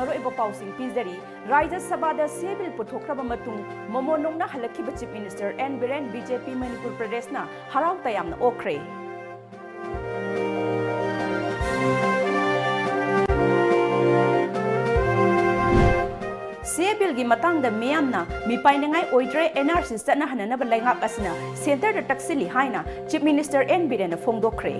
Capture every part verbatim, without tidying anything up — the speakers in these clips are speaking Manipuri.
ꯑꯔꯣꯏꯕ ꯄꯥꯎꯁꯤꯡ ꯄꯤꯖꯔꯤ꯫ ꯔꯥꯖ꯭ꯌ ꯁꯚꯥꯗ ꯁꯤꯑꯦ ꯕꯤꯜ ꯄꯨꯊꯣꯛꯈ꯭ꯔꯕ ꯃꯇꯨꯡ ꯃꯣꯃꯣꯟ ꯅꯣꯡꯅ ꯍꯜꯂꯛꯈꯤꯕ chief minister N Biren B J P Manipur ꯄ꯭ꯔꯗꯦꯁꯅ ꯍꯔꯥꯎ ꯇꯌꯥꯝꯅ ꯑꯣꯛꯈ꯭ꯔꯦ꯫ ꯁꯤꯑꯦ ꯕꯤꯜꯒꯤ ꯃꯇꯥꯡꯗ ꯃꯤꯌꯥꯝꯅ ꯃꯤꯄꯥꯏꯅꯤꯡꯉꯥꯏ ꯑꯣꯏꯗ꯭ꯔꯦ, ꯑꯦꯟ ꯑꯥꯔ ꯁꯤ ꯆꯠꯅꯍꯟꯅꯅꯕ ꯂꯩꯉꯥꯛ ꯑꯁꯤꯅ ꯁꯦꯟꯇꯔꯗ ꯇꯛꯁꯤꯜꯂꯤ ꯍꯥꯏꯅ ꯆꯤꯐ ꯃꯤꯅꯤꯁꯇꯔ ꯑꯦꯟ ꯕꯤꯔꯦꯟꯅ ꯐꯣꯡꯗꯣꯛꯈ꯭ꯔꯦ꯫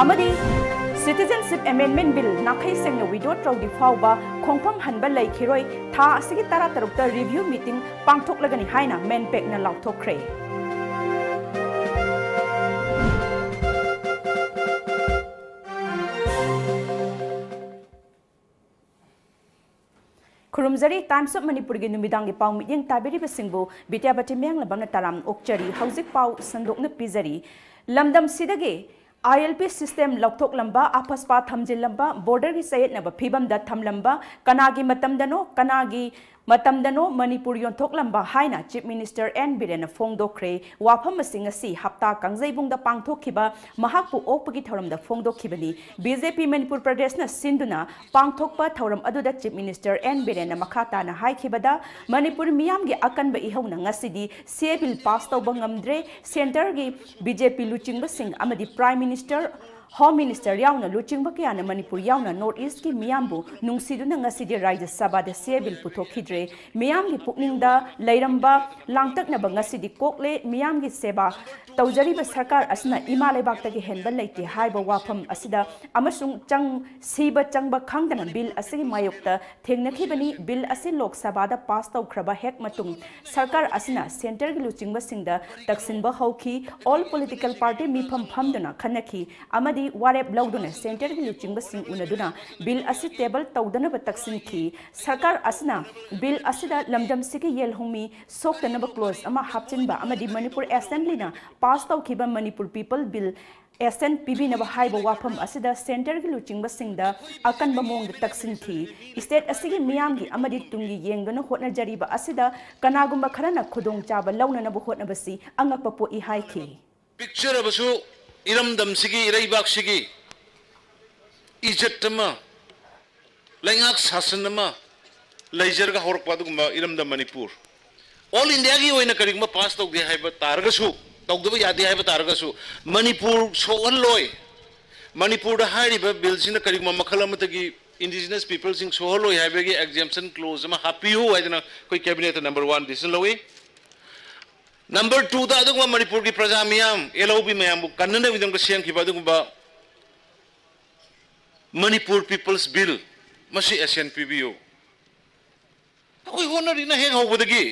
ꯑꯃꯗꯤ Citizenship Amendment Bill ꯅꯥꯈꯩ ꯁꯦꯡꯅ withdraw ꯇꯧꯗ꯭ꯔꯤ ꯐꯥꯎꯕ ꯈꯣꯡꯐꯝ ꯍꯟꯕ ꯂꯩꯈꯤꯔꯣꯏ, ꯊꯥ ꯑꯁꯤꯒꯤ ꯇꯔꯥꯇꯔꯨꯛꯇ review meeting ꯄꯥꯡꯊꯣꯛꯂꯒꯅꯤ ꯍꯥꯏꯅ ꯃꯦꯟꯄꯦꯛꯅ ꯂꯥꯎꯊꯣꯛꯈ꯭ꯔꯦ꯫ ꯈꯨꯔꯨꯝꯖꯔꯤ꯫ Times of ꯃꯅꯤꯄꯨꯔꯒꯤ ꯅꯨꯃꯤꯗꯥꯡꯒꯤ ꯄꯥꯎ ꯃꯤꯠꯌꯦꯡ ꯇꯥꯕꯤꯔꯤꯕꯁꯤꯡꯕꯨ ꯕꯤꯗ꯭ꯌꯥꯄꯇꯤ ꯃꯌꯥꯡꯂꯝꯕꯝꯅ ꯇꯔꯥꯝꯅ ꯑꯣꯛꯆꯔꯤ꯫ ꯍꯧꯖꯤꯛ ꯄꯥꯎ ꯁꯟꯗꯣꯛꯅ ꯄꯤꯖꯔꯤ꯫ ꯂꯝꯗꯝꯁꯤꯗꯒꯤ ꯑꯥꯏ ꯑꯦꯜ ꯄꯤ system ꯂꯧꯊꯣꯛꯂꯝꯕ, ꯑꯐꯁꯄꯥ ꯊꯝꯖꯤꯜꯂꯝꯕ, borderꯒꯤ ꯆꯌꯦꯠꯅꯕ ꯐꯤꯕꯝꯗ ꯊꯝꯂꯝꯕ, ꯀꯅꯥꯒꯤ ꯃꯇꯝꯗꯅꯣ, ꯀꯅꯥꯒꯤ ꯃꯇꯝꯗꯅꯣ ꯃꯅꯤꯄꯨꯔ ꯌꯣꯟꯊꯣꯛꯂꯝꯕ ꯍꯥꯏꯅ ꯆꯤꯐ ꯃꯤꯅꯤꯁꯇꯔ ꯑꯦꯟ ꯕꯤꯔꯦꯟꯅ ꯐꯣꯡꯗꯣꯛꯈ꯭ꯔꯦ꯫ ꯋꯥꯐꯝ ꯑꯁꯤ ꯉꯁꯤ ꯍꯞꯇꯥ ꯀꯥꯡꯖꯩꯕꯨꯡꯗ ꯄꯥꯡꯊꯣꯛꯈꯤꯕ ꯃꯍꯥꯛꯄꯨ ꯑꯣꯛꯄꯒꯤ ꯊꯧꯔꯝꯗ ꯐꯣꯡꯗꯣꯛꯈꯤꯕꯅꯤ꯫ ꯕꯤ ꯖꯦ ꯄꯤ ꯃꯅꯤꯄꯨꯔ ꯄ꯭ꯔꯗꯦꯁꯅ ꯁꯤꯟꯗꯨꯅ ꯄꯥꯡꯊꯣꯛꯄ ꯊꯧꯔꯝ ꯑꯗꯨꯗ ꯆꯤꯐ ꯃꯤꯅꯤꯁꯇꯔ ꯑꯦꯟ ꯕꯤꯔꯦꯟꯅ ꯃꯈꯥ ꯇꯥꯅ ꯍꯥꯏꯈꯤꯕꯗ, ꯃꯅꯤꯄꯨꯔ ꯃꯤꯌꯥꯝꯒꯤ ꯑꯀꯟꯕ ꯏꯍꯧꯅ ꯉꯁꯤꯗꯤ ꯁꯤꯑꯦ ꯕꯤꯜ ꯄꯥꯁ ꯇꯧꯕ ꯉꯝꯗ꯭ꯔꯦ꯫ ꯁꯦꯟꯇꯔꯒꯤ ꯕꯤ ꯖꯦ ꯄꯤ ꯂꯨꯆꯤꯡꯕꯁꯤꯡ ꯑꯃꯗꯤ ꯄ꯭ꯔꯥꯏꯝ ꯃꯤꯅꯤꯁꯇꯔ, ꯍꯣꯝ ꯃꯤꯅꯤꯁꯇꯔ ꯌꯥꯎꯅ ꯂꯨꯆꯤꯡꯕ ꯀꯌꯥꯅ ꯃꯅꯤꯄꯨꯔ ꯌꯥꯎꯅ ꯅꯣꯔꯠ ꯏꯁ꯭ꯠꯀꯤ ꯃꯤꯌꯥꯝꯕꯨ ꯅꯨꯡꯁꯤꯗꯨꯅ ꯉꯁꯤꯗꯤ ꯔꯥꯖ꯭ꯌ ꯁꯚꯥꯗ ꯁꯤꯑꯦ ꯕꯤꯜ ꯄꯨꯊꯣꯛꯈꯤꯗ꯭ꯔꯦ꯫ ꯃꯤꯌꯥꯝꯒꯤ ꯄꯨꯛꯅꯤꯡꯗ ꯂꯩꯔꯝꯕ ꯂꯥꯡꯇꯛꯅꯕ ꯉꯁꯤꯗꯤ ꯀꯣꯛꯂꯦ꯫ ꯃꯤꯌꯥꯝꯒꯤ ꯁꯦꯕꯥ ꯇꯧꯖꯔꯤꯕ ꯁꯔꯀꯥꯔ ꯑꯁꯤꯅ ꯏꯃꯥ ꯂꯩꯕꯥꯛꯇꯒꯤ ꯍꯦꯟꯕ ꯂꯩꯇꯦ ꯍꯥꯏꯕ ꯋꯥꯐꯝ ꯑꯁꯤꯗ ꯑꯃꯁꯨꯡ ꯆꯪ, ꯁꯤꯕ ꯆꯪꯕ ꯈꯪꯗꯅ ꯕꯤꯜ ꯑꯁꯤꯒꯤ ꯃꯥꯌꯣꯛꯇ ꯊꯦꯡꯅꯈꯤꯕꯅꯤ꯫ ꯕꯤꯜ ꯑꯁꯤ ꯂꯣꯛ ꯁꯚꯥꯗ ꯄꯥꯁ ꯇꯧꯈ꯭ꯔꯕ ꯍꯦꯛ ꯃꯇꯨꯡ ꯁꯔꯀꯥꯔ ꯑꯁꯤꯅ ꯁꯦꯟꯇꯔꯒꯤ ꯂꯨꯆꯤꯡꯕꯁꯤꯡꯗ ꯇꯛꯁꯤꯟꯕ ꯍꯧꯈꯤ꯫ All political party ꯃꯤꯐꯝ ꯐꯝꯗꯨꯅ ꯈꯟꯅꯈꯤ ꯑꯃꯗꯤ ꯋꯥꯔꯦꯞ ꯂꯧꯗꯨꯅ ꯁꯦꯟꯇꯔꯒꯤ ꯂꯨꯆꯤꯡꯕꯁꯤꯡ ꯎꯅꯗꯨꯅ ꯕꯤꯜ ꯑꯁꯤ ꯇꯦꯕꯜ ꯇꯧꯗꯅꯕ ꯇꯛꯁꯤꯟꯈꯤ꯫ ꯁꯔꯀꯥꯔ ꯑꯁꯤꯅ ꯕꯤꯜ ꯑꯁꯤꯗ ꯂꯝꯗꯝꯁꯤꯒꯤ ꯌꯦꯜꯍꯧꯃꯤ ꯁꯣꯛꯇꯅꯕ ꯀ꯭ꯂꯣꯖ ꯑꯃ ꯍꯥꯞꯆꯤꯟꯕ ꯑꯃꯗꯤ ꯃꯅꯤꯄꯨꯔ ꯑꯦꯁꯦꯝꯕ꯭ꯂꯤꯅ ꯄꯥꯁ ꯇꯧꯈꯤꯕ ꯃꯅꯤꯄꯨꯔ ꯄꯤꯄꯜ ꯕꯤꯜ ꯑꯦꯁꯦꯟ ꯄꯤꯕꯤꯅꯕ ꯍꯥꯏꯕ ꯋꯥꯐꯝ ꯑꯁꯤꯗ ꯁꯦꯟꯇꯔꯒꯤ ꯂꯨꯆꯤꯡꯕꯁꯤꯡꯗ ꯑꯀꯟꯕ ꯃꯑꯣꯡꯗ ꯇꯛꯁꯤꯟꯈꯤ꯫ ꯁ꯭ꯇꯦꯠ ꯑꯁꯤꯒꯤ ꯃꯤꯌꯥꯝꯒꯤ ꯑꯃꯗꯤ ꯇꯨꯡꯒꯤ ꯌꯦꯡꯗꯨꯅ ꯍꯣꯠꯅꯖꯔꯤꯕ ꯑꯁꯤꯗ ꯀꯅꯥꯒꯨꯝꯕ ꯈꯔꯅ ꯈꯨꯗꯣꯡꯆꯥꯕ ꯂꯧꯅꯅꯕ ꯍꯣꯠꯅꯕꯁꯤ ꯑꯉꯛꯄ ꯄꯣꯛꯏ ꯍꯥꯏꯈꯤ꯫ ꯄꯤꯛꯆꯔꯕꯁꯨ ꯏꯔꯝꯗꯝꯁꯤꯒꯤ, ꯏꯔꯩꯕꯥꯛꯁꯤꯒꯤ ꯏꯖꯠ ꯑꯃ, ꯂꯩꯉꯥꯛ ꯁꯥꯁꯟ ꯑꯃ ꯂꯩꯖꯔꯒ ꯍꯧꯔꯛꯄ ꯑꯗꯨꯒꯨꯝꯕ ꯏꯔꯝꯗꯝ ꯃꯅꯤꯄꯨꯔ꯫ ꯑꯣꯜ ꯏꯟꯗꯤꯌꯥꯒꯤ ꯑꯣꯏꯅ ꯀꯔꯤꯒꯨꯝꯕ ꯄꯥꯁ ꯇꯧꯗꯦ ꯍꯥꯏꯕ ꯇꯥꯔꯒꯁꯨ, ꯇꯧꯗꯕ ꯌꯥꯗꯦ ꯍꯥꯏꯕ ꯇꯥꯔꯒꯁꯨ, ꯃꯅꯤꯄꯨꯔ ꯁꯣꯛꯍꯜꯂꯣꯏ꯫ ꯃꯅꯤꯄꯨꯔꯗ ꯍꯥꯏꯔꯤꯕ ꯕꯤꯜꯁꯤꯅ ꯀꯔꯤꯒꯨꯝꯕ ꯃꯈꯜ ꯑꯃꯠꯇꯒꯤ ꯏꯟꯗꯤꯖꯤꯅꯁ ꯄꯤꯄꯜꯁꯤꯡ ꯁꯣꯛꯍꯜꯂꯣꯏ ꯍꯥꯏꯕꯒꯤ ꯑꯦꯛꯖꯦꯝꯁꯟ ꯀ꯭ꯂꯣꯖ ꯑꯃ ꯍꯥꯞꯄꯤꯌꯨ ꯍꯥꯏꯗꯅ ꯑꯩꯈꯣꯏ ꯀꯦꯕꯤꯅꯦꯠꯇ ꯅꯝꯕꯔ ꯋꯥꯟ ꯗꯤꯁꯤꯖꯟ ꯂꯧꯏ꯫ ꯅꯝꯕꯔ ꯇꯨꯗ ꯑꯗꯨꯒꯨꯝꯕ ꯃꯅꯤꯄꯨꯔꯒꯤ ꯄ꯭ꯔꯖꯥ ꯃꯤꯌꯥꯝ, ꯑꯦꯜ ꯑꯣ ꯕꯤ ꯃꯌꯥꯝꯕꯨ ꯀꯟꯅꯅꯕꯒꯤꯗꯃꯛꯇ ꯁꯦꯝꯈꯤꯕ ꯑꯗꯨꯒꯨꯝꯕ ꯃꯅꯤꯄꯨꯔ ꯄꯤꯄꯜꯁ ꯕꯤꯜ, ꯃꯁꯤ ꯑꯦꯁꯦꯟ ꯄꯤꯕꯤꯌꯨ꯫ ꯑꯩꯈꯣꯏ ꯍꯣꯠꯅꯔꯤꯅ ꯍꯦꯛ ꯍꯧꯕꯗꯒꯤ꯫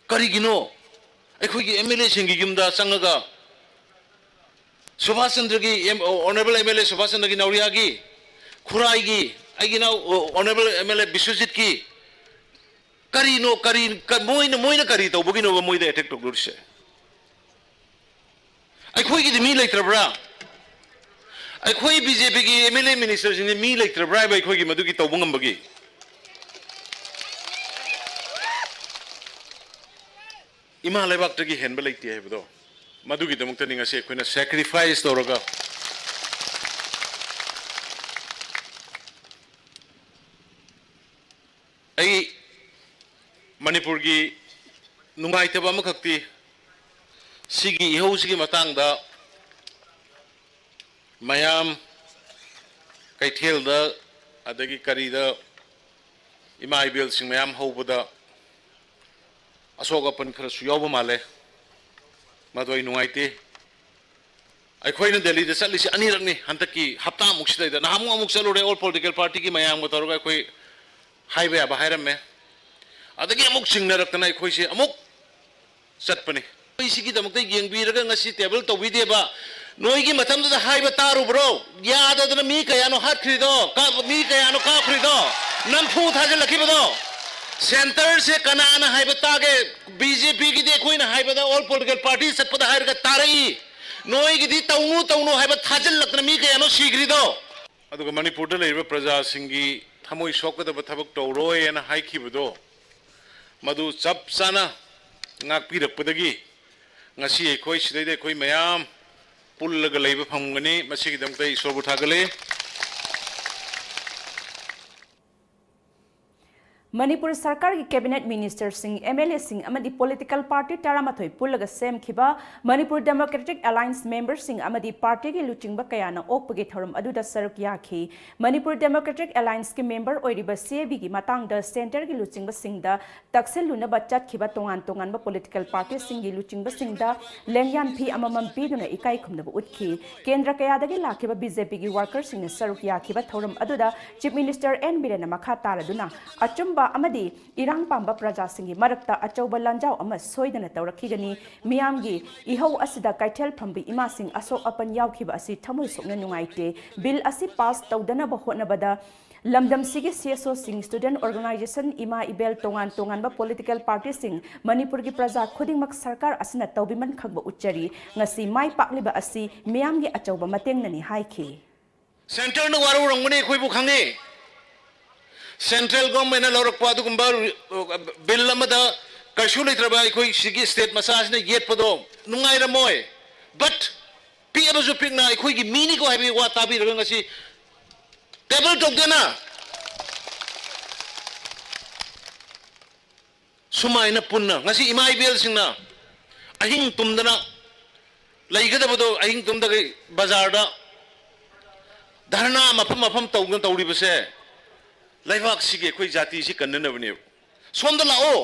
ꯀꯔꯤꯒꯤꯅꯣ ꯑꯩꯈꯣꯏꯒꯤ ꯑꯦꯝ ꯑꯦꯜ ꯑꯦꯁꯤꯡꯒꯤ ꯌꯨꯝꯗ ꯆꯪꯉꯒ ꯁꯨꯚꯥꯁ ꯆꯟꯗ꯭ꯔꯒꯤ, M-, honourable M L A Subhas ꯆꯟꯗ꯭ꯔꯒꯤ ꯅꯧꯔꯤꯌꯥꯒꯤ, ꯈꯨꯔꯥꯏꯒꯤ, ꯑꯩꯒꯤ ꯏꯅꯥꯎ ꯑꯣꯅꯔꯦꯕꯜ ꯑꯦꯝ ꯑꯦꯜ ꯑꯦ ꯕꯤꯁ꯭ꯋꯖꯤꯠꯀꯤ, ꯀꯔꯤꯅꯣ, ꯀꯔꯤ, ꯀ-, ꯃꯣꯏꯅ, ꯃꯣꯏꯅ ꯀꯔꯤ ꯇꯧꯕꯒꯤꯅꯣꯕ ꯃꯣꯏꯗ ꯑꯦꯇꯦꯛ ꯇꯧꯗꯣꯔꯤꯁꯦ? ꯑꯩꯈꯣꯏꯒꯤꯗꯤ ꯃꯤ ꯂꯩꯇ꯭ꯔꯕ꯭ꯔꯥ? ꯑꯩꯈꯣꯏ ꯕꯤ ꯖꯦ ꯄꯤꯒꯤ ꯑꯦꯝ ꯑꯦꯜ ꯑꯦ ꯃꯤꯅꯤꯁꯇꯔꯁꯤꯡꯗꯤ ꯃꯤ ꯂꯩꯇ꯭ꯔꯕ꯭ꯔꯥ ꯍꯥꯏꯕ ꯑꯩꯈꯣꯏꯒꯤ ꯃꯗꯨꯒꯤ ꯇꯧꯕ ꯉꯝꯕꯒꯤ? ꯏꯃꯥ ꯂꯩꯕꯥꯛꯇꯒꯤ ꯍꯦꯟꯕ ꯂꯩꯇꯦ ꯍꯥꯏꯕꯗꯣ, ꯃꯗꯨꯒꯤꯗꯃꯛꯇꯅꯤ ꯉꯁꯤ ꯑꯩꯈꯣꯏꯅ ꯁꯦꯀ꯭ꯔꯤꯐꯥꯏꯁ ꯇꯧꯔꯒ ꯑꯩ ꯃꯅꯤꯄꯨꯔꯒꯤ ꯅꯨꯡꯉꯥꯏꯇꯕ ꯑꯃꯈꯛꯇꯤ, ꯁꯤꯒꯤ ꯏꯍꯧꯁꯤꯒꯤ ꯃꯇꯥꯡꯗ ꯃꯌꯥꯝ ꯀꯩꯊꯦꯜꯗ ꯑꯗꯒꯤ ꯀꯔꯤꯗ ꯏꯃꯥ ꯏꯕꯦꯜꯁꯤꯡ ꯃꯌꯥꯝ ꯍꯧꯕꯗ ꯑꯁꯣꯛ ꯑꯄꯟ ꯈꯔꯁꯨ ꯌꯥꯎꯕ ꯃꯥꯜꯂꯦ꯫ ꯃꯗꯨ ꯑꯩ ꯅꯨꯡꯉꯥꯏꯇꯦ꯫ ꯑꯩꯈꯣꯏꯅ ꯗꯦꯜꯂꯤꯗ ꯆꯠꯂꯤꯁꯤ ꯑꯅꯤꯔꯛꯅꯤ ꯍꯟꯗꯛꯀꯤ ꯍꯞꯇꯥꯃꯨꯛꯁꯤꯗꯩꯗ꯫ ꯅꯍꯥꯟꯃꯨꯛ ꯑꯃꯨꯛ ꯆꯠꯂꯨꯔꯦ, ꯑꯣꯜ ꯄꯣꯂꯤꯇꯤꯀꯦꯜ ꯄꯥꯔꯇꯤꯒꯤ ꯃꯌꯥꯝꯒ ꯇꯧꯔꯒ ꯑꯩꯈꯣꯏ ꯍꯥꯏꯕ ꯌꯥꯕ ꯍꯥꯏꯔꯝꯃꯦ꯫ ꯑꯗꯒꯤ ꯑꯃꯨꯛ ꯆꯤꯡꯅꯔꯛꯇꯅ ꯑꯩꯈꯣꯏꯁꯦ ꯑꯃꯨꯛ ꯆꯠꯄꯅꯤ꯫ ꯑꯩꯈꯣꯏ ꯁꯤꯒꯤꯗꯃꯛꯇ ꯌꯦꯡꯕꯤꯔꯒ ꯉꯁꯤ ꯇꯦꯕꯜ ꯇꯧꯕꯤꯗꯦꯕ꯫ ꯅꯣꯏꯒꯤ ꯃꯇꯝꯗꯨꯗ ꯍꯥꯏꯕ ꯇꯥꯔꯨꯕ꯭ꯔꯣ? ꯌꯥꯗꯗꯅ ꯃꯤ ꯀꯌꯥꯅꯣ ꯍꯥꯠꯈ꯭ꯔꯤꯗꯣ? ꯀ-, ꯃꯤ ꯀꯌꯥꯅꯣ ꯀꯥꯞꯈ꯭ꯔꯤꯗꯣ? ꯅꯝꯐꯨ ꯊꯥꯖꯤꯜꯂꯛꯈꯤꯕꯗꯣ? ꯁꯦꯟꯇꯔꯁꯦ ꯀꯅꯥꯅ ꯍꯥꯏꯕ ꯇꯥꯒꯦ? ꯕꯤ ꯖꯦ ꯄꯤꯒꯤꯗꯤ ꯑꯩꯈꯣꯏꯅ ꯍꯥꯏꯕꯗ ꯑꯣꯜ ꯄꯣꯂꯤꯇꯤꯀꯦꯜ ꯄꯥꯔꯇꯤ ꯆꯠꯄꯗ ꯍꯥꯏꯔꯒ ꯇꯥꯔꯛꯏ꯫ ꯅꯣꯏꯒꯤꯗꯤ ꯇꯧꯅꯨ, ꯇꯧꯅꯨ ꯍꯥꯏꯕ ꯊꯥꯖꯤꯜꯂꯛꯇꯅ ꯃꯤ ꯀꯌꯥꯅꯣ ꯁꯤꯈ꯭ꯔꯤꯗꯣ? ꯑꯗꯨꯒ ꯃꯅꯤꯄꯨꯔꯗ ꯂꯩꯔꯤꯕ ꯄ꯭ꯔꯖꯥꯁꯤꯡꯒꯤ ꯊꯃꯣꯏ ꯁꯣꯛꯀꯗꯕ ꯊꯕꯛ ꯇꯧꯔꯣꯏ ꯍꯥꯏꯅ ꯍꯥꯏꯈꯤꯕꯗꯣ, ꯃꯗꯨ ꯆꯞ ꯆꯥꯅ ꯉꯥꯛꯄꯤꯔꯛꯄꯗꯒꯤ ꯉꯁꯤ ꯑꯩꯈꯣꯏ ꯁꯤꯗꯩꯗ ꯑꯩꯈꯣꯏ ꯃꯌꯥꯝ ꯄꯨꯜꯂꯒ ꯂꯩꯕ ꯐꯪꯒꯅꯤ꯫ ꯃꯁꯤꯒꯤꯗꯃꯛꯇ ꯑꯩ ꯏꯁꯣꯔꯕꯨ ꯊꯥꯒꯠꯂꯤ꯫ ꯃꯅꯤꯄꯨꯔ ꯁꯔꯀꯥꯔꯒꯤ cabinet ministerꯁꯤꯡ, MLAꯁꯤꯡ ꯑꯃꯗꯤ political party ꯇꯔꯥꯃꯥꯊꯣꯏ ꯄꯨꯜꯂꯒ ꯁꯦꯝꯈꯤꯕ Manipur Democratic Alliance memberꯁꯤꯡ ꯑꯃꯗꯤ partyꯒꯤ ꯂꯨꯆꯤꯡꯕ ꯀꯌꯥꯅ ꯑꯣꯛꯄꯒꯤ ꯊꯧꯔꯝ ꯑꯗꯨꯗ ꯁꯔꯨꯛ ꯌꯥꯈꯤ꯫ Manipur Democratic Allianceꯀꯤ member ꯑꯣꯏꯔꯤꯕ CABꯒꯤ ꯃꯇꯥꯡꯗ centreꯒꯤ ꯂꯨꯆꯤꯡꯕꯁꯤꯡꯗ ꯇꯛꯁꯤꯜꯂꯨꯅꯕ ꯆꯠꯈꯤꯕ ꯇꯣꯉꯥꯟ ꯇꯣꯉꯥꯟꯕ political partyꯁꯤꯡꯒꯤ ꯂꯨꯆꯤꯡꯕꯁꯤꯡꯗ ꯂꯦꯡꯌꯥꯟ ꯐꯤ ꯑꯃꯃꯝ ꯄꯤꯗꯨꯅ ꯏꯀꯥꯏ ꯈꯨꯝꯅꯕ ꯎꯠꯈꯤ꯫ ꯀꯦꯟꯗ꯭ꯔ ꯀꯌꯥꯗꯒꯤ ꯂꯥꯛꯈꯤꯕ BJPꯒꯤ workerꯁꯤꯡꯅ ꯁꯔꯨꯛ ꯌꯥꯈꯤꯕ ꯊꯧꯔꯝ ꯑꯗꯨꯗ Chief Minister N ꯕꯤꯔꯦꯟꯅ ꯃꯈꯥ ꯇꯥꯔꯗꯨꯅ ꯑꯆꯨꯝꯕ ꯑꯃꯗꯤ ꯏꯔꯥꯡ ꯄꯥꯝꯕ ꯄ꯭ꯔꯖꯥꯁꯤꯡꯒꯤ ꯃꯔꯛꯇ ꯑꯆꯧꯕ ꯂꯥꯟꯖꯥꯎ ꯑꯃ ꯁꯣꯏꯗꯅ ꯇꯧꯔꯛꯈꯤꯒꯅꯤ꯫ ꯃꯤꯌꯥꯝꯒꯤ ꯏꯍꯧ ꯑꯁꯤꯗ ꯀꯩꯊꯦꯜ ꯐꯝꯕꯤ ꯏꯃꯥꯁꯤꯡ ꯑꯁꯣꯛ ꯑꯄꯟ ꯌꯥꯎꯈꯤꯕ ꯑꯁꯤ ꯊꯃꯣꯏ ꯁꯣꯛꯅ ꯅꯨꯡꯉꯥꯏꯇꯦ꯫ Bill ꯑꯁꯤ pass ꯇꯧꯗꯅꯕ ꯍꯣꯠꯅꯕꯗ ꯂꯝꯗꯝꯁꯤꯒꯤ CSOꯁꯤꯡ, student organization, ꯏꯃꯥ ꯏꯕꯦꯜ, ꯇꯣꯉꯥꯟ ꯇꯣꯉꯥꯟꯕ political partyꯁꯤꯡ, ꯃꯅꯤꯄꯨꯔꯒꯤ ꯄ꯭ꯔꯖꯥ ꯈꯨꯗꯤꯡꯃꯛ ꯁꯔꯀꯥꯔ ꯑꯁꯤꯅ ꯇꯧꯕꯤꯃꯟ ꯈꯪꯕ ꯎꯠꯆꯔꯤ꯫ ꯉꯁꯤ ꯃꯥꯏ ꯄꯥꯛꯂꯤꯕ ꯑꯁꯤ ꯃꯤꯌꯥꯝꯒꯤ ꯑꯆꯧꯕ ꯃꯇꯦꯡꯅꯅꯤ ꯍꯥꯏꯈꯤ꯫ Centreꯅ ꯋꯥꯔꯧꯔꯝꯒꯅꯤ, ꯑꯩꯈꯣꯏꯕꯨ ꯈꯪꯉꯤ꯫ Central governmentꯅ ꯂꯧꯔꯛꯄ ꯑꯗꯨꯒꯨꯝꯕ, ꯑ, bill ꯑꯃꯗ ꯀꯩꯁꯨ ꯂꯩꯇ꯭ꯔꯕ ꯑꯩꯈꯣꯏ ꯁꯤꯒꯤ state ꯃꯆꯥꯁꯤꯅ ꯌꯦꯠꯄꯗꯣ ꯅꯨꯡꯉꯥꯏꯔꯝꯃꯣꯏ꯫ But ꯄꯤꯛꯑꯕꯁꯨ ꯄꯤꯛꯅ ꯑꯩꯈꯣꯏꯒꯤ ꯃꯤꯅꯤꯀꯣ ꯍꯥꯏꯕꯒꯤ ꯋꯥ ꯇꯥꯕꯤꯔꯒ ꯉꯁꯤ table ꯇꯧꯗꯅ ꯁꯨꯃꯥꯏꯅ ꯄꯨꯟꯅ ꯉꯁꯤ ꯏꯃꯥ ꯏꯕꯦꯜꯁꯤꯡꯅ ꯑꯍꯤꯡ ꯇꯨꯝꯗꯅ ꯂꯩꯒꯗꯕꯗꯣ ꯑꯍꯤꯡ ꯇꯨꯝꯗꯒꯩ ꯕꯖꯥꯔꯗ ꯙꯔꯅꯥ ꯃꯐꯝ ꯃꯐꯝ ꯇꯧꯗꯅ ꯇꯧꯔꯤꯕꯁꯦ ꯂꯩꯕꯥꯛꯁꯤꯒꯤ ꯑꯩꯈꯣꯏ ꯖꯥꯇꯤꯁꯤ ꯀꯟꯅꯅꯕꯅꯦꯕ꯫ ꯁꯣꯝꯗ ꯂꯥꯛꯑꯣ꯫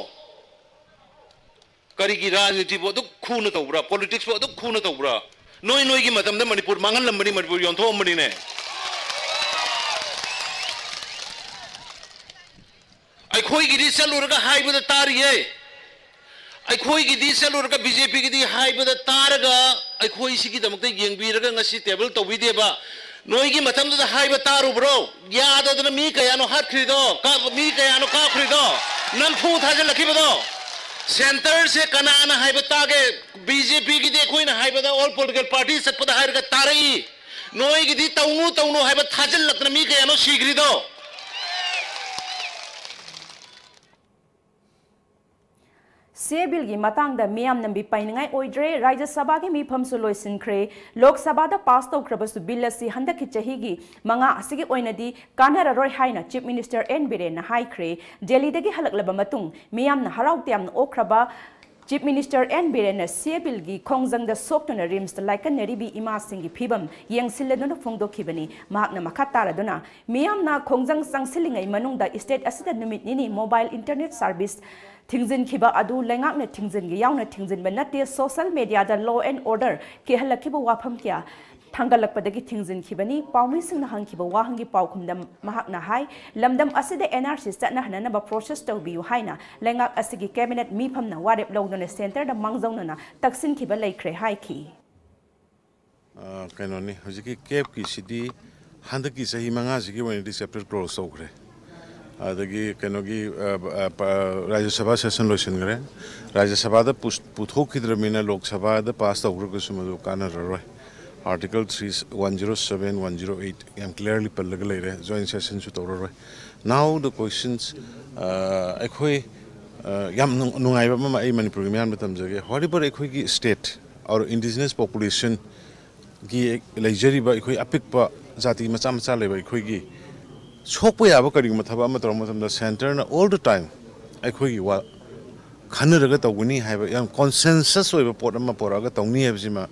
ꯀꯔꯤꯒꯤ ꯔꯥꯖꯅꯤꯇꯤꯕꯨ ꯑꯗꯨꯛ ꯈꯨꯅ ꯇꯧꯕ꯭ꯔꯥ? Politicsꯄꯨ ꯑꯗꯨꯛ ꯈꯨꯅ ꯇꯧꯕ꯭ꯔꯥ? ꯅꯣꯏ ꯅꯣꯏꯒꯤ ꯃꯇꯝꯗ ꯃꯅꯤꯄꯨꯔ ꯃꯥꯡꯍꯜꯂꯝꯕꯅꯤ, ꯃꯅꯤꯄꯨꯔ ꯌꯣꯟꯊꯣꯛꯑꯝꯕꯅꯤꯅꯦ꯫ ꯑꯩꯈꯣꯏꯒꯤꯗꯤ ꯆꯠꯂꯨꯔꯒ ꯍꯥꯏꯕꯗ ꯇꯥꯔꯤꯌꯦ꯫ ꯑꯩꯈꯣꯏꯒꯤꯗꯤ ꯆꯠꯂꯨꯔꯒ BJPꯒꯤꯗꯤ ꯍꯥꯏꯕꯗ ꯇꯥꯔꯒ ꯑꯩꯈꯣꯏ ꯁꯤꯒꯤꯗꯃꯛꯇ ꯌꯦꯡꯕꯤꯔꯒ ꯉꯁꯤ table ꯇꯧꯕꯤꯗꯦꯕ꯫ ꯅꯣꯏꯒꯤ ꯃꯇꯝꯗꯨꯗ ꯍꯥꯏꯕ ꯇꯥꯔꯨꯕ꯭ꯔꯣ? ꯌꯥꯗꯗꯅ ꯃꯤ ꯀꯌꯥꯅꯣ ꯍꯥꯠꯈ꯭ꯔꯤꯗꯣ, ꯀꯥꯞ-, ꯃꯤ ꯀꯌꯥꯅꯣ ꯀꯥꯞꯈ꯭ꯔꯤꯗꯣ, ꯅꯝꯐꯨ ꯊꯥꯖꯤꯜꯂꯛꯈꯤꯕꯗꯣ? ꯁꯦꯟꯇꯔꯁꯦ ꯀꯅꯥꯅ ꯍꯥꯏꯕ ꯇꯥꯒꯦ? ꯕꯤ ꯖꯦ ꯄꯤꯒꯤꯗꯤ ꯑꯩꯈꯣꯏꯅ ꯍꯥꯏꯕꯗ all political party ꯆꯠꯄꯗ ꯍꯥꯏꯔꯒ ꯇꯥꯔꯛꯏ꯫ ꯅꯣꯏꯒꯤꯗꯤ ꯇꯧꯅꯨ ꯇꯧꯅꯨ ꯍꯥꯏꯕ ꯊꯥꯖꯤꯜꯂꯛꯇꯅ ꯃꯤ ꯀꯌꯥꯅꯣ ꯁꯤꯈ꯭ꯔꯤꯗꯣ? ꯁꯤ ꯑꯦ ꯕꯤꯜꯒꯤ ꯃꯇꯥꯡꯗ ꯃꯤꯌꯥꯝꯅ ꯃꯤꯄꯥꯏꯅꯤꯡꯉꯥꯏ ꯑꯣꯏꯗ꯭ꯔꯦ꯫ ꯔꯥꯖ꯭ꯌ ꯁꯚꯥꯒꯤ ꯃꯤꯐꯝꯁꯨ ꯂꯣꯏꯁꯤꯟꯈ꯭ꯔꯦ꯫ ꯂꯣꯛ ꯁꯚꯥꯗ ꯄꯥꯁ ꯇꯧꯈ꯭ꯔꯕꯁꯨ ꯕꯤꯜ ꯑꯁꯤ ꯍꯟꯗꯛꯀꯤ ꯆꯍꯤꯒꯤ ꯃꯉꯥ ꯑꯁꯤꯒꯤ ꯑꯣꯏꯅꯗꯤ ꯀꯥꯟꯅꯔꯔꯣꯏ ꯍꯥꯏꯅ ꯆꯤꯐ ꯃꯤꯅꯤꯁꯇꯔ ꯑꯦꯟ ꯕꯤꯔꯦꯟꯅ ꯍꯥꯏꯈ꯭ꯔꯦ꯫ ꯗꯦꯜꯂꯤꯗꯒꯤ ꯍꯜꯂꯛꯂꯕ ꯃꯇꯨꯡ ꯃꯤꯌꯥꯝꯅ ꯍꯔꯥꯎ ꯇꯌꯥꯝꯅ ꯑꯣꯛꯈ꯭ꯔꯕ ꯆꯤꯐ ꯃꯤꯅꯤꯁꯇꯔ ꯑꯦꯟ ꯕꯤꯔꯦꯟꯅ ꯁꯤ ꯑꯦ ꯕꯤꯜꯒꯤ ꯈꯣꯡꯖꯪꯗ ꯁꯣꯛꯇꯨꯅ ꯔꯤꯝꯁꯇ ꯂꯥꯏꯀꯠꯅꯔꯤꯕꯤ ꯏꯃꯥꯁꯤꯡꯒꯤ ꯐꯤꯕꯝ ꯌꯦꯡꯁꯤꯜꯂꯗꯨꯅ ꯐꯣꯡꯗꯣꯛꯈꯤꯕꯅꯤ꯫ ꯃꯍꯥꯛꯅ ꯃꯈꯥ ꯇꯥꯔꯗꯨꯅ, ꯃꯤꯌꯥꯝꯅ ꯈꯣꯡꯖꯪ ꯆꯪꯁꯤꯜꯂꯤꯉꯩ ꯃꯅꯨꯡꯗ ꯏꯁꯇꯦꯠ ꯑꯁꯤꯗ ꯅꯨꯃꯤꯠ ꯅꯤꯅꯤ ꯃꯣꯕꯥꯏꯜ ꯏꯟꯇꯔꯅꯦꯠ ꯁꯥꯔꯚꯤꯁ ꯊꯤꯡꯖꯤꯟꯈꯤꯕ ꯑꯗꯨ ꯂꯩꯉꯥꯛꯅ ꯊꯤꯡꯖꯤꯟꯒꯦ ꯌꯥꯎꯅ ꯊꯤꯡꯖꯤꯟꯕ ꯅꯠꯇꯦ, ꯁꯣꯁꯦꯜ ꯃꯦꯗꯤꯌꯥꯗ law and order ꯀꯤꯍꯜꯂꯛꯈꯤꯕ ꯋꯥꯐꯝ ꯀꯌꯥ ꯊꯥꯡꯒꯠꯂꯛꯄꯗꯒꯤ ꯊꯤꯡꯖꯤꯟꯈꯤꯕꯅꯤ꯫ ꯄꯥꯎꯃꯤꯁꯤꯡꯅ ꯍꯪꯈꯤꯕ ꯋꯥꯍꯪꯒꯤ ꯄꯥꯎꯈꯨꯝꯗ ꯃꯍꯥꯛꯅ ꯍꯥꯏ, ꯂꯝꯗꯝ ꯑꯁꯤꯗ ꯑꯦꯟ ꯑꯥꯔ ꯁꯤ ꯆꯠꯅꯍꯟꯅꯅꯕ ꯄ꯭ꯔꯣꯁꯦꯁ ꯇꯧꯕꯤꯌꯨ ꯍꯥꯏꯅ ꯂꯩꯉꯥꯛ ꯑꯁꯤꯒꯤ ꯀꯦꯕꯤꯅꯦꯠ ꯃꯤꯐꯝꯅ ꯋꯥꯔꯦꯞ ꯂꯧꯗꯨꯅ ꯁꯦꯟꯇꯔꯗ ꯃꯥꯡꯖꯧꯅꯅ ꯇꯛꯁꯤꯟꯈꯤꯕ ꯂꯩꯈ꯭ꯔꯦ ꯍꯥꯏꯈꯤ꯫ ꯑ, ꯀꯩꯅꯣꯅꯤ, ꯍꯧꯖꯤꯛꯀꯤ ꯀꯦꯞꯀꯤꯁꯤꯗꯤ ꯍꯟꯗꯛꯀꯤ ꯆꯍꯤ ꯃꯉꯥꯁꯤꯒꯤ ꯑꯣꯏꯅꯗꯤ ꯆꯦꯞꯇꯔ ꯀ꯭ꯂꯣꯖ ꯇꯧꯈ꯭ꯔꯦ꯫ ꯑꯗꯒꯤ ꯀꯩꯅꯣꯒꯤ, ꯑ, ꯑ, ꯄ-, ꯔꯥꯖ꯭ꯌ ꯁꯚꯥ ꯁꯦꯁꯟ ꯂꯣꯏꯁꯤꯟꯈ꯭ꯔꯦ꯫ ꯔꯥꯖ꯭ꯌ ꯁꯚꯥꯗ ꯄꯨꯁ-, ꯄꯨꯊꯣꯛꯈꯤꯗ꯭ꯔꯕꯅꯤꯅ ꯂꯣꯛ ꯁꯚꯥꯗ ꯄꯥꯁ ꯇꯧꯈ꯭ꯔꯒꯁꯨ ꯃꯗꯨ ꯀꯥꯟꯅꯔꯔꯣꯏ꯫ Article three, one zero seven, one zero eight ꯌꯥꯝ clearly ꯄꯜꯂꯒ ꯂꯩꯔꯦ꯫ Joint sessionꯁꯨ ꯇꯧꯔꯔꯣꯏ꯫ Now the questions, ꯑ, ꯑꯩꯈꯣꯏ, ꯑ, ꯌꯥꯝ ꯅꯨꯡ-, ꯅꯨꯡꯉꯥꯏꯕ ꯑꯃ ꯑꯩ ꯃꯅꯤꯄꯨꯔꯒꯤ ꯃꯤꯌꯥꯝꯗ ꯇꯝꯖꯒꯦ꯫ Whatever ꯑꯩꯈꯣꯏꯒꯤ state or indigenous population ꯒꯤ ꯂꯩꯖꯔꯤꯕ ꯑꯩꯈꯣꯏ ꯑꯄꯤꯛꯄ ꯖꯥꯇꯤ ꯃꯆꯥ ꯃꯆꯥ ꯂꯩꯕ ꯑꯩꯈꯣꯏꯒꯤ ꯁꯣꯛꯄ ꯌꯥꯕ ꯀꯔꯤꯒꯨꯝꯕ ꯊꯕꯛ ꯑꯃ ꯇꯧꯔꯛꯄ ꯃꯇꯝꯗ centreꯅ all the time ꯑꯩꯈꯣꯏꯒꯤ ꯋꯥ ꯈꯟꯅꯔꯒ ꯇꯧꯒꯅꯤ ꯍꯥꯏꯕ ꯌꯥꯝ consensus ꯑꯣꯏꯕ ꯄꯣꯠ ꯑꯃ ꯄꯨꯔꯛꯑꯒ ꯇꯧꯅꯤ ꯍꯥꯏꯕꯁꯤꯃ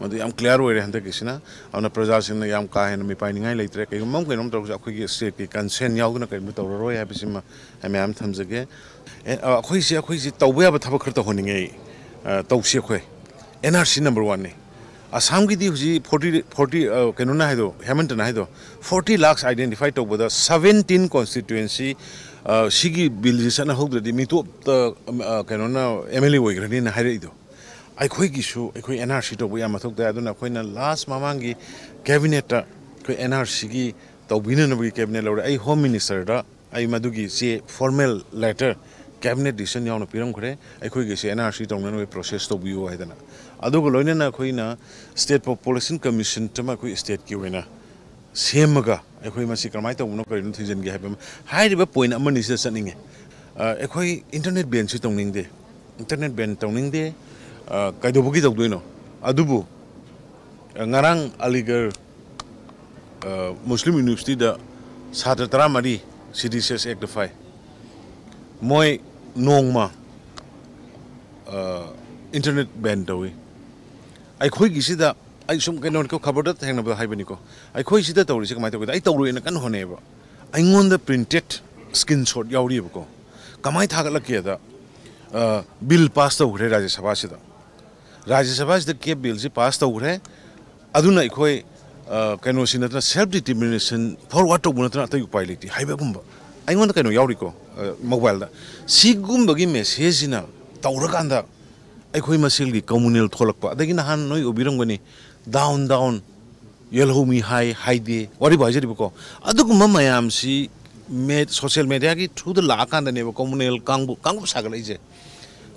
ꯃꯗꯨ ꯌꯥꯝ clear ꯑꯣꯏꯔꯦ ꯍꯟꯗꯛꯀꯤꯁꯤꯅ꯫ ꯑꯗꯨꯅ ꯄ꯭ꯔꯖꯥꯁꯤꯡꯅ ꯌꯥꯝ ꯀꯥ ꯍꯦꯟꯅ ꯃꯤꯄꯥꯏꯅꯤꯡꯉꯥꯏ ꯂꯩꯇ꯭ꯔꯦ꯫ ꯀꯩꯒꯨꯝꯕ ꯑꯃ ꯀꯩꯅꯣꯝ ꯇꯧꯔꯁꯨ ꯑꯩꯈꯣꯏꯒꯤ stateꯀꯤ consent ꯌꯥꯎꯗꯅ ꯀꯔꯤꯒꯨꯝꯕ ꯇꯧꯔꯔꯣꯏ ꯍꯥꯏꯕꯁꯤꯃ ꯑꯩ ꯃꯌꯥꯝ ꯊꯝꯖꯒꯦ꯫ ꯑꯦ, ꯑ, ꯑꯩꯈꯣꯏꯁꯦ, ꯑꯩꯈꯣꯏꯁꯦ ꯇꯧꯕ ꯌꯥꯕ ꯊꯕꯛ ꯈꯔ ꯇꯧꯍꯟꯅꯤꯡꯉꯦ ꯑꯩ꯫ ꯑ, ꯇꯧꯁꯤ ꯑꯩꯈꯣꯏ꯫ N R C number oneꯅꯤ꯫ ꯑꯁꯥꯝꯒꯤꯗꯤ ꯍꯧꯖꯤꯛ forty, forty, ꯑ, ꯀꯩꯅꯣꯅ ꯍꯥꯏꯗꯣ, ꯍꯦꯃꯟꯇꯅ ꯍꯥꯏꯗꯣ, forty lakhs identify ꯇꯧꯕꯗ seventeen constituency, ꯑ, ꯁꯤꯒꯤ ꯕꯤꯜꯁꯤ ꯆꯠꯅꯍꯧꯗ꯭ꯔꯗꯤ ꯃꯤꯇꯣꯞꯇ, ꯑ, ꯀꯩꯅꯣꯅ M L A ꯑꯣꯏꯈ꯭ꯔꯅꯤꯅ ꯍꯥꯏꯔꯛꯏꯗꯣ꯫ ꯑꯩꯈꯣꯏꯒꯤꯁꯨ ꯑꯩꯈꯣꯏ N R C ꯇꯧꯕ ꯌꯥꯝ ꯃꯊꯧ ꯇꯥꯏ꯫ ꯑꯗꯨꯅ ꯑꯩꯈꯣꯏꯅ last ꯃꯃꯥꯡꯒꯤ cabinetꯇ ꯑꯩꯈꯣꯏ N R Cꯒꯤ ꯇꯧꯕꯤꯅꯅꯕꯒꯤ cabinet ꯂꯧꯔꯦ꯫ ꯑꯩ Home Ministerꯗ ꯑꯩ ꯃꯗꯨꯒꯤ ꯆꯦ formal letter ꯀꯦꯕꯤꯅꯦꯠ ꯗꯤꯁꯤꯖꯟ ꯌꯥꯎꯅ ꯄꯤꯔꯝꯈ꯭ꯔꯦ, ꯑꯩꯈꯣꯏꯒꯤꯁꯦ ꯑꯦꯟ ꯑꯥꯔ ꯁꯤ ꯇꯧꯅꯅꯕꯒꯤ ꯄ꯭ꯔꯣꯁꯦꯁ ꯇꯧꯕꯤꯌꯨ ꯍꯥꯏꯗꯅ꯫ ꯑꯗꯨꯒ ꯂꯣꯏꯅꯅ ꯑꯩꯈꯣꯏꯅ ꯁ꯭ꯇꯦꯠ ꯄꯣꯄꯨꯂꯦꯁꯟ ꯀꯃꯤꯁꯟ ꯑꯃ ꯑꯩꯈꯣꯏ ꯁ꯭ꯇꯦꯠꯀꯤ ꯑꯣꯏꯅ ꯁꯦꯝꯃꯒ ꯑꯩꯈꯣꯏ ꯃꯁꯤ ꯀꯃꯥꯏꯅ ꯇꯧꯕꯅꯣ, ꯀꯔꯤꯅꯣ ꯊꯤꯖꯤꯟꯒꯦ ꯍꯥꯏꯕ ꯑꯃ꯫ ꯍꯥꯏꯔꯤꯕ ꯄꯣꯏꯟ ꯑꯃꯅꯤꯁꯤꯗ ꯆꯠꯅꯤꯡꯉꯦ꯫ ꯑ, ꯑꯩꯈꯣꯏ ꯏꯟꯇꯔꯅꯦꯠ ꯕꯦꯟꯁꯨ ꯇꯧꯅꯤꯡꯗꯦ, ꯏꯟꯇꯔꯅꯦꯠ ꯕꯦꯟ ꯇꯧꯅꯤꯡꯗꯦ꯫ ꯑ, ꯀꯩꯗꯧꯕꯒꯤ ꯇꯧꯗꯣꯏꯅꯣ? ꯑꯗꯨꯕꯨ, ꯑ, ꯉꯔꯥꯡ ꯑꯂꯤꯒꯔ, ꯑ, ꯃꯨꯁꯂꯤꯝ ꯌꯨꯅꯤꯚꯔꯁꯤꯇꯤꯗ ꯁꯥꯇ꯭ꯔ ꯇꯔꯥꯃꯔꯤ ꯁꯤ ꯗꯤ ꯁꯤ ꯑꯦꯁ ꯑꯦꯛꯇ ꯐꯥꯏ꯫ ꯃꯣꯏ ꯅꯣꯡꯃ, ꯑ, ꯏꯟꯇꯔꯅꯦꯠ ꯕꯦꯟ ꯇꯧꯏ꯫ ꯑꯩꯈꯣꯏꯒꯤꯁꯤꯗ, ꯑꯩ ꯁꯨꯝ ꯀꯩꯅꯣ ꯈꯕꯔꯗ ꯊꯦꯡꯅꯕꯗ ꯍꯥꯏꯕꯅꯤꯀꯣ, ꯑꯩꯈꯣꯏ ꯁꯤꯗ ꯇꯧꯔꯤꯁꯦ ꯀꯃꯥꯏꯅ ꯇꯧꯒꯦꯗ, ꯑꯩ ꯇꯧꯔꯣꯏꯅ ꯀꯟꯅ ꯍꯣꯠꯅꯩꯌꯦꯕ꯫ ꯑꯩꯉꯣꯟꯗ ꯄ꯭ꯔꯤꯟꯇꯦꯠ ꯁ꯭ꯀ꯭ꯔꯤꯟ ꯁꯣꯠ ꯌꯥꯎꯔꯤꯕꯀꯣ꯫ ꯀꯃꯥꯏꯅ ꯊꯥꯒꯠꯂꯛꯀꯦꯗ, ꯑ, ꯕꯤꯜ ꯄꯥꯁ ꯇꯧꯈ꯭ꯔꯦ ꯔꯥꯖ꯭ꯌ ꯁꯚꯥꯁꯤꯗ꯫ ꯔꯥꯖ꯭ꯌ ꯁꯚꯥꯁꯤꯗ ꯀꯦꯞ ꯕꯤꯜꯁꯤ ꯄꯥꯁ ꯇꯧꯈ꯭ꯔꯦ, ꯑꯗꯨꯅ ꯑꯩꯈꯣꯏ, ꯑ, ꯀꯩꯅꯣꯁꯤ ꯅꯠꯇꯅ, ꯁꯦꯜꯐ ꯗꯤꯇꯔꯃꯤꯅꯦꯁꯟ ꯐꯣꯔꯋꯥꯔꯗ ꯇꯧꯕ ꯅꯠꯇꯅ ꯑꯇꯩ ꯎꯄꯥꯏ ꯂꯩꯇꯦ ꯍꯥꯏꯕꯒꯨꯝꯕ ꯑꯩꯉꯣꯟꯗ ꯀꯩꯅꯣ ꯌꯥꯎꯔꯤꯀꯣ, ꯑ, ꯃꯣꯕꯥꯏꯜꯗ꯫ ꯁꯤꯒꯨꯝꯕꯒꯤ ꯃꯦꯁꯦꯖꯁꯤꯅ ꯇꯧꯔꯀꯥꯟꯗ ꯑꯩꯈꯣꯏ ꯃꯁꯦꯜꯒꯤ ꯀꯝꯃꯨꯅꯦꯜ ꯊꯣꯛꯂꯛꯄ, ꯑꯗꯒꯤ ꯅꯍꯥꯟ ꯅꯣꯏ ꯎꯕꯤꯔꯝꯒꯅꯤ, ꯗꯥꯎꯟ ꯗꯥꯎꯟ, ꯌꯦꯜꯍꯧꯃꯤ ꯍꯥꯏ ꯍꯥꯏꯗꯦ, ꯋꯥꯔꯤꯕꯨ ꯍꯥꯏꯖꯔꯤꯕꯀꯣ꯫ ꯑꯗꯨꯒꯨꯝꯕ ꯃꯌꯥꯝꯁꯤ ꯃꯦ-, ꯁꯣꯁꯤꯌꯦꯜ ꯃꯦꯗꯤꯌꯥꯒꯤ ꯊ꯭ꯔꯨꯗ ꯂꯥꯛꯑꯀꯥꯟꯗꯅꯦꯕ ꯀꯝꯃꯨꯅꯦꯜ ꯀꯥꯡꯕꯨ, ꯀꯥꯡꯂꯨꯞ ꯁꯥꯒꯠꯂꯛꯏꯁꯦ꯫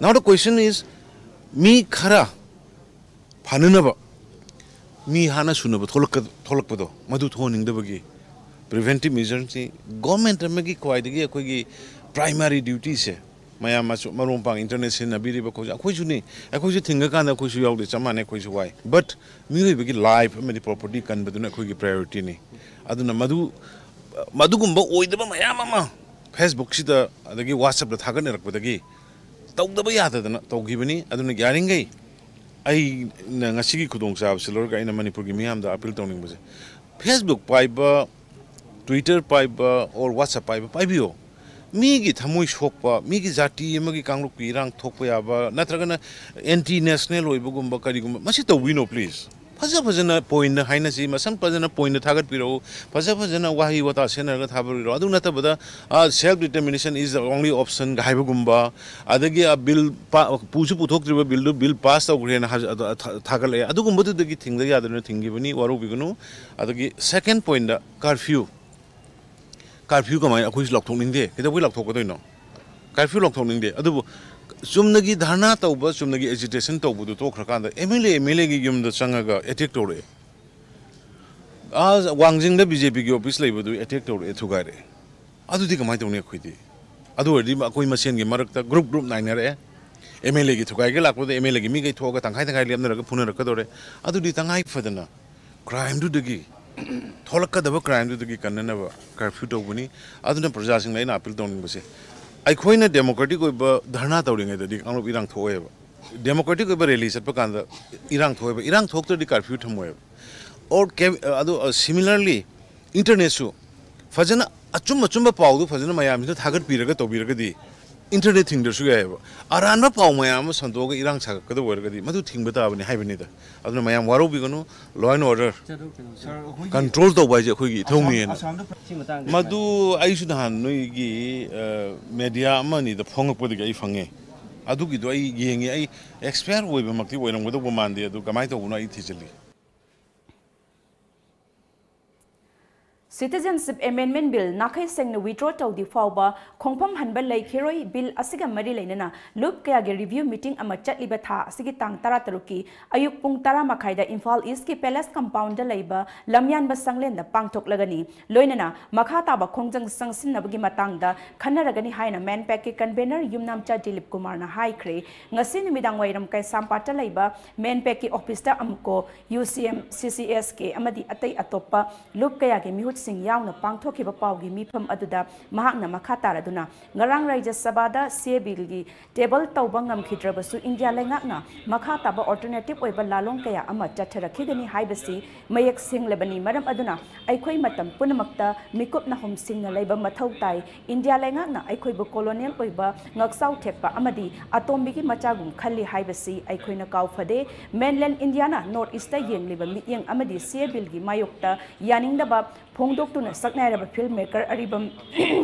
Now the question is, ꯃꯤ ꯈꯔ ꯐꯅꯅꯕ, ꯃꯤ ꯍꯥꯠꯅ ꯁꯨꯅꯕ ꯊꯣꯛꯂꯛꯀ-, ꯊꯣꯛꯂꯛꯄꯗꯣ, ꯃꯗꯨ ꯊꯣꯛꯍꯟꯅꯤꯡꯗꯕꯒꯤ ꯄ꯭ꯔꯤꯚꯦꯟꯇꯤꯞ ꯃꯦꯖꯔꯁꯤ ꯒꯣꯔꯃꯦꯟꯠ ꯑꯃꯒꯤ ꯈ꯭ꯋꯥꯏꯗꯒꯤ ꯑꯩꯈꯣꯏꯒꯤ ꯄ꯭ꯔꯥꯏꯃꯥꯔꯤ ꯗ꯭ꯌꯨꯇꯤꯁꯦ꯫ ꯃꯌꯥꯝ ꯑꯁꯨ ꯃꯔꯨꯞ ꯃꯄꯥꯡ ꯏꯟꯇꯔꯅꯦꯠ ꯁꯤꯖꯤꯟꯅꯕꯤꯔꯤꯕ ꯑꯩꯈꯣꯏꯁꯨ, ꯑꯩꯈꯣꯏꯁꯨꯅꯤ, ꯑꯩꯈꯣꯏꯁꯨ ꯊꯤꯡꯉꯀꯥꯟꯗ ꯑꯩꯈꯣꯏꯁꯨ ꯌꯥꯎꯗꯦ, ꯆꯞ ꯃꯥꯟꯅꯩ, ꯑꯩꯈꯣꯏꯁꯨ ꯋꯥꯏ꯫ But ꯃꯤꯑꯣꯏꯕꯒꯤ ꯂꯥꯏꯐ ꯑꯃꯗꯤ ꯄ꯭ꯔꯣꯄꯔꯇꯤ ꯀꯟꯕꯗꯨꯅ ꯑꯩꯈꯣꯏꯒꯤ ꯄ꯭ꯔꯥꯏꯌꯣꯔꯤꯇꯤꯅꯤ꯫ ꯑꯗꯨꯅ ꯃꯗꯨ, ꯃꯗꯨꯒꯨꯝꯕ ꯑꯣꯏꯗꯕ ꯃꯌꯥꯝ ꯑꯃ ꯐꯦꯁꯕꯨꯛꯁꯤꯗ ꯑꯗꯒꯤ ꯋꯥꯆꯞꯇ ꯊꯥꯒꯠꯅꯔꯛꯄꯗꯒꯤ ꯇꯧꯗꯕ ꯌꯥꯗꯗꯅ ꯇꯧꯈꯤꯕꯅꯤ꯫ ꯑꯗꯨꯅ ꯌꯥꯔꯤꯈꯩ ꯑꯩꯅ ꯉꯁꯤꯒꯤ ꯈꯨꯗꯣꯡꯆꯥꯕꯁꯤ ꯂꯧꯔꯒ ꯑꯩꯅ ꯃꯅꯤꯄꯨꯔꯒꯤ ꯃꯤꯌꯥꯝꯗ ꯑꯄꯤꯜ ꯇꯧꯅꯤꯡꯕꯁꯦ, ꯐꯦꯁꯕꯨꯛ ꯄꯥꯏꯕ, ꯇ꯭ꯋꯤꯇꯔ ꯄꯥꯏꯕ, or ꯋꯥꯆꯞ ꯄꯥꯏꯕ ꯄꯥꯏꯕꯤꯌꯣ꯫ ꯃꯤꯒꯤ ꯊꯃꯣꯏ ꯁꯣꯛꯄ, ꯃꯤꯒꯤ ꯖꯥꯇꯤ ꯑꯃꯒꯤ ꯀꯥꯡꯂꯨꯞꯀꯤ ꯏꯔꯥꯡ ꯊꯣꯛꯄ ꯌꯥꯕ, ꯅꯠꯇ꯭ꯔꯒꯅ ꯑꯦꯟꯇꯤ ꯅꯦꯁꯅꯦꯜ ꯑꯣꯏꯕꯒꯨꯝꯕ ꯀꯔꯤꯒꯨꯝꯕ, ꯃꯁꯤ ꯇꯧꯕꯤꯅꯣ please꯫ ꯐꯖ ꯐꯖꯅ ꯄꯣꯏꯟꯠ ꯍꯥꯏꯅꯁꯤ, ꯃꯁꯝ ꯐꯖꯅ ꯄꯣꯏꯟꯠ ꯊꯥꯒꯠꯄꯤꯔꯛꯎ, ꯐꯖ ꯐꯖꯅ ꯋꯥꯍꯩ ꯋꯥꯇꯥ ꯁꯦꯟꯅꯔꯒ ꯊꯥꯕꯤꯔꯛꯑꯣ꯫ ꯑꯗꯨ ꯅꯠꯇꯕꯗ, "Self determination is the only option" ꯍꯥꯏꯕꯒꯨꯝꯕ, ꯑꯗꯒꯤ, ꯑ, ꯕꯤꯜ ꯄꯥ-, ꯄꯨꯁꯨ ꯄꯨꯊꯣꯛꯇ꯭ꯔꯤꯕ ꯕꯤꯜꯗꯨ ꯕꯤꯜ ꯄꯥꯁ ꯇꯧꯈ꯭ꯔꯦꯅ ꯍꯥꯏ-, ꯑꯗ, ꯊꯥ-, ꯊꯥꯒꯠꯂꯛꯑꯦ꯫ ꯑꯗꯨꯒꯨꯝꯕꯗꯨꯗꯒꯤ ꯊꯤꯡꯗ ꯌꯥꯗꯗꯅ ꯊꯤꯡꯈꯤꯕꯅꯤ, ꯋꯥꯔꯧꯕꯤꯒꯅꯨ꯫ ꯑꯗꯒꯤ ꯁꯦꯀꯦꯟ ꯄꯣꯏꯟꯠꯇ ꯀꯥꯔꯐ꯭ꯌꯨ꯫ ꯀꯥꯔꯐ꯭ꯌꯨ ꯀꯃꯥꯏꯅ ꯑꯩꯈꯣꯏꯁꯨ ꯂꯥꯎꯊꯣꯛꯅꯤꯡꯗꯦ? ꯀꯩꯗꯧꯕꯩ ꯂꯥꯎꯊꯣꯛꯀꯗꯣꯏꯅꯣ? ꯀꯔꯐ꯭ꯌꯨ ꯂꯧꯊꯣꯛꯅꯤꯡꯗꯦ, ꯑꯗꯨꯕꯨ ꯆꯨꯝꯅꯒꯤ ꯙꯔꯅꯥ ꯇꯧꯕ, ꯆꯨꯝꯅꯒꯤ ꯑꯦꯖꯤꯇꯦꯁꯟ ꯇꯧꯕꯗꯨ ꯇꯣꯛꯈ꯭ꯔꯀꯥꯟꯗ M L A M L ꯑꯦꯒꯤ ꯌꯨꯝꯗ ꯆꯪꯉꯒ ꯑꯦꯇꯦꯛ ꯇꯧꯔꯛꯑꯦ꯫ ꯑꯥ ꯋꯥꯡꯖꯤꯡꯗ ꯕꯤ ꯖꯦ ꯄꯤꯒꯤ ꯑꯣꯐꯤꯁ ꯂꯩꯕꯗꯨ ꯑꯦꯇꯦꯛ ꯇꯧꯔꯛꯑꯦ, ꯊꯨꯒꯥꯏꯔꯛꯑꯦ꯫ ꯑꯗꯨꯗꯤ ꯀꯃꯥꯏꯅ ꯇꯧꯅꯤ? ꯑꯩꯈꯣꯏꯗꯤ ꯑꯗꯨ ꯑꯣꯏꯔꯗꯤ ꯑꯩꯈꯣꯏ ꯃꯁꯦꯟꯒꯤ ꯃꯔꯛꯇ ꯒ꯭ꯔꯨꯞ ꯒ꯭ꯔꯨꯞ ꯅꯥꯏꯅꯔꯛꯑꯦ꯫ ꯑꯦꯝ ꯑꯦꯜ ꯑꯦꯒꯤ ꯊꯨꯒꯥꯏꯒꯦ ꯂꯥꯛꯄꯗ ꯑꯦꯝ ꯑꯦꯜ ꯑꯦꯒꯤ ꯃꯤꯈꯩ ꯊꯣꯛꯑꯒ ꯇꯪꯈꯥꯏ ꯇꯪꯈꯥꯏ ꯂꯦꯞꯅꯔꯒ ꯐꯨꯅꯔꯛꯀꯗꯧꯔꯦ꯫ ꯑꯗꯨꯗꯤ ꯇꯉꯥꯏ ꯐꯗꯅ ꯀ꯭ꯔꯥꯏꯝꯗꯨꯗꯒꯤ, ꯊꯣꯛꯂꯛꯀꯗꯕ ꯀ꯭ꯔꯥꯏꯝꯗꯨꯗꯒꯤ ꯀꯟꯅꯅꯕ ꯀꯔꯐ꯭ꯌꯨ ꯇꯧꯕꯅꯤ꯫ ꯑꯗꯨꯅ ꯄ꯭ꯔꯖꯥꯁꯤꯡꯗ ꯑꯩꯅ ꯑꯥꯄꯤꯜ ꯇꯧꯅꯤꯡꯕꯁꯦ, ꯑꯩꯈꯣꯏꯅ ꯗꯦꯃꯣꯀ꯭ꯔꯦꯇꯤꯛ ꯑꯣꯏꯕ ꯙꯔꯅꯥ ꯇꯧꯔꯤꯉꯩꯗꯗꯤ ꯀꯥꯡꯂꯨꯞ ꯏꯔꯥꯡ ꯊꯣꯛꯑꯦꯕ꯫ ꯗꯦꯃꯣꯀ꯭ꯔꯦꯇꯤꯛ ꯑꯣꯏꯕ ꯔꯦꯂꯤ ꯆꯠꯄ ꯀꯥꯟꯗ ꯏꯔꯥꯡ ꯊꯣꯛꯑꯦꯕ꯫ ꯏꯔꯥꯡ ꯊꯣꯛꯇ꯭ꯔꯗꯤ ꯀꯔꯐ꯭ꯌꯨ ꯊꯝꯃꯣꯏꯕ꯫ ꯑꯣꯔ ꯑꯗꯨ ꯁꯤꯃꯤꯂꯔꯂꯤ ꯏꯟꯇꯔꯅꯦꯠꯁꯨ ꯐꯖꯅ ꯑꯆꯨꯝ ꯑꯆꯨꯝꯕ ꯄꯥꯎꯗꯨ ꯐꯖꯅ ꯃꯌꯥꯝꯁꯤꯅ ꯊꯥꯒꯠꯄꯤꯔꯒ ꯇꯧꯕꯤꯔꯒꯗꯤ ꯏꯟꯇꯔꯅꯦꯠ ꯊꯤꯡꯗ꯭ꯔꯁꯨ ꯌꯥꯏꯑꯕ꯫ ꯑꯔꯥꯟꯕ ꯄꯥꯎ ꯃꯌꯥꯝ ꯑꯃ ꯁꯟꯗꯣꯛꯑꯒ ꯏꯔꯥꯡ ꯁꯥꯒꯠꯀꯗꯕ ꯑꯣꯏꯔꯒꯗꯤ ꯃꯗꯨ ꯊꯤꯡꯕ ꯇꯥꯕꯅꯤ ꯍꯥꯏꯕꯅꯤꯗ꯫ ꯑꯗꯨꯅ ꯃꯌꯥꯝ ꯋꯥꯔꯧꯕꯤꯒꯅꯨ, law and order control ꯇꯧꯕ ꯍꯥꯏꯁꯦ ꯑꯩꯈꯣꯏꯒꯤ ꯏꯊꯧꯅꯤꯅ꯫ ꯃꯗꯨ ꯑꯩꯁꯨ ꯅꯍꯥꯟ ꯅꯣꯏꯒꯤ ꯃꯦꯗꯤꯌꯥ ꯑꯃ ꯑꯅꯤꯗ ꯐꯣꯡꯉꯛꯄꯗꯒꯤ ꯑꯩ ꯐꯪꯉꯦ꯫ ꯑꯗꯨꯒꯤꯗꯣ ꯑꯩ ꯌꯦꯡꯉꯤ꯫ ꯑꯩ ꯑꯦꯛꯁꯄꯌꯔ ꯑꯣꯏꯕꯃꯛꯇꯤ ꯑꯣꯏꯔꯝꯒꯗꯧꯕ ꯃꯥꯟꯗꯦ, ꯑꯗꯨ ꯀꯃꯥꯏꯅ ꯇꯧꯕꯅꯣ ꯑꯩ ꯊꯤꯖꯤꯜꯂꯤ꯫ Citizenship Amendment Bill ꯅꯥꯈꯩ ꯁꯦꯡꯅ withdraw ꯇꯧꯗꯤ ꯐꯥꯎꯕ ꯈꯣꯡꯐꯝ ꯍꯟꯕ ꯂꯩꯈꯤꯔꯣꯏ꯫ Bill ꯑꯁꯤꯒ ꯃꯔꯤ ꯂꯩꯅꯅ ꯂꯨꯞ ꯀꯌꯥꯒꯤ review meeting ꯑꯃ ꯆꯠꯂꯤꯕ ꯊꯥ ꯑꯁꯤꯒꯤ ꯇꯥꯡ ꯇꯔꯥꯇꯔꯨꯛꯀꯤ ꯑꯌꯨꯛ ꯄꯨꯡ ꯇꯔꯥ ꯃꯈꯥꯏꯗ ꯏꯝꯐꯥꯜ ꯏꯁꯀꯤ ꯄꯦꯂꯦꯁ ꯀꯝꯄꯥꯎꯟꯗ ꯂꯩꯕ ꯂꯝꯌꯥꯟꯕ ꯁꯪꯂꯦꯟꯗ ꯄꯥꯡꯊꯣꯛꯂꯒꯅꯤ꯫ ꯂꯣꯏꯅꯅ ꯃꯈꯥ ꯇꯥꯕ ꯈꯣꯡꯖꯪ ꯆꯪꯁꯤꯟꯅꯕꯒꯤ ꯃꯇꯥꯡꯗ ꯈꯟꯅꯔꯒꯅꯤ ꯍꯥꯏꯅ ꯃꯦꯟꯄꯦꯛꯀꯤ convener ꯌꯨꯝꯅꯥꯝꯆꯥ ꯗꯤꯂꯤꯞ ꯀꯨꯃꯥꯔꯅ ꯍꯥꯏꯈ꯭ꯔꯦ꯫ ꯉꯁꯤ ꯅꯨꯃꯤꯗꯥꯡ ꯋꯥꯏꯔꯝ ꯀꯩꯁꯥꯝꯄꯥꯠꯇ ꯂꯩꯕ ꯃꯦꯟꯄꯦꯛꯀꯤ ꯑꯣꯐꯤꯁꯇ ꯑꯃꯨꯛꯀꯣ ꯌꯨ ꯁꯤ ꯑꯦꯝ, ꯁꯤ ꯁꯤ ꯑꯦꯁ ꯀꯦ ꯑꯃꯗꯤ ꯑꯇꯩ ꯑꯇꯣꯞꯄ ꯂꯨꯞ ꯀꯌꯥꯒꯤ ꯃꯤꯍꯨꯠꯁꯤꯡ ꯌꯥꯎꯅ ꯄꯥꯡꯊꯣꯛꯈꯤꯕ ꯄꯥꯎꯒꯤ ꯃꯤꯐꯝ ꯑꯗꯨꯗ ꯃꯍꯥꯛꯅ ꯃꯈꯥ ꯇꯥꯔꯗꯨꯅ ꯉꯔꯥꯡ ꯔꯥꯖ꯭ꯌ ꯁꯚꯥꯗ ꯁꯤ ꯑꯦ ꯕꯤꯜꯒꯤ ꯇꯦꯕꯜ ꯇꯧꯕ ꯉꯝꯈꯤꯗ꯭ꯔꯕꯁꯨ ꯏꯟꯗꯤꯌꯥ ꯂꯩꯉꯥꯛꯅ ꯃꯈꯥ ꯇꯥꯕ alternative ꯑꯣꯏꯕ ꯂꯥꯂꯣꯡ ꯀꯌꯥ ꯑꯃ ꯆꯠꯊꯔꯛꯈꯤꯒꯅꯤ ꯍꯥꯏꯕꯁꯤ ꯃꯌꯦꯛ ꯁꯦꯡꯂꯕꯅꯤ꯫ ꯃꯔꯝ ꯑꯗꯨꯅ ꯑꯩꯈꯣꯏ ꯃꯇꯝ ꯄꯨꯝꯅꯃꯛꯇ ꯃꯤꯀꯨꯞ ꯅꯥꯍꯨꯝ ꯁꯤꯡꯅ ꯂꯩꯕ ꯃꯊꯧ ꯇꯥꯏ꯫ ꯏꯟꯗꯤꯌꯥ ꯂꯩꯉꯥꯛꯅ ꯑꯩꯈꯣꯏꯕꯨ colonial ꯑꯣꯏꯕ ꯉꯛꯆꯥꯎ ꯊꯦꯛꯄ ꯑꯃꯗꯤ ꯑꯇꯣꯝꯕꯤꯒꯤ ꯃꯆꯥꯒꯨꯝ ꯈꯜꯂꯤ ꯍꯥꯏꯕꯁꯤ ꯑꯩꯈꯣꯏꯅ ꯀꯥꯎꯐꯗꯦ꯫ Mainland ꯏꯟꯗꯤꯌꯥꯅ North Eastꯇ ꯌꯦꯡꯂꯤꯕ ꯃꯤꯠꯌꯦꯡ ꯑꯃꯗꯤ ꯁꯤ ꯑꯦ ꯕꯤꯜꯒꯤ ꯃꯥꯌꯣꯛꯇ ꯌꯥꯅꯤꯡꯗꯕ ꯐꯣꯡꯗꯣꯛꯇꯨꯅ ꯁꯛꯅꯥꯏꯔꯕ film maker ꯑꯔꯤꯕꯝ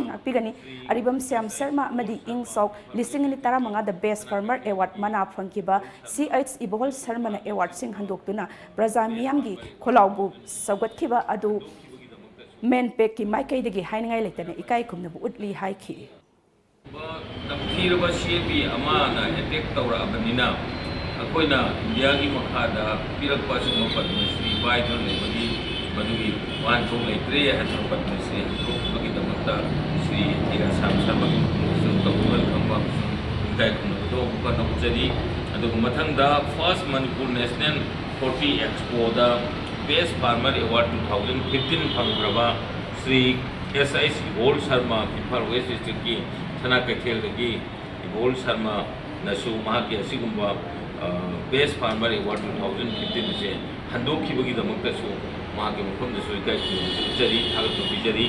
ꯉꯥꯛꯄꯤꯒꯅꯤ꯫ ꯑꯔꯤꯕꯝ ꯁ꯭ꯌꯥꯝ ꯁꯔꯃ ꯑꯃꯗꯤ ꯏꯪ ꯁꯣꯛ ꯂꯤꯁꯤꯡ ꯑꯅꯤ ꯇꯔꯥꯃꯉꯥꯗ Best Performer Award ꯃꯅꯥ ꯐꯪꯈꯤꯕ ꯁꯤ ꯑꯩꯆ ꯏꯕꯣꯍꯜ ꯁꯔꯃꯅ awardꯁꯤꯡ ꯍꯟꯗꯣꯛꯇꯨꯅ ꯄ꯭ꯔꯖꯥ ꯃꯤꯌꯥꯝꯒꯤ ꯈꯣꯜꯂꯥꯎꯕꯨ ꯁꯧꯒꯠꯈꯤꯕ ꯑꯗꯨ ꯃꯦꯟꯄꯦꯛꯀꯤ ꯃꯥꯏꯀꯩꯗꯒꯤ ꯍꯥꯏꯅꯤꯡꯉꯥꯏ ꯂꯩꯇꯅ ꯏꯀꯥꯏ ꯈꯨꯝꯅꯕ ꯎꯠꯂꯤ ꯍꯥꯏꯈꯤ꯫ ꯇꯝꯊꯤꯔꯕ ꯁꯤ ꯑꯦ ꯄꯤ ꯑꯃꯅ ꯑꯦꯇꯦꯛ ꯇꯧꯔꯛꯑꯕꯅꯤꯅ, ꯑꯩꯈꯣꯏꯅ ꯏꯟꯗꯤꯌꯥꯒꯤ ꯃꯈꯥꯗ ꯄꯤꯔꯛꯄ ꯑꯁꯤꯒꯨꯝꯕ ꯄꯗꯃ ꯁ꯭ꯔꯤ ꯄꯥꯏꯗꯨꯅ ꯂꯩꯕꯒꯤ ꯃꯗꯨꯒꯤ ꯋꯥꯍꯟꯊꯣꯛ ꯂꯩꯇ꯭ꯔꯦ ꯍꯥꯏꯗꯨꯅ ꯄꯗꯃ ꯁ꯭ꯔꯤ ꯍꯟꯗꯣꯛꯄꯒꯤꯗꯃꯛꯇ ꯁ꯭ꯔꯤ ꯇꯤꯔꯥꯁꯥꯝ ꯁꯔꯃꯒꯤ ꯃꯐꯝꯗꯁꯨ ꯇꯧꯕꯤꯃꯜ ꯈꯪꯕ ꯏꯀꯥꯏ ꯈꯨꯝꯅꯕꯗꯣ ꯑꯃꯨꯛ ꯀꯟꯅ ꯎꯠꯆꯔꯤ꯫ ꯑꯗꯨꯒ ꯃꯊꯪꯗ First Manipur National Horti Expoꯗ Best Farmer Award two thousand fifteen ꯐꯪꯈ꯭ꯔꯕ Shri S H Ibol Sharma, Imphal west ꯗꯤꯁꯇ꯭ꯔꯤꯛꯀꯤ ꯁꯅꯥ ꯀꯩꯊꯦꯜꯗꯒꯤ ꯏꯕꯣꯜ ꯁꯔꯃꯅꯁꯨ ꯃꯍꯥꯛꯀꯤ ꯑꯁꯤꯒꯨꯝꯕ Best Farmer Award two thousand fifteen ꯑꯁꯦ ꯍꯟꯗꯣꯛꯈꯤꯕꯒꯤꯗꯃꯛꯇꯁꯨ ꯃꯍꯥꯛꯀꯤ ꯃꯐꯝꯗꯁꯨ ꯏꯀꯥꯏ ꯈꯨꯝꯅꯕꯁꯨ ꯎꯠꯆꯔꯤ, ꯊꯥꯒꯠꯄ ꯄꯤꯖꯔꯤ꯫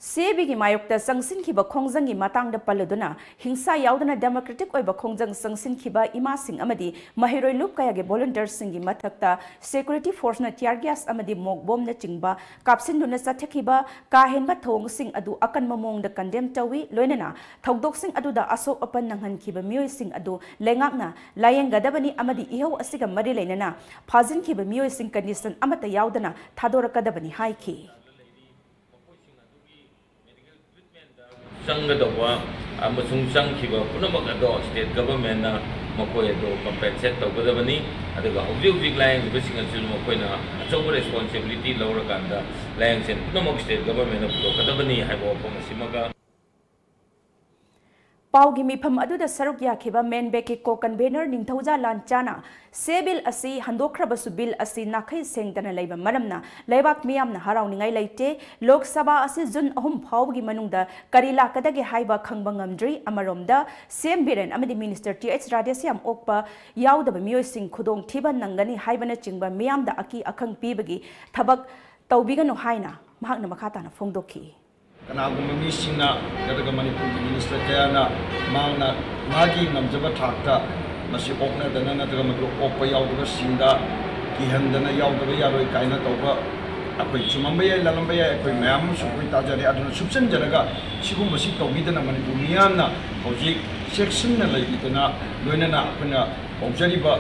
ꯁꯤ ꯑꯦ ꯕꯤꯒꯤ ꯃꯥꯌꯣꯛꯇ ꯆꯪꯁꯤꯟꯈꯤꯕ ꯈꯣꯡꯖꯪꯒꯤ ꯃꯇꯥꯡꯗ ꯄꯜꯂꯗꯨꯅ, ꯍꯤꯡꯁꯥ ꯌꯥꯎꯗꯅ democratic ꯑꯣꯏꯕ ꯈꯣꯡꯖꯪ ꯆꯪꯁꯤꯟꯈꯤꯕ ꯏꯃꯥꯁꯤꯡ ꯑꯃꯗꯤ ꯃꯍꯩꯔꯣꯏ ꯂꯨꯞ ꯀꯌꯥꯒꯤ volunteerꯁꯤꯡꯒꯤ ꯃꯊꯛꯇ security forceꯅ tear gas ꯑꯃꯗꯤ ꯃꯣꯛ ꯕꯣꯝꯅꯆꯤꯡꯕ ꯀꯥꯞꯁꯤꯟꯗꯨꯅ ꯆꯠꯊꯈꯤꯕ ꯀꯥ ꯍꯦꯟꯕ ꯊꯧꯑꯣꯡꯁꯤꯡ ꯑꯗꯨ ꯑꯀꯟꯕ ꯃꯑꯣꯡꯗ condemn ꯇꯧꯏ꯫ ꯂꯣꯏꯅꯅ ꯊꯧꯗꯣꯛꯁꯤꯡ ꯑꯗꯨꯗ ꯑꯁꯣꯛ ꯑꯄꯟ ꯅꯪꯍꯟꯈꯤꯕ ꯃꯤꯑꯣꯏꯁꯤꯡ ꯑꯗꯨ ꯂꯩꯉꯥꯛꯅ ꯂꯥꯌꯦꯡꯒꯗꯕꯅꯤ ꯑꯃꯗꯤ ꯏꯍꯧ ꯑꯁꯤꯒ ꯃꯔꯤ ꯂꯩꯅꯅ ꯐꯥꯖꯤꯟꯈꯤꯕ ꯃꯤꯑꯣꯏꯁꯤꯡ condition ꯑꯃꯠꯇ ꯌꯥꯎꯗꯅ ꯊꯥꯗꯣꯔꯛꯀꯗꯕꯅꯤ ꯍꯥꯏꯈꯤ꯫ ꯆꯪꯒꯗꯧꯕ ꯑꯃꯁꯨꯡ ꯆꯪꯈꯤꯕ ꯄꯨꯝꯅꯃꯛ ꯑꯗꯣ state governmentꯅ ꯃꯈꯣꯏ ꯑꯗꯣ compensate ꯇꯧꯒꯗꯕꯅꯤ꯫ ꯑꯗꯨꯒ ꯍꯧꯖꯤꯛ ꯍꯧꯖꯤꯛ ꯂꯥꯌꯦꯡꯂꯤꯕꯁꯤꯡ ꯑꯁꯤꯁꯨ ꯃꯈꯣꯏꯅ ꯑꯆꯧꯕ responsibility ꯂꯧꯔꯀꯥꯟꯗ ꯂꯥꯌꯦꯡꯁꯦꯟ ꯄꯨꯝꯅꯃꯛ state governmentꯅ ꯄꯨꯊꯣꯛꯀꯗꯕꯅꯤ ꯍꯥꯏꯕ ꯋꯥꯐꯝ ꯑꯁꯤꯃꯒ꯫ ꯄꯥꯎꯒꯤ ꯃꯤꯐꯝ ꯑꯗꯨꯗ ꯁꯔꯨꯛ ꯌꯥꯈꯤꯕ ꯃꯦꯟꯕꯦꯛꯀꯤ co-convenor ꯅꯤꯡꯊꯧꯖꯥ ꯂꯥꯟꯆꯥꯅ ꯁꯦ ꯕꯤꯜ ꯑꯁꯤ ꯍꯟꯗꯣꯛꯈ꯭ꯔꯕꯁꯨ ꯕꯤꯜ ꯑꯁꯤ ꯅꯥꯈꯩ ꯁꯦꯡꯗꯅ ꯂꯩꯕ ꯃꯔꯝꯅ ꯂꯩꯕꯥꯛ ꯃꯤꯌꯥꯝꯅ ꯍꯔꯥꯎꯅꯤꯡꯉꯥꯏ ꯂꯩꯇꯦ꯫ ꯂꯣꯛ ꯁꯚꯥ ꯑꯁꯤ ꯖꯨꯟ ꯑꯍꯨꯝ ꯐꯥꯎꯕꯒꯤ ꯃꯅꯨꯡꯗ ꯀꯔꯤ ꯂꯥꯛꯀꯗꯒꯦ ꯍꯥꯏꯕ ꯈꯪꯕ ꯉꯝꯗ꯭ꯔꯤ꯫ ꯑꯃꯔꯣꯝꯗ ꯁꯤ ꯑꯦꯝ ꯕꯤꯔꯦꯟ ꯑꯃꯗꯤ ꯃꯤꯅꯤꯁꯇꯔ ꯇꯤ ꯑꯩꯆ ꯔꯥꯙꯦꯁ꯭ꯌꯥꯝ ꯑꯣꯛꯄ ꯌꯥꯎꯗꯕ ꯃꯤꯑꯣꯏꯁꯤꯡ ꯈꯨꯗꯣꯡꯊꯤꯕ ꯅꯪꯒꯅꯤ ꯍꯥꯏꯕꯅꯆꯤꯡꯕ ꯃꯤꯌꯥꯝꯗ ꯑꯀꯤ ꯑꯈꯪ ꯄꯤꯕꯒꯤ ꯊꯕꯛ ꯇꯧꯕꯤꯒꯅꯨ ꯍꯥꯏꯅ ꯃꯍꯥꯛꯅ ꯃꯈꯥ ꯇꯥꯅ ꯐꯣꯡꯗꯣꯛꯈꯤ꯫ ꯀꯅꯥꯒꯨꯝꯕ ꯃꯤꯁꯤꯡꯅ ꯅꯠꯇ꯭ꯔꯒ ꯃꯅꯤꯄꯨꯔꯒꯤ ꯃꯤꯅꯤꯁꯇꯔ ꯀꯌꯥꯅ ꯃꯍꯥꯛꯅ ꯃꯥꯒꯤ ꯉꯝꯖꯕ ꯊꯥꯛꯇ ꯃꯁꯤ ꯑꯣꯛꯅꯗꯅ ꯅꯠꯇ꯭ꯔꯒ ꯃꯗꯨ ꯑꯣꯛꯄ ꯌꯥꯎꯗꯕꯁꯤꯡꯗ ꯀꯤꯍꯟꯗꯅ ꯌꯥꯎꯗꯕ ꯌꯥꯔꯣꯏ ꯀꯥꯏꯅ ꯇꯧꯕ ꯑꯩꯈꯣꯏ ꯆꯨꯝꯃꯝꯕ ꯌꯥꯏ, ꯂꯥꯜꯂꯝꯕ ꯌꯥꯏ, ꯑꯩꯈꯣꯏ ꯃꯌꯥꯝ ꯑꯃꯁꯨ ꯑꯩꯈꯣꯏ ꯇꯥꯖꯔꯦ꯫ ꯑꯗꯨꯅ ꯁꯨꯞꯆꯟꯖꯔꯒ ꯁꯤꯒꯨꯝꯕꯁꯤ ꯇꯧꯕꯤꯗꯅ ꯃꯅꯤꯄꯨꯔ ꯃꯤꯌꯥꯝꯅ ꯍꯧꯖꯤꯛ ꯆꯦꯛꯁꯤꯟꯅ ꯂꯩꯕꯤꯗꯅ ꯂꯣꯏꯅꯅ ꯑꯩꯈꯣꯏꯅ ꯀꯧꯖꯔꯤꯕ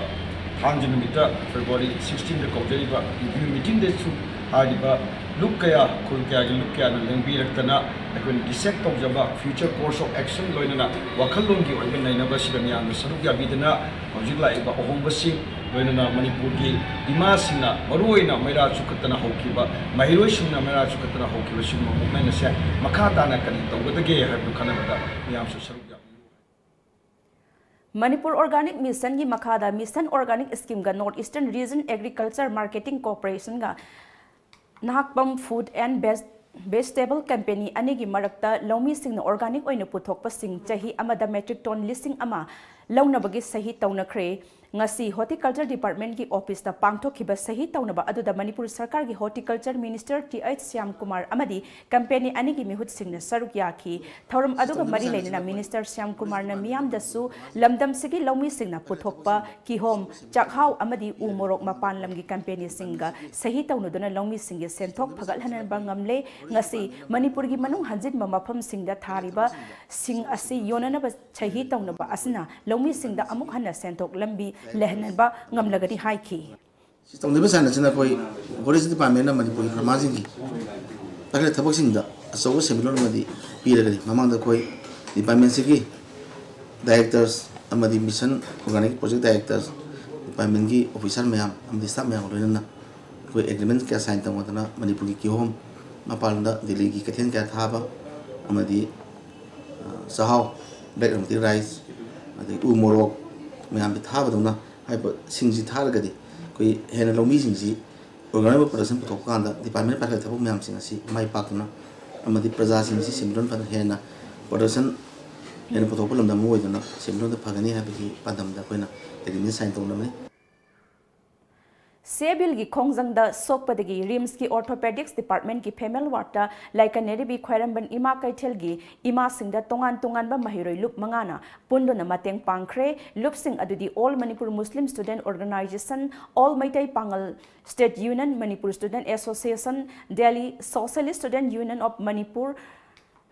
ꯊꯥꯡꯖ ꯅꯨꯃꯤꯠꯇ February sixteenꯗ ꯀꯧꯖꯔꯤꯕ review meetingꯗꯁꯨ ꯍꯥꯏꯔꯤꯕ ꯂꯨꯞ ꯀꯌꯥ, ꯈꯨꯜ ꯀꯌꯥꯒꯤ ꯂꯨꯞ ꯀꯌꯥꯅ ꯂꯦꯡꯕꯤꯔꯛꯇꯅ ꯑꯩꯈꯣꯏꯅ decide ꯇꯧꯖꯕ future course of action ꯂꯣꯏꯅꯅ ꯋꯥꯈꯜꯂꯣꯟꯒꯤ ꯑꯣꯏꯕ ꯅꯩꯅꯕ ꯑꯁꯤꯗ ꯃꯤꯌꯥꯝꯅ ꯁꯔꯨꯛ ꯌꯥꯕꯤꯗꯨꯅ ꯍꯧꯖꯤꯛ ꯂꯥꯛꯏꯕ ꯑꯍꯣꯡꯕꯁꯤꯡ ꯂꯣꯏꯅꯅ ꯃꯅꯤꯄꯨꯔꯒꯤ ꯏꯃꯥꯁꯤꯡꯅ ꯃꯔꯨꯑꯣꯏꯅ ꯃꯩꯔꯥ ꯆꯨꯈꯠꯇꯅ ꯍꯧꯈꯤꯕ, ꯃꯍꯩꯔꯣꯏꯁꯤꯡꯅ ꯃꯩꯔꯥ ꯆꯨꯈꯠꯇꯅ ꯍꯧꯈꯤꯕ ꯁꯤꯒꯨꯝꯕ movement ꯑꯁꯦ ꯃꯈꯥ ꯇꯥꯅ ꯀꯔꯤ ꯇꯧꯒꯗꯒꯦ ꯍꯥꯏꯕꯗꯨ ꯈꯟꯅꯕꯗ ꯃꯤꯌꯥꯝꯁꯨ ꯁꯔꯨꯛ ꯌꯥꯕꯤꯌꯨ꯫ ꯃꯅꯤꯄꯨꯔ Organic Mission ꯒꯤ ꯃꯈꯥꯗ Mission Organic Scheme ꯒ North Eastern Region Agriculture Marketing Corporation ꯒ Nahakpam Food and Veg- Vegetable Company ꯑꯅꯤꯒꯤ ꯃꯔꯛꯇ ꯂꯧꯃꯤꯁꯤꯡꯅ organic ꯑꯣꯏꯅ ꯄꯨꯊꯣꯛꯄꯁꯤꯡ ꯆꯍꯤ ꯑꯃꯗ metric ton ꯂꯤꯁꯤꯡ ꯑꯃ ꯂꯧꯅꯕꯒꯤ ꯁꯍꯤ ꯇꯧꯅꯈ꯭ꯔꯦ꯫ ꯉꯁꯤ Horticulture Department ꯀꯤ office ꯇ ꯄꯥꯡꯊꯣꯛꯈꯤꯕ ꯁꯍꯤ ꯇꯧꯅꯕ ꯑꯗꯨꯗ ꯃꯅꯤꯄꯨꯔ ꯁꯔꯀꯥꯔꯒꯤ Horticulture Minister T H Shyamkumar ꯑꯃꯗꯤ company ꯑꯅꯤꯒꯤ ꯃꯤꯍꯨꯠꯁꯤꯡꯅ ꯁꯔꯨꯛ ꯌꯥꯈꯤ꯫ ꯊꯧꯔꯝ ꯑꯗꯨꯒ ꯃꯔꯤ ꯂꯩꯅꯅ Minister ꯁ꯭ꯌꯥꯝꯀꯨꯃꯥꯔꯅ ꯃꯤꯌꯥꯝꯗꯁꯨ ꯂꯝꯗꯝꯁꯤꯒꯤ ꯂꯧꯃꯤꯁꯤꯡꯅ ꯄꯨꯊꯣꯛꯄ ꯀꯤꯍꯣꯝ, ꯆꯥꯛꯍꯥꯎ ꯑꯃꯗꯤ ꯎ ꯃꯣꯔꯣꯛ ꯃꯄꯥꯟ ꯂꯝꯒꯤ company ꯁꯤꯡꯒ ꯁꯍꯤ ꯇꯧꯅꯗꯨꯅ ꯂꯧꯃꯤꯁꯤꯡꯒꯤ ꯁꯦꯟꯊꯣꯛ ꯐꯒꯠꯍꯟꯕ ꯉꯝꯂꯦ꯫ ꯉꯁꯤ ꯃꯅꯤꯄꯨꯔꯒꯤ ꯃꯅꯨꯡ ꯍꯟꯖꯤꯟꯕ ꯃꯐꯝꯁꯤꯡꯗ ꯊꯥꯔꯤꯕ ꯁꯤꯡ ꯑꯁꯤ ꯌꯣꯟꯅꯅꯕ ꯁꯍꯤ ꯇꯧꯅꯕ ꯑꯁꯤꯅ ꯂꯧꯃꯤꯁꯤꯡꯗ ꯑꯃꯨꯛ ꯍꯟꯅ ꯁꯦꯟꯊꯣꯛ ꯂꯝꯕꯤ ꯂꯩꯍꯟꯕ ꯉꯝꯂꯒꯅꯤ ꯍꯥꯏꯈꯤ꯫ ꯁꯤ ꯇꯧꯅꯔꯤꯕ ꯁꯥꯟꯅꯁꯤꯅ ꯑꯩꯈꯣꯏ Horticulture Department ꯅ ꯃꯅꯤꯄꯨꯔꯒꯤ farmer ꯁꯤꯡꯒꯤ ꯄꯥꯏꯈꯠꯂꯦ ꯊꯕꯛꯁꯤꯡꯗ ꯑꯆꯧꯕ ꯁꯦꯟꯃꯤꯠꯂꯣꯟ ꯑꯃꯗꯤ ꯄꯤꯔꯒꯅꯤ꯫ ꯃꯃꯥꯡꯗ ꯑꯩꯈꯣꯏ department ꯁꯤꯒꯤ directors ꯑꯃꯗꯤ Mission Organic Project directors, department ꯀꯤ officer ꯃꯌꯥꯝ ꯑꯃꯗꯤ staff ꯃꯌꯥꯝꯒ ꯂꯣꯏꯅꯅ ꯑꯩꯈꯣꯏ agreement ꯀꯌꯥ sign ꯇꯧꯅꯗꯅ ꯃꯅꯤꯄꯨꯔꯒꯤ ꯀꯤꯍꯣꯝ ꯃꯄꯥꯟꯗ ꯗꯤꯜꯂꯤꯒꯤ ꯀꯩꯊꯦꯜ ꯀꯌꯥ ꯊꯥꯕ ꯑꯃꯗꯤ ꯆꯥꯛꯍꯥꯎ, black aromatic rice, ꯑꯗꯒꯤ ꯎ ꯃꯣꯔꯣꯛ ꯃꯌꯥꯝꯁꯦ ꯊꯥꯕꯗꯧꯅ ꯍꯥꯏꯔꯤꯕ ꯁꯤꯡꯁꯤ ꯊꯥꯔꯒꯗꯤ ꯑꯩꯈꯣꯏ ꯍꯦꯟꯅ ꯂꯧꯃꯤꯁꯤꯡꯁꯤ organic production ꯄꯨꯊꯣꯛꯄ ꯀꯥꯟꯗ department ꯄꯥꯏꯈꯠꯂꯛꯄ ꯊꯕꯛ ꯃꯌꯥꯝꯁꯤꯡ ꯑꯁꯤ ꯃꯥꯏ ꯄꯥꯛꯇꯨꯅ ꯑꯃꯗꯤ ꯄ꯭ꯔꯖꯥꯁꯤꯡꯁꯤ ꯁꯦꯟꯃꯤꯠꯂꯣꯟ ꯐꯅ ꯍꯦꯟꯅ production ꯍꯦꯟꯅ ꯄꯨꯊꯣꯛꯄ ꯂꯝꯗꯝ ꯑꯃ ꯑꯣꯏꯗꯨꯅ ꯁꯦꯟꯃꯤꯠꯂꯣꯟꯗ ꯐꯒꯅꯤ ꯍꯥꯏꯕꯒꯤ ꯄꯥꯟꯗꯝꯗ ꯑꯩꯈꯣꯏꯅ agreement sign ꯇꯧꯅꯕꯅꯤ꯫ ꯁꯦꯕꯤꯜꯒꯤ ꯈꯣꯡꯖꯪꯗ ꯁꯣꯛꯄꯗꯒꯤ RIMS ꯀꯤ Orthopedics Department ꯀꯤ female ward ꯇ ꯂꯥꯏꯀꯠꯅꯔꯤꯕꯤ ꯈ꯭ꯋꯥꯏꯔꯝꯕꯟ ꯏꯃꯥ ꯀꯩꯊꯦꯜꯒꯤ ꯏꯃꯥꯁꯤꯡꯗ ꯇꯣꯉꯥꯟ ꯇꯣꯉꯥꯟꯕ ꯃꯍꯩꯔꯣꯏ ꯂꯨꯞ ꯃꯉꯥꯅ ꯄꯨꯟꯗꯨꯅ ꯃꯇꯦꯡ ꯄꯥꯡꯈ꯭ꯔꯦ꯫ ꯂꯨꯞꯁꯤꯡ ꯑꯗꯨꯗꯤ All Manipur Muslim Student Organization, All Meitei Pangal State Union, Manipur Student Association, Delhi Socialist Student Union of Manipur,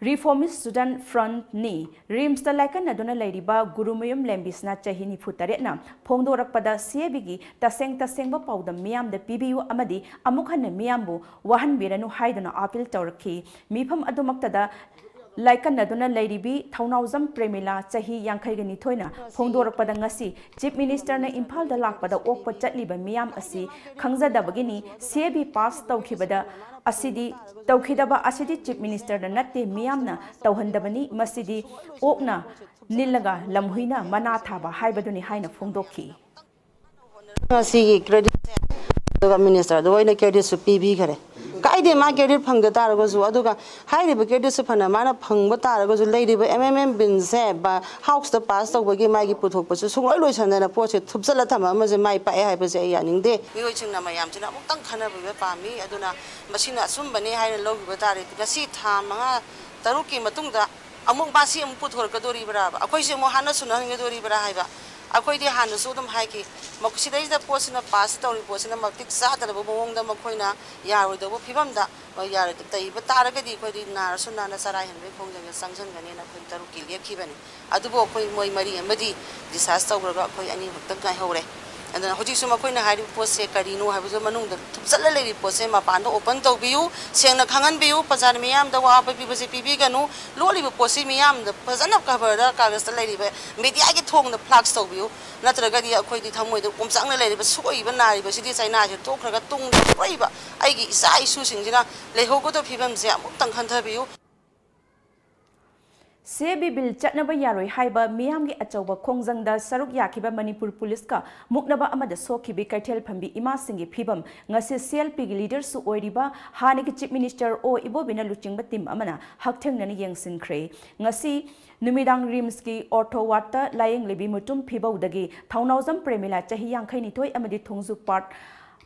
Reformist Student Front ꯅꯤ꯫ ꯔꯤꯝꯁꯇ ꯂꯥꯏꯀꯠꯅꯗꯨꯅ ꯂꯩꯔꯤꯕ ꯒꯨꯔꯨꯃꯌꯨꯝ ꯂꯦꯝꯕꯤꯁꯅꯥ, ꯆꯍꯤ ꯅꯤꯐꯨ ꯇꯔꯦꯠꯅ ꯐꯣꯡꯗꯣꯔꯛꯄꯗ ꯁꯤ ꯑꯦ ꯕꯤꯒꯤ ꯇꯁꯦꯡ ꯇꯁꯦꯡꯕ ꯄꯥꯎꯗꯝ ꯃꯤꯌꯥꯝꯗ ꯄꯤꯕꯤꯌꯨ ꯑꯃꯗꯤ ꯑꯃꯨꯛ ꯍꯟꯅ ꯃꯤꯌꯥꯝꯕꯨ ꯋꯥꯍꯟꯕꯤꯔꯅꯨ ꯍꯥꯏꯗꯨꯅ ꯑꯥꯄꯤꯜ ꯇꯧꯔꯛꯈꯤ꯫ ꯃꯤꯐꯝ ꯑꯗꯨꯃꯛꯇꯗ ꯂꯥꯏꯀꯠꯅꯗꯨꯅ ꯂꯩꯔꯤꯕꯤ ꯊꯧꯅꯥꯎꯖꯝ ꯄ꯭ꯔꯦꯃꯤꯂꯥ, ꯆꯍꯤ ꯌꯥꯡꯈꯩꯒ ꯅꯤꯊꯣꯏꯅ ꯐꯣꯡꯗꯣꯔꯛꯄꯗ ꯉꯁꯤ Chief Ministerꯅ ꯏꯝꯐꯥꯜꯗ ꯂꯥꯛꯄꯗ ꯑꯣꯛꯄ ꯆꯠꯂꯤꯕ ꯃꯤꯌꯥꯝ ꯑꯁꯤ ꯈꯪꯖꯗꯕꯒꯤꯅꯤ꯫ ꯁꯤ ꯑꯦ ꯕꯤ ꯄꯥꯁ ꯇꯧꯈꯤꯕꯗ ꯑꯁꯤꯗꯤ, ꯇꯧꯈꯤꯗꯕ ꯑꯁꯤꯗꯤ Chief Ministerꯗ ꯅꯠꯇꯦ, ꯃꯤꯌꯥꯝꯅ ꯇꯧꯍꯟꯗꯕꯅꯤ꯫ ꯃꯁꯤꯗꯤ ꯑꯣꯛꯅ ꯅꯤꯜꯂꯒ ꯂꯝꯍꯨꯏꯅ ꯃꯅꯥ ꯊꯥꯕ ꯍꯥꯏꯕꯗꯨꯅꯤ ꯍꯥꯏꯅ ꯐꯣꯡꯗꯣꯛꯈꯤ꯫ ꯉꯁꯤꯒꯤ creditꯁꯦ ꯑꯗꯨꯒ ministerꯗ ꯑꯣꯏꯅ creditꯁꯨ ꯄꯤꯕꯤꯈꯔꯦ꯫ ꯀꯥꯏꯗꯦ, ꯃꯥ credit ꯐꯪꯗ ꯇꯥꯔꯒꯁꯨ꯫ ꯑꯗꯨꯒ ꯍꯥꯏꯔꯤꯕ creditꯁꯦ ꯐꯅ ꯃꯥꯅ ꯐꯪꯕ ꯇꯥꯔꯒꯁꯨ, ꯂꯩꯔꯤꯕ M M M billꯁꯦ ꯕ-, houseꯇ pass ꯇꯧꯕꯒꯤ ꯃꯥꯒꯤ ꯄꯨꯊꯣꯛꯄꯁꯨ ꯁꯨꯡꯂꯣꯏ ꯂꯣꯏꯁꯟꯗꯅ ꯄꯣꯠꯁꯦ ꯊꯨꯞꯆꯜꯂ ꯊꯝꯃ ꯑꯃꯁꯦ ꯃꯥꯏ ꯄꯥꯛꯑꯦ ꯍꯥꯏꯕꯁꯦ ꯑꯩ ꯌꯥꯅꯤꯡꯗꯦ꯫ ꯃꯤꯑꯣꯏꯁꯤꯡꯅ ꯃꯌꯥꯝꯁꯤꯅ ꯑꯃꯨꯛꯇꯪ ꯈꯟꯅꯕꯤꯕ ꯄꯥꯝꯃꯤ꯫ ꯑꯗꯨꯅ ꯃꯁꯤꯅ ꯑꯆꯨꯝꯕꯅꯤ ꯍꯥꯏꯅ ꯂꯧꯈꯤꯕ ꯇꯥꯔꯗꯤ, ꯉꯁꯤ ꯊꯥ ꯃꯉꯥ ꯇꯔꯨꯛꯀꯤ ꯃꯇꯨꯡꯗ ꯑꯃꯨꯛ ꯃꯥꯁꯤ ꯑꯃꯨꯛ ꯄꯨꯊꯣꯔꯛꯀꯗꯣꯔꯤꯕ꯭ꯔꯥꯕ? ꯑꯩꯈꯣꯏꯁꯦ ꯑꯃꯨꯛ ꯍꯥꯟꯅ ꯁꯨꯅꯍꯟꯒꯗꯣꯔꯤꯕ꯭ꯔꯥ ꯍꯥꯏꯕ꯫ ꯑꯩꯈꯣꯏꯗꯤ ꯍꯥꯟꯅꯁꯨ ꯑꯗꯨꯝ ꯍꯥꯏꯈꯤ, ꯃꯈꯣꯏ ꯁꯤꯗꯩꯁꯤꯗ ꯄꯣꯠꯁꯤꯅ pass ꯇꯧꯔꯤ ꯄꯣꯠꯁꯤꯅ ꯃꯇꯤꯛ ꯆꯥꯗ꯭ꯔꯕ ꯃꯑꯣꯡꯗ ꯃꯈꯣꯏꯅ ꯌꯥꯔꯣꯏꯗꯧꯕ ꯐꯤꯕꯝꯗ ꯃꯣꯏ ꯌꯥꯔꯣꯏꯗ-, ꯇꯩꯕ ꯇꯥꯔꯒꯗꯤ ꯑꯩꯈꯣꯏꯗꯤ ꯅꯥꯔꯁꯨ ꯅꯥꯅ ꯆꯔꯥ ꯍꯦꯟꯕꯒꯤ ꯈꯣꯡꯖꯪꯗ ꯆꯪꯁꯤꯟꯒꯅꯤꯅ ꯑꯩꯈꯣꯏ ꯇꯔꯨꯛꯀꯤ ꯂꯦꯞꯈꯤꯕꯅꯤ꯫ ꯑꯗꯨꯕꯨ ꯑꯩꯈꯣꯏ ꯃꯣꯏ ꯃꯔꯤ ꯑꯃꯗꯤ discharge ꯇꯧꯈ꯭ꯔꯒ ꯑꯩꯈꯣꯏ ꯑꯅꯤ ꯈꯛꯇ ꯉꯥꯏꯍꯧꯔꯦ꯫ ꯑꯗꯨꯅ ꯍꯧꯖꯤꯛꯁꯨ ꯃꯈꯣꯏꯅ ꯍꯥꯏꯔꯤꯕ ꯄꯣꯠꯁꯦ ꯀꯔꯤꯅꯣ ꯍꯥꯏꯕꯗꯨ ꯃꯅꯨꯡꯗ ꯊꯨꯞꯆꯠꯂ ꯂꯩꯔꯤꯕ ꯄꯣꯠꯁꯦ ꯃꯄꯥꯟꯗ open ꯇꯧꯕꯤꯌꯨ, ꯁꯦꯡꯅ ꯈꯪꯍꯟꯕꯤꯌꯨ꯫ ꯄ꯭ꯔꯖꯥꯅ ꯃꯤꯌꯥꯝꯗ ꯑꯋꯥꯕ ꯄꯤꯕꯁꯦ ꯄꯤꯕꯤꯒꯅꯨ꯫ ꯂꯣꯜꯂꯤꯕ ꯄꯣꯠꯁꯤ ꯃꯤꯌꯥꯝꯗ ꯐꯖꯅ ꯈꯕꯔꯗ, ꯀꯥꯒꯖꯇ ꯂꯩꯔꯤꯕ mediaꯒꯤ ꯊꯣꯡꯗ flash ꯇꯧꯕꯤꯌꯨ꯫ ꯅꯠꯇ꯭ꯔꯒꯗꯤ ꯑꯩꯈꯣꯏꯗꯤ ꯊꯃꯣꯏꯗ ꯑꯣꯝꯆꯥꯛꯅ ꯂꯩꯔꯤꯕ ꯁꯣꯛꯏꯕ ꯅꯥꯔꯤꯕꯁꯤꯗꯤ ꯆꯩꯅꯥꯁꯦ ꯇꯣꯛꯈ꯭ꯔꯒ ꯇꯨꯡꯗ ꯁꯣꯛꯏꯕ ꯑꯩꯒꯤ ꯏꯆꯥ ꯏꯁꯨꯁꯤꯡꯁꯤꯅ ꯂꯩꯍꯧꯒꯗꯕ ꯐꯤꯕꯝꯁꯦ ꯑꯃꯨꯛꯇꯪ ꯈꯟꯊꯕꯤꯌꯨ꯫ ꯁꯤ ꯑꯦ ꯕꯤ ꯕꯤꯜ ꯆꯠꯅꯕ ꯌꯥꯔꯣꯏ ꯍꯥꯏꯕ ꯃꯤꯌꯥꯝꯒꯤ ꯑꯆꯧꯕ ꯈꯣꯡꯖꯪꯗ ꯁꯔꯨꯛ ꯌꯥꯈꯤꯕ ꯃꯅꯤꯄꯨꯔ ꯄꯨꯂꯤꯁꯀ ꯃꯨꯛꯅꯕ ꯑꯃꯗ ꯁꯣꯛꯈꯤꯕꯤ ꯀꯩꯊꯦꯜ ꯐꯝꯕꯤ ꯏꯃꯥꯁꯤꯡꯒꯤ ꯐꯤꯕꯝ ꯉꯁꯤ ꯁꯤ ꯑꯦꯜ ꯄꯤꯒꯤ leaderꯁꯨ ꯑꯣꯏꯔꯤꯕ ꯍꯥꯟꯅꯒꯤ Chief Minister ꯑꯣ ꯏꯕꯣꯕꯤꯅ ꯂꯨꯆꯤꯡꯕ team ꯑꯃꯅ ꯍꯛꯊꯦꯡꯅꯅ ꯌꯦꯡꯁꯤꯟꯈ꯭ꯔꯦ꯫ ꯉꯁꯤ ꯅꯨꯃꯤꯗꯥꯡ ꯔꯤꯝꯁꯀꯤ ortho wardꯇ ꯂꯥꯌꯦꯡꯂꯤꯕꯤ ꯃꯨꯇꯨꯝ ꯐꯤꯕꯧꯗꯒꯤ ꯊꯧꯅꯥꯎꯖꯝ ꯄ꯭ꯔꯦꯃꯤꯂꯥ, ꯆꯍꯤ ꯌꯥꯡꯈꯩ ꯅꯤꯊꯣꯏ ꯑꯃꯗꯤ ꯊꯣꯡꯖꯨ part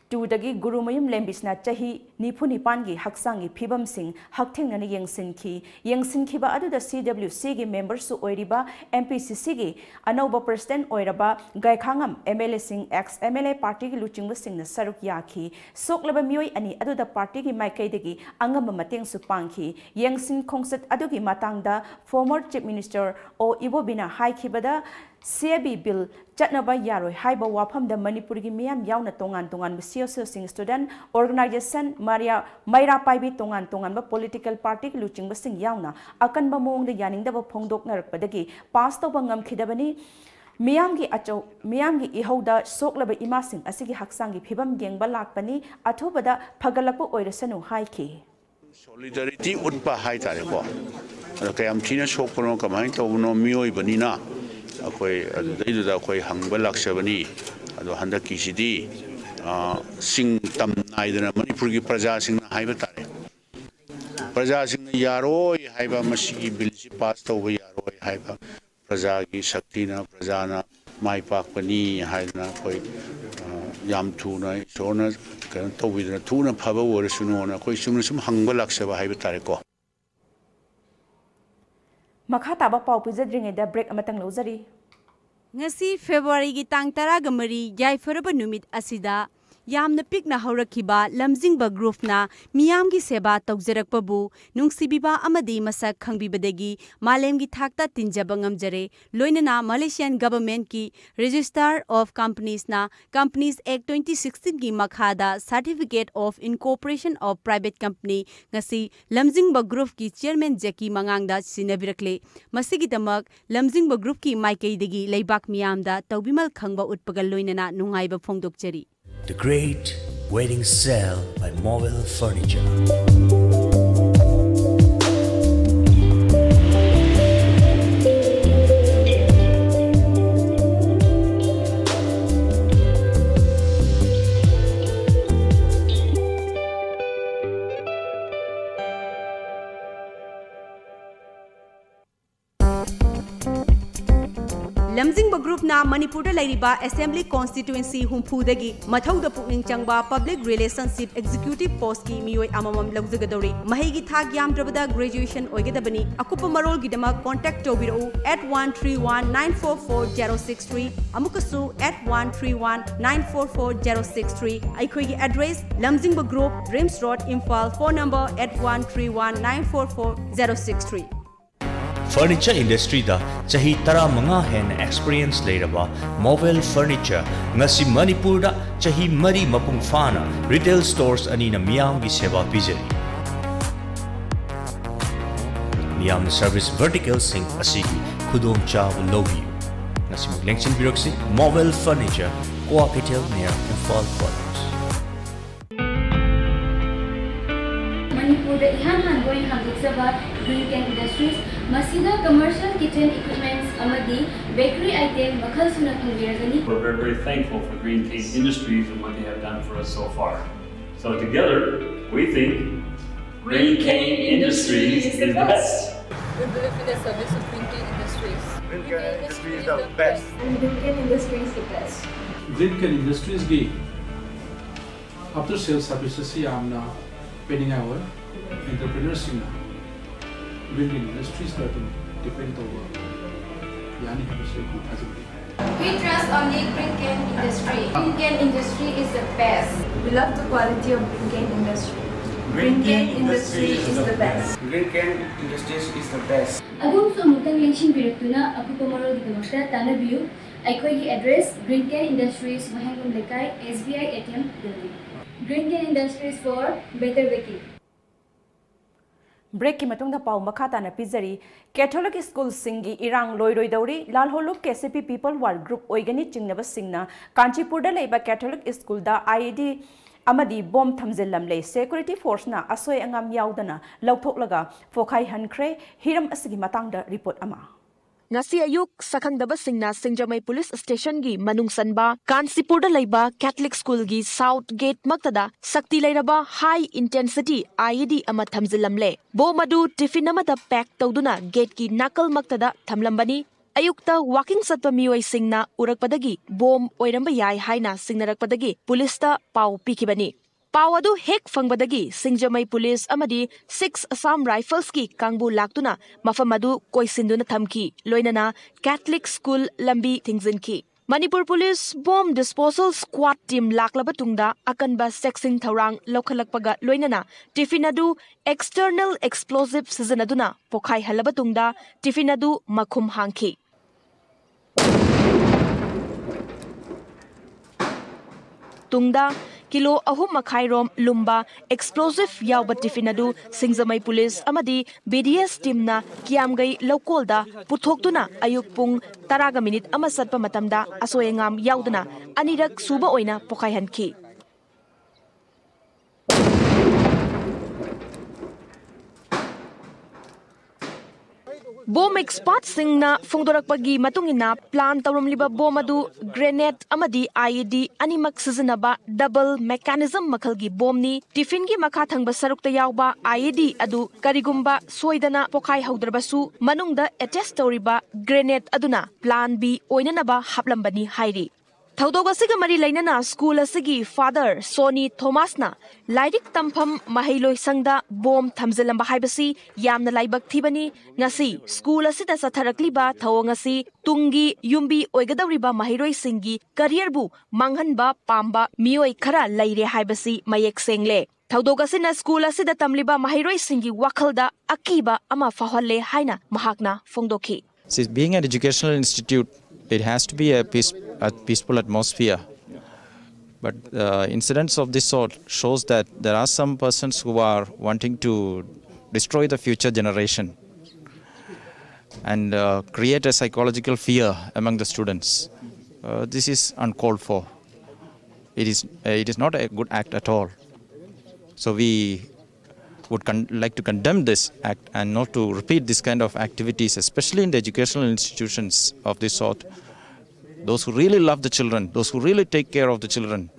ꯇꯨꯗꯒꯤ ꯒꯨꯔꯨꯃꯌꯨꯝ ꯂꯦꯝꯕꯤꯁꯅ ꯆꯍꯤ ꯅꯤꯐꯨ ꯅꯤꯄꯥꯟꯒꯤ ꯍꯛꯆꯥꯡꯒꯤ ꯐꯤꯕꯝꯁꯤꯡ ꯍꯛꯊꯦꯡꯅꯅ ꯌꯦꯡꯁꯤꯟꯈꯤ꯫ ꯌꯦꯡꯁꯤꯟꯈꯤꯕ ꯑꯗꯨꯗ C W Cꯒꯤ memberꯁꯨ ꯑꯣꯏꯔꯤꯕ M P C Cꯒꯤ ꯑꯅꯧꯕ president ꯑꯣꯏꯔꯕ ꯒꯥꯏꯈꯥꯉꯝ M L Aꯁꯤꯡ, ex M L A partyꯒꯤ ꯂꯨꯆꯤꯡꯕꯁꯤꯡꯅ ꯁꯔꯨꯛ ꯌꯥꯈꯤ꯫ ꯁꯣꯛꯂꯕ ꯃꯤꯑꯣꯏ ꯑꯅꯤ ꯑꯗꯨꯗ partyꯒꯤ ꯃꯥꯏꯀꯩꯗꯒꯤ ꯑꯉꯝꯕ ꯃꯇꯦꯡꯁꯨ ꯄꯥꯡꯈꯤ꯫ ꯌꯦꯡꯁꯤꯟ ꯈꯣꯡꯆꯠ ꯑꯗꯨꯒꯤ ꯃꯇꯥꯡꯗ former Chief Minister O Ibobiꯅ ꯍꯥꯏꯈꯤꯕꯗ, C A B bill ꯆꯠꯅꯕ ꯌꯥꯔꯣꯏ ꯍꯥꯏꯕ ꯋꯥꯐꯝꯗ ꯃꯅꯤꯄꯨꯔꯒꯤ ꯃꯤꯌꯥꯝ ꯌꯥꯎꯅ ꯇꯣꯉꯥꯟ ꯇꯣꯉꯥꯟꯕ C S Oꯁꯤꯡ, student organisation, ꯃꯔꯤꯌꯥ-, ꯃꯩꯔꯥ ꯄꯥꯏꯕꯤ ꯇꯣꯉꯥꯟ ꯇꯣꯉꯥꯟꯕ political partyꯒꯤ ꯂꯨꯆꯤꯡꯕꯁꯤꯡ ꯌꯥꯎꯅ ꯑꯀꯟꯕ ꯃꯑꯣꯡꯗ ꯌꯥꯅꯤꯡꯗꯕ ꯐꯣꯡꯗꯣꯛꯅꯔꯛꯄꯗꯒꯤ pass ꯇꯧꯕ ꯉꯝꯈꯤꯗꯕꯅꯤ꯫ ꯃꯤꯌꯥꯝꯒꯤ ꯑꯆꯧ-, ꯃꯤꯌꯥꯝꯒꯤ ꯏꯍꯧꯗ ꯁꯣꯛꯂꯕ ꯏꯃꯥꯁꯤꯡ ꯑꯁꯤꯒꯤ ꯍꯛꯆꯥꯡꯒꯤ ꯐꯤꯕꯝ ꯌꯦꯡꯕ ꯂꯥꯛꯄꯅꯤ, ꯑꯊꯨꯕꯗ ꯐꯒꯠꯂꯛꯄ ꯑꯣꯏꯔꯁꯅꯨ ꯍꯥꯏꯈꯤ꯫ Solidarity ꯎꯠꯄ ꯍꯥꯏꯇꯥꯔꯦꯀꯣ꯫ ꯑꯗꯣ ꯀꯌꯥꯝ ꯊꯤꯅ ꯁꯣꯛꯄꯅꯣ, ꯀꯃꯥꯏꯅ ꯇꯧꯕꯅꯣ, ꯃꯤꯑꯣꯏꯕꯅꯤꯅ ꯑꯩꯈꯣꯏ ꯑꯗꯨꯗꯩꯗꯨꯗ ꯑꯩꯈꯣꯏ ꯍꯪꯕ ꯂꯥꯛꯆꯕꯅꯤ꯫ ꯑꯗꯣ ꯍꯟꯗꯛꯀꯤꯁꯤꯗꯤ, ꯑ, ꯆꯤꯡ ꯇꯝ ꯅꯥꯏꯗꯅ ꯃꯅꯤꯄꯨꯔꯒꯤ ꯄ꯭ꯔꯖꯥꯁꯤꯡꯅ ꯍꯥꯏꯕ ꯇꯥꯔꯦ, ꯄ꯭ꯔꯖꯥꯁꯤꯡꯅ ꯌꯥꯔꯣꯏ ꯍꯥꯏꯕ, ꯃꯁꯤꯒꯤ billꯁꯤ pass ꯇꯧꯕ ꯌꯥꯔꯣꯏ ꯍꯥꯏꯕ, ꯄ꯭ꯔꯖꯥꯒꯤ ꯁꯛꯇꯤꯅ, ꯄ꯭ꯔꯖꯥꯅ ꯃꯥꯏ ꯄꯥꯛꯄꯅꯤ ꯍꯥꯏꯗꯅ ꯑꯩꯈꯣꯏ, ꯑ, ꯌꯥꯝ ꯊꯨꯅ ꯏꯁꯣꯔꯅ ꯀꯩꯅꯣ ꯇꯧꯕꯤꯗꯅ ꯊꯨꯅ ꯐꯕ ꯑꯣꯏꯔꯁꯅꯨꯅ ꯑꯩꯈꯣꯏ ꯆꯨꯝꯅ ꯁꯨꯝ ꯍꯪꯕ ꯂꯥꯛꯆꯕ ꯍꯥꯏꯕ ꯇꯥꯔꯦꯀꯣ꯫ ꯃꯈꯥ ꯇꯥꯕ ꯄꯥꯎ ꯄꯤꯖꯗ꯭ꯔꯤꯉꯩꯗ break ꯑꯃꯇꯪ ꯂꯧꯖꯔꯤ꯫ ꯉꯁꯤ Februaryꯒꯤ ꯇꯥꯡ ꯇꯔꯥꯒ ꯃꯔꯤ ꯌꯥꯏꯐꯔꯕ ꯅꯨꯃꯤꯠ ꯑꯁꯤꯗ ꯌꯥꯝꯅ ꯄꯤꯛꯅ ꯍꯧꯔꯛꯈꯤꯕ ꯂꯝꯖꯤꯡꯕ groupꯅ ꯃꯤꯌꯥꯝꯒꯤ ꯁꯦꯕꯥ ꯇꯧꯖꯔꯛꯄꯕꯨ ꯅꯨꯡꯁꯤꯕꯤꯕ ꯑꯃꯗꯤ ꯃꯁꯛ ꯈꯪꯕꯤꯕꯗꯒꯤ ꯃꯥꯂꯦꯝꯒꯤ ꯊꯥꯛꯇ ꯇꯤꯟꯖꯕ ꯉꯝꯖꯔꯦ꯫ ꯂꯣꯏꯅꯅ Malaysian governmentꯀꯤ Register of Companiesꯅ Companies Act twenty sixteenꯒꯤ ꯃꯈꯥꯗ Certificate of Incorporation of Private Company ꯉꯁꯤ ꯂꯝꯖꯤꯡꯕ groupꯀꯤ chairman ꯖꯦꯀꯤ ꯃꯉꯥꯡꯗ ꯁꯤꯟꯅꯕꯤꯔꯛꯂꯦ꯫ ꯃꯁꯤꯒꯤꯗꯃꯛ ꯂꯝꯖꯤꯡꯕ groupꯀꯤ ꯃꯥꯏꯀꯩꯗꯒꯤ ꯂꯩꯕꯥꯛ ꯃꯤꯌꯥꯝꯗ ꯇꯧꯕꯤꯃꯜ ꯈꯪꯕ ꯎꯠꯄꯒ ꯂꯣꯏꯅꯅ ꯅꯨꯡꯉꯥꯏꯕ ꯐꯣꯡꯗꯣꯛꯆꯔꯤ꯫ The Great Wedding Sale by Mobile Furniture. ꯂꯝꯖꯤꯡꯕ groupꯅ ꯃꯅꯤꯄꯨꯔꯗ ꯂꯩꯔꯤꯕ Assembly Constituency ꯍꯨꯝꯐꯨꯗꯒꯤ ꯃꯊꯧꯗ ꯄꯨꯛꯅꯤꯡ ꯆꯪꯕ Public Relationship Executive Postꯀꯤ ꯃꯤꯑꯣꯏ ꯑꯃꯃꯝ ꯂꯧꯖꯒꯗꯧꯔꯤ꯫ ꯃꯍꯩꯒꯤ ꯊꯥꯛ ꯌꯥꯝꯗ꯭ꯔꯕꯗ graduation ꯑꯣꯏꯒꯗꯕꯅꯤ꯫ ꯑꯀꯨꯞꯄ ꯃꯔꯣꯜꯒꯤꯗꯃꯛ contact ꯇꯧꯕꯤꯔꯛꯎ at one three one nine four four zero six three, ꯑꯃꯨꯛꯀꯁꯨ at one three one nine four four zero six three꯫ ꯑꯩꯈꯣꯏꯒꯤ address, ꯂꯝꯖꯤꯡꯕ Group, RIMS Road, Imphal, phone number at one three one nine four four zero six three꯫ Furniture industryꯗ ꯆꯍꯤ ꯇꯔꯥꯃꯉꯥ ꯍꯦꯟꯅ experience ꯂꯩꯔꯕ Movel Furniture ꯉꯁꯤ ꯃꯅꯤꯄꯨꯔꯗ ꯆꯍꯤ ꯃꯔꯤ ꯃꯄꯨꯡ ꯐꯥꯅ retail stores ꯑꯅꯤꯅ ꯃꯤꯌꯥꯝꯒꯤ ꯁꯦꯕꯥ ꯄꯤꯖꯔꯤ꯫ ꯃꯤꯌꯥꯝꯅ service verticalꯁꯤꯡ ꯑꯁꯤꯒꯤ ꯈꯨꯗꯣꯡꯆꯥꯕ ꯂꯧꯕꯤꯌꯨ꯫ ꯉꯁꯤꯃꯛ ꯂꯦꯡꯁꯤꯟꯕꯤꯔꯛꯁꯤ, Movel Furniture, Kwakeithel near Imphal College꯫ ꯃꯅꯤꯄꯨꯔꯗ ꯏꯍꯥꯟ ꯍꯥꯟꯕ ꯑꯣꯏꯅ ꯍꯥꯡꯗꯣꯛꯆꯕ Green Can Industries, ꯃꯁꯤꯗ commercial kitchen equipments ꯑꯃꯗꯤ bakery item ꯃꯈꯜ ꯁꯨꯅ ꯐꯪꯕꯤꯔꯒꯅꯤ꯫ We're very, very thankful for Green Can Industries and what they have done for us so far. So together, we think Green Can Industries is the best. We believe in the service of Green Can Industries. Green Can Industries is the best. And Green Can Industries is the best. Green Can Industriesꯒꯤ after sales servicesꯁꯤ ꯌꯥꯝꯅ ꯄꯤꯅꯤꯡꯉꯥꯏ ꯑꯣꯏ꯫ Entrepreneurꯁꯤꯡꯅ Green Can Industriesꯇ ꯑꯗꯨꯝ depend ꯇꯧꯕ ꯌꯥꯅꯤ ꯍꯥꯏꯕꯁꯤ ꯑꯩꯈꯣꯏ ꯊꯥꯖꯕ ꯂꯩ꯫ We trust only Green Can Industry. Green Can Industry is the best. We love the quality of Green Can Industry. Green Can Industry is the best. Green Can Industries is the best. ꯑꯗꯣꯝꯁꯨ ꯑꯃꯨꯛꯇꯪ ꯂꯦꯡꯁꯤꯟꯕꯤꯔꯛꯇꯨꯅ ꯑꯀꯨꯞꯄ ꯃꯔꯣꯜꯒꯤꯗꯃꯛꯇ ꯇꯥꯟꯅꯕꯤꯌꯨ꯫ ꯑꯩꯈꯣꯏꯒꯤ address, Green Can Industries, ꯋꯥꯍꯦꯡꯕꯝ ꯂꯩꯀꯥꯏ, S B I A T M building. Green Can Industries for better baking. Breakꯀꯤ ꯃꯇꯨꯡꯗ ꯄꯥꯎ ꯃꯈꯥ ꯇꯥꯅ ꯄꯤꯖꯔꯤ꯫ Catholic schoolꯁꯤꯡꯒꯤ ꯏꯔꯥꯡ ꯂꯣꯏꯔꯣꯏꯗꯧꯔꯤ, ꯂꯥꯜꯍꯧꯂꯨꯞ K C P People War Group ꯑꯣꯏꯒꯅꯤ ꯆꯤꯡꯅꯕꯁꯤꯡꯅ ꯀꯥꯟꯆꯤꯄꯨꯔꯗ ꯂꯩꯕ Catholic schoolꯗ I E D ꯑꯃꯗꯤ bomb ꯊꯝꯖꯤꯜꯂꯝꯂꯦ꯫ Security forceꯅ ꯑꯁꯣꯏ ꯑꯉꯥꯝ ꯌꯥꯎꯗꯅ ꯂꯧꯊꯣꯛꯂꯒ ꯄꯣꯈꯥꯏꯍꯟꯈ꯭ꯔꯦ꯫ ꯍꯤꯔꯝ ꯑꯁꯤꯒꯤ ꯃꯇꯥꯡꯗ report ꯑꯃ꯫ ꯉꯁꯤ ꯑꯌꯨꯛ ꯁꯛꯈꯪꯗꯕꯁꯤꯡꯅ ꯁꯤꯡꯖꯃꯩ police stationꯒꯤ ꯃꯅꯨꯡ ꯆꯟꯕ ꯀꯥꯟꯆꯤꯄꯨꯔꯗ ꯂꯩꯕ Catholic schoolꯒꯤ south gate ꯃꯛꯇꯗ ꯁꯛꯇꯤ ꯂꯩꯔꯕ high intensity I E D ꯑꯃ ꯊꯝꯖꯤꯜꯂꯝꯂꯦ꯫ Bomb ꯑꯗꯨ tiffin ꯑꯃꯗ pack ꯇꯧꯗꯨꯅ gateꯀꯤ ꯅꯥꯀꯜꯃꯛꯇꯗ ꯊꯝꯂꯝꯕꯅꯤ꯫ ꯑꯌꯨꯛꯇ ꯋꯥꯀꯤꯡ ꯆꯠꯄ ꯃꯤꯑꯣꯏꯁꯤꯡꯅ ꯎꯔꯛꯄꯗꯒꯤ ꯕꯣꯝ ꯑꯣꯏꯔꯝꯕ ꯌꯥꯏ ꯍꯥꯏꯅ ꯁꯤꯡꯅꯔꯛꯄꯗꯒꯤ ꯄꯨꯂꯤꯁꯇ ꯄꯥꯎ ꯄꯤꯈꯤꯕꯅꯤ꯫ ꯄꯥꯎ ꯑꯗꯨ ꯍꯦꯛ ꯐꯪꯕꯗꯒꯤ ꯁꯤꯡꯖꯃꯩ ꯄꯨꯂꯤꯁ ꯑꯃꯗꯤ ꯁꯤꯛꯁ ꯑꯁꯥꯝ ꯔꯥꯏꯐꯜꯁꯀꯤ ꯀꯥꯡꯕꯨ ꯂꯥꯛꯇꯨꯅ ꯃꯐꯝ ꯑꯗꯨ ꯀꯣꯏꯁꯤꯟꯗꯨꯅ ꯊꯝꯈꯤ, ꯂꯣꯏꯅꯅ ꯀꯦꯊꯂꯤꯛ ꯁ꯭ꯀꯨꯜ ꯂꯝꯕꯤ ꯊꯤꯡꯖꯤꯟꯈꯤ꯫ Manipur police bomb disposal squad team ꯂꯥꯛꯂꯕ ꯇꯨꯡꯗ ꯑꯀꯟꯕ ꯆꯦꯛꯁꯤꯟ ꯊꯧꯔꯥꯡ ꯂꯧꯈꯠꯂꯛꯄꯒ ꯂꯣꯏꯅꯅ ꯇꯤꯐꯤꯟ ꯑꯗꯨ ꯑꯦꯛꯁꯇꯔꯅꯦꯜ ꯑꯦꯛꯁꯄ꯭ꯂꯣꯖꯤꯚ ꯁꯤꯖꯤꯟꯅꯗꯨꯅ ꯄꯣꯈꯥꯏꯍꯜꯂꯕ ꯇꯨꯡꯗ ꯇꯤꯐꯤꯟ ꯑꯗꯨ ꯃꯈꯨꯝ ꯍꯥꯡꯈꯤ꯫ ꯇꯨꯡꯗ ꯀꯤꯂꯣ ꯑꯍꯨꯝ ꯃꯈꯥꯏ ꯔꯣꯝ ꯂꯨꯝꯕ ꯑꯦꯛꯁꯄ꯭ꯂꯣꯖꯤꯚ ꯌꯥꯎꯕ ꯇꯤꯐꯤꯟ ꯑꯗꯨ ꯁꯤꯡꯖꯃꯩ ꯄꯨꯂꯤꯁ ꯑꯃꯗꯤ ꯕꯤ ꯗꯤ ꯑꯦꯁ ꯇꯤꯝꯅ ꯀꯤꯌꯥꯝꯒꯩ ꯂꯧꯀꯣꯜꯗ ꯄꯨꯊꯣꯛꯇꯨꯅ ꯑꯌꯨꯛ ꯄꯨꯡ ꯇꯔꯥꯒ ꯃꯤꯅꯤꯠ ꯑꯃ ꯆꯠꯄ ꯃꯇꯝꯗ ꯑꯁꯣꯏ ꯑꯉꯥꯝ ꯌꯥꯎꯗꯅ ꯑꯅꯤꯔꯛ ꯁꯨꯕ ꯑꯣꯏꯅ ꯄꯣꯈꯥꯏꯍꯟꯈꯤ꯫ ꯕꯣꯝ ꯑꯦꯛꯁꯄꯥꯔꯠꯁꯤꯡꯅ ꯐꯣꯡꯗꯣꯔꯛꯄꯒꯤ ꯃꯇꯨꯡ ꯏꯟꯅ, ꯄ꯭ꯂꯥꯟ ꯇꯧꯔꯝꯂꯤꯕ ꯕꯣꯝ ꯑꯗꯨ ꯒ꯭ꯔꯦꯅꯦꯗ ꯑꯃꯗꯤ ꯑꯥꯏ ꯏ ꯗꯤ ꯑꯅꯤꯃꯛ ꯁꯤꯖꯤꯟꯅꯕ ꯗꯕꯜ ꯃꯦꯀꯥꯅꯤꯖꯝ ꯃꯈꯜꯒꯤ ꯕꯣꯝꯅꯤ꯫ ꯇꯤꯐꯤꯟꯒꯤ ꯃꯈꯥ ꯊꯪꯕ ꯁꯔꯨꯛꯇ ꯌꯥꯎꯕ ꯑꯥꯏ ꯏ ꯗꯤ ꯑꯗꯨ ꯀꯔꯤꯒꯨꯝꯕ ꯁꯣꯏꯗꯅ ꯄꯣꯈꯥꯏꯍꯧꯗ꯭ꯔꯕꯁꯨ, ꯃꯅꯨꯡꯗ ꯑꯦꯇꯦꯆ ꯇꯧꯔꯤꯕ ꯒ꯭ꯔꯦꯅꯦꯗ ꯑꯗꯨꯅ ꯄ꯭ꯂꯥꯟ ꯕꯤ ꯑꯣꯏꯅꯅꯕ ꯍꯥꯞꯂꯝꯕꯅꯤ ꯍꯥꯏꯔꯤ꯫ ꯊꯧꯗꯣꯛ ꯑꯁꯤꯒ ꯃꯔꯤ ꯂꯩꯅꯅ ꯁ꯭ꯀꯨꯜ ꯑꯁꯤꯒꯤ ꯐꯥꯗꯔ ꯁꯣꯅꯤ ꯊꯣꯃꯥꯁꯅ ꯂꯥꯏꯔꯤꯛ ꯇꯝꯐꯝ ꯃꯍꯩꯂꯣꯏꯁꯪꯗ ꯕꯣꯝ ꯊꯝꯖꯤꯜꯂꯝꯕ ꯍꯥꯏꯕꯁꯤ ꯌꯥꯝꯅ ꯂꯥꯏꯕꯛ ꯊꯤꯕꯅꯤ꯫ ꯉꯁꯤ ꯁ꯭ꯀꯨꯜ ꯑꯁꯤꯗ ꯆꯠꯊꯔꯛꯂꯤꯕ ꯊꯧꯑꯣꯡ ꯑꯁꯤ ꯇꯨꯡꯒꯤ ꯌꯨꯝꯕꯤ ꯑꯣꯏꯒꯗꯧꯔꯤꯕ ꯃꯍꯩꯔꯣꯏꯁꯤꯡꯒꯤ ꯀꯔꯤꯌꯔꯕꯨ ꯃꯥꯡꯍꯟꯕ ꯄꯥꯝꯕ ꯃꯤꯑꯣꯏ ꯈꯔ ꯂꯩꯔꯦ ꯍꯥꯏꯕꯁꯤ ꯃꯌꯦꯛ ꯁꯦꯡꯂꯦ꯫ ꯊꯧꯗꯣꯛ ꯑꯁꯤꯅ ꯁ꯭ꯀꯨꯜ ꯑꯁꯤꯗ ꯇꯝꯂꯤꯕ ꯃꯍꯩꯔꯣꯏꯁꯤꯡꯒꯤ ꯋꯥꯈꯜꯗ ꯑꯀꯤꯕ ꯑꯃ ꯐꯥꯎꯍꯜꯂꯦ ꯍꯥꯏꯅ ꯃꯍꯥꯛꯅ ꯐꯣꯡꯗꯣꯛꯈꯤ꯫ See, being an educational institute, it has to be a, peace, a peaceful atmosphere. But uh, incidents of this sort shows that there are some persons who are wanting to destroy the future generation and uh, create a psychological fear among the students. Uh, this is uncalled for. It is, uh, it is not a good act at all. So we would con- like to condemn this act and not to repeat this kind of activities, especially in the educational institutions of this sort. Those who really love the children, those who really take care of the children,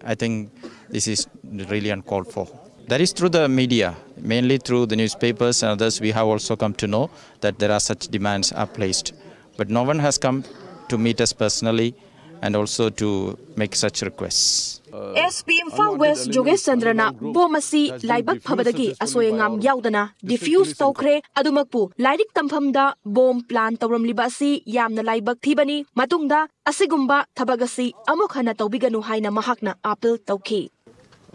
I think this is really uncalled for. That is through the media, mainly through the newspapers and others, we have also come to know that there are such demands are placed. But no one has come to meet us personally and also to make such requests. SP Imphal West Jogesh Chandrana bomb ꯑꯁꯤ ꯂꯥꯏꯕꯛ ꯐꯕꯗꯒꯤ ꯑꯁꯣꯏ ꯑꯉꯥꯝ ꯌꯥꯎꯗꯅ ꯗꯤꯐ꯭ꯌꯨꯁ ꯇꯧꯈ꯭ꯔꯦ꯫ ꯑꯗꯨꯃꯛꯄꯨ ꯂꯥꯏꯔꯤꯛ ꯇꯝꯐꯝꯗ ꯕꯣꯝ ꯄ꯭ꯂꯥꯟ ꯇꯧꯔꯝꯂꯤꯕ ꯑꯁꯤ ꯌꯥꯝꯅ ꯂꯥꯏꯕꯛ ꯊꯤꯕꯅꯤ꯫ ꯃꯇꯨꯡꯗ ꯑꯁꯤꯒꯨꯝꯕ ꯊꯕꯛ ꯑꯁꯤ ꯑꯃꯨꯛ ꯍꯟꯅ ꯇꯧꯕꯤꯒꯅꯨ ꯍꯥꯏꯅ ꯃꯍꯥꯛꯅ ꯑꯥꯄꯤꯜ ꯇꯧꯈꯤ꯫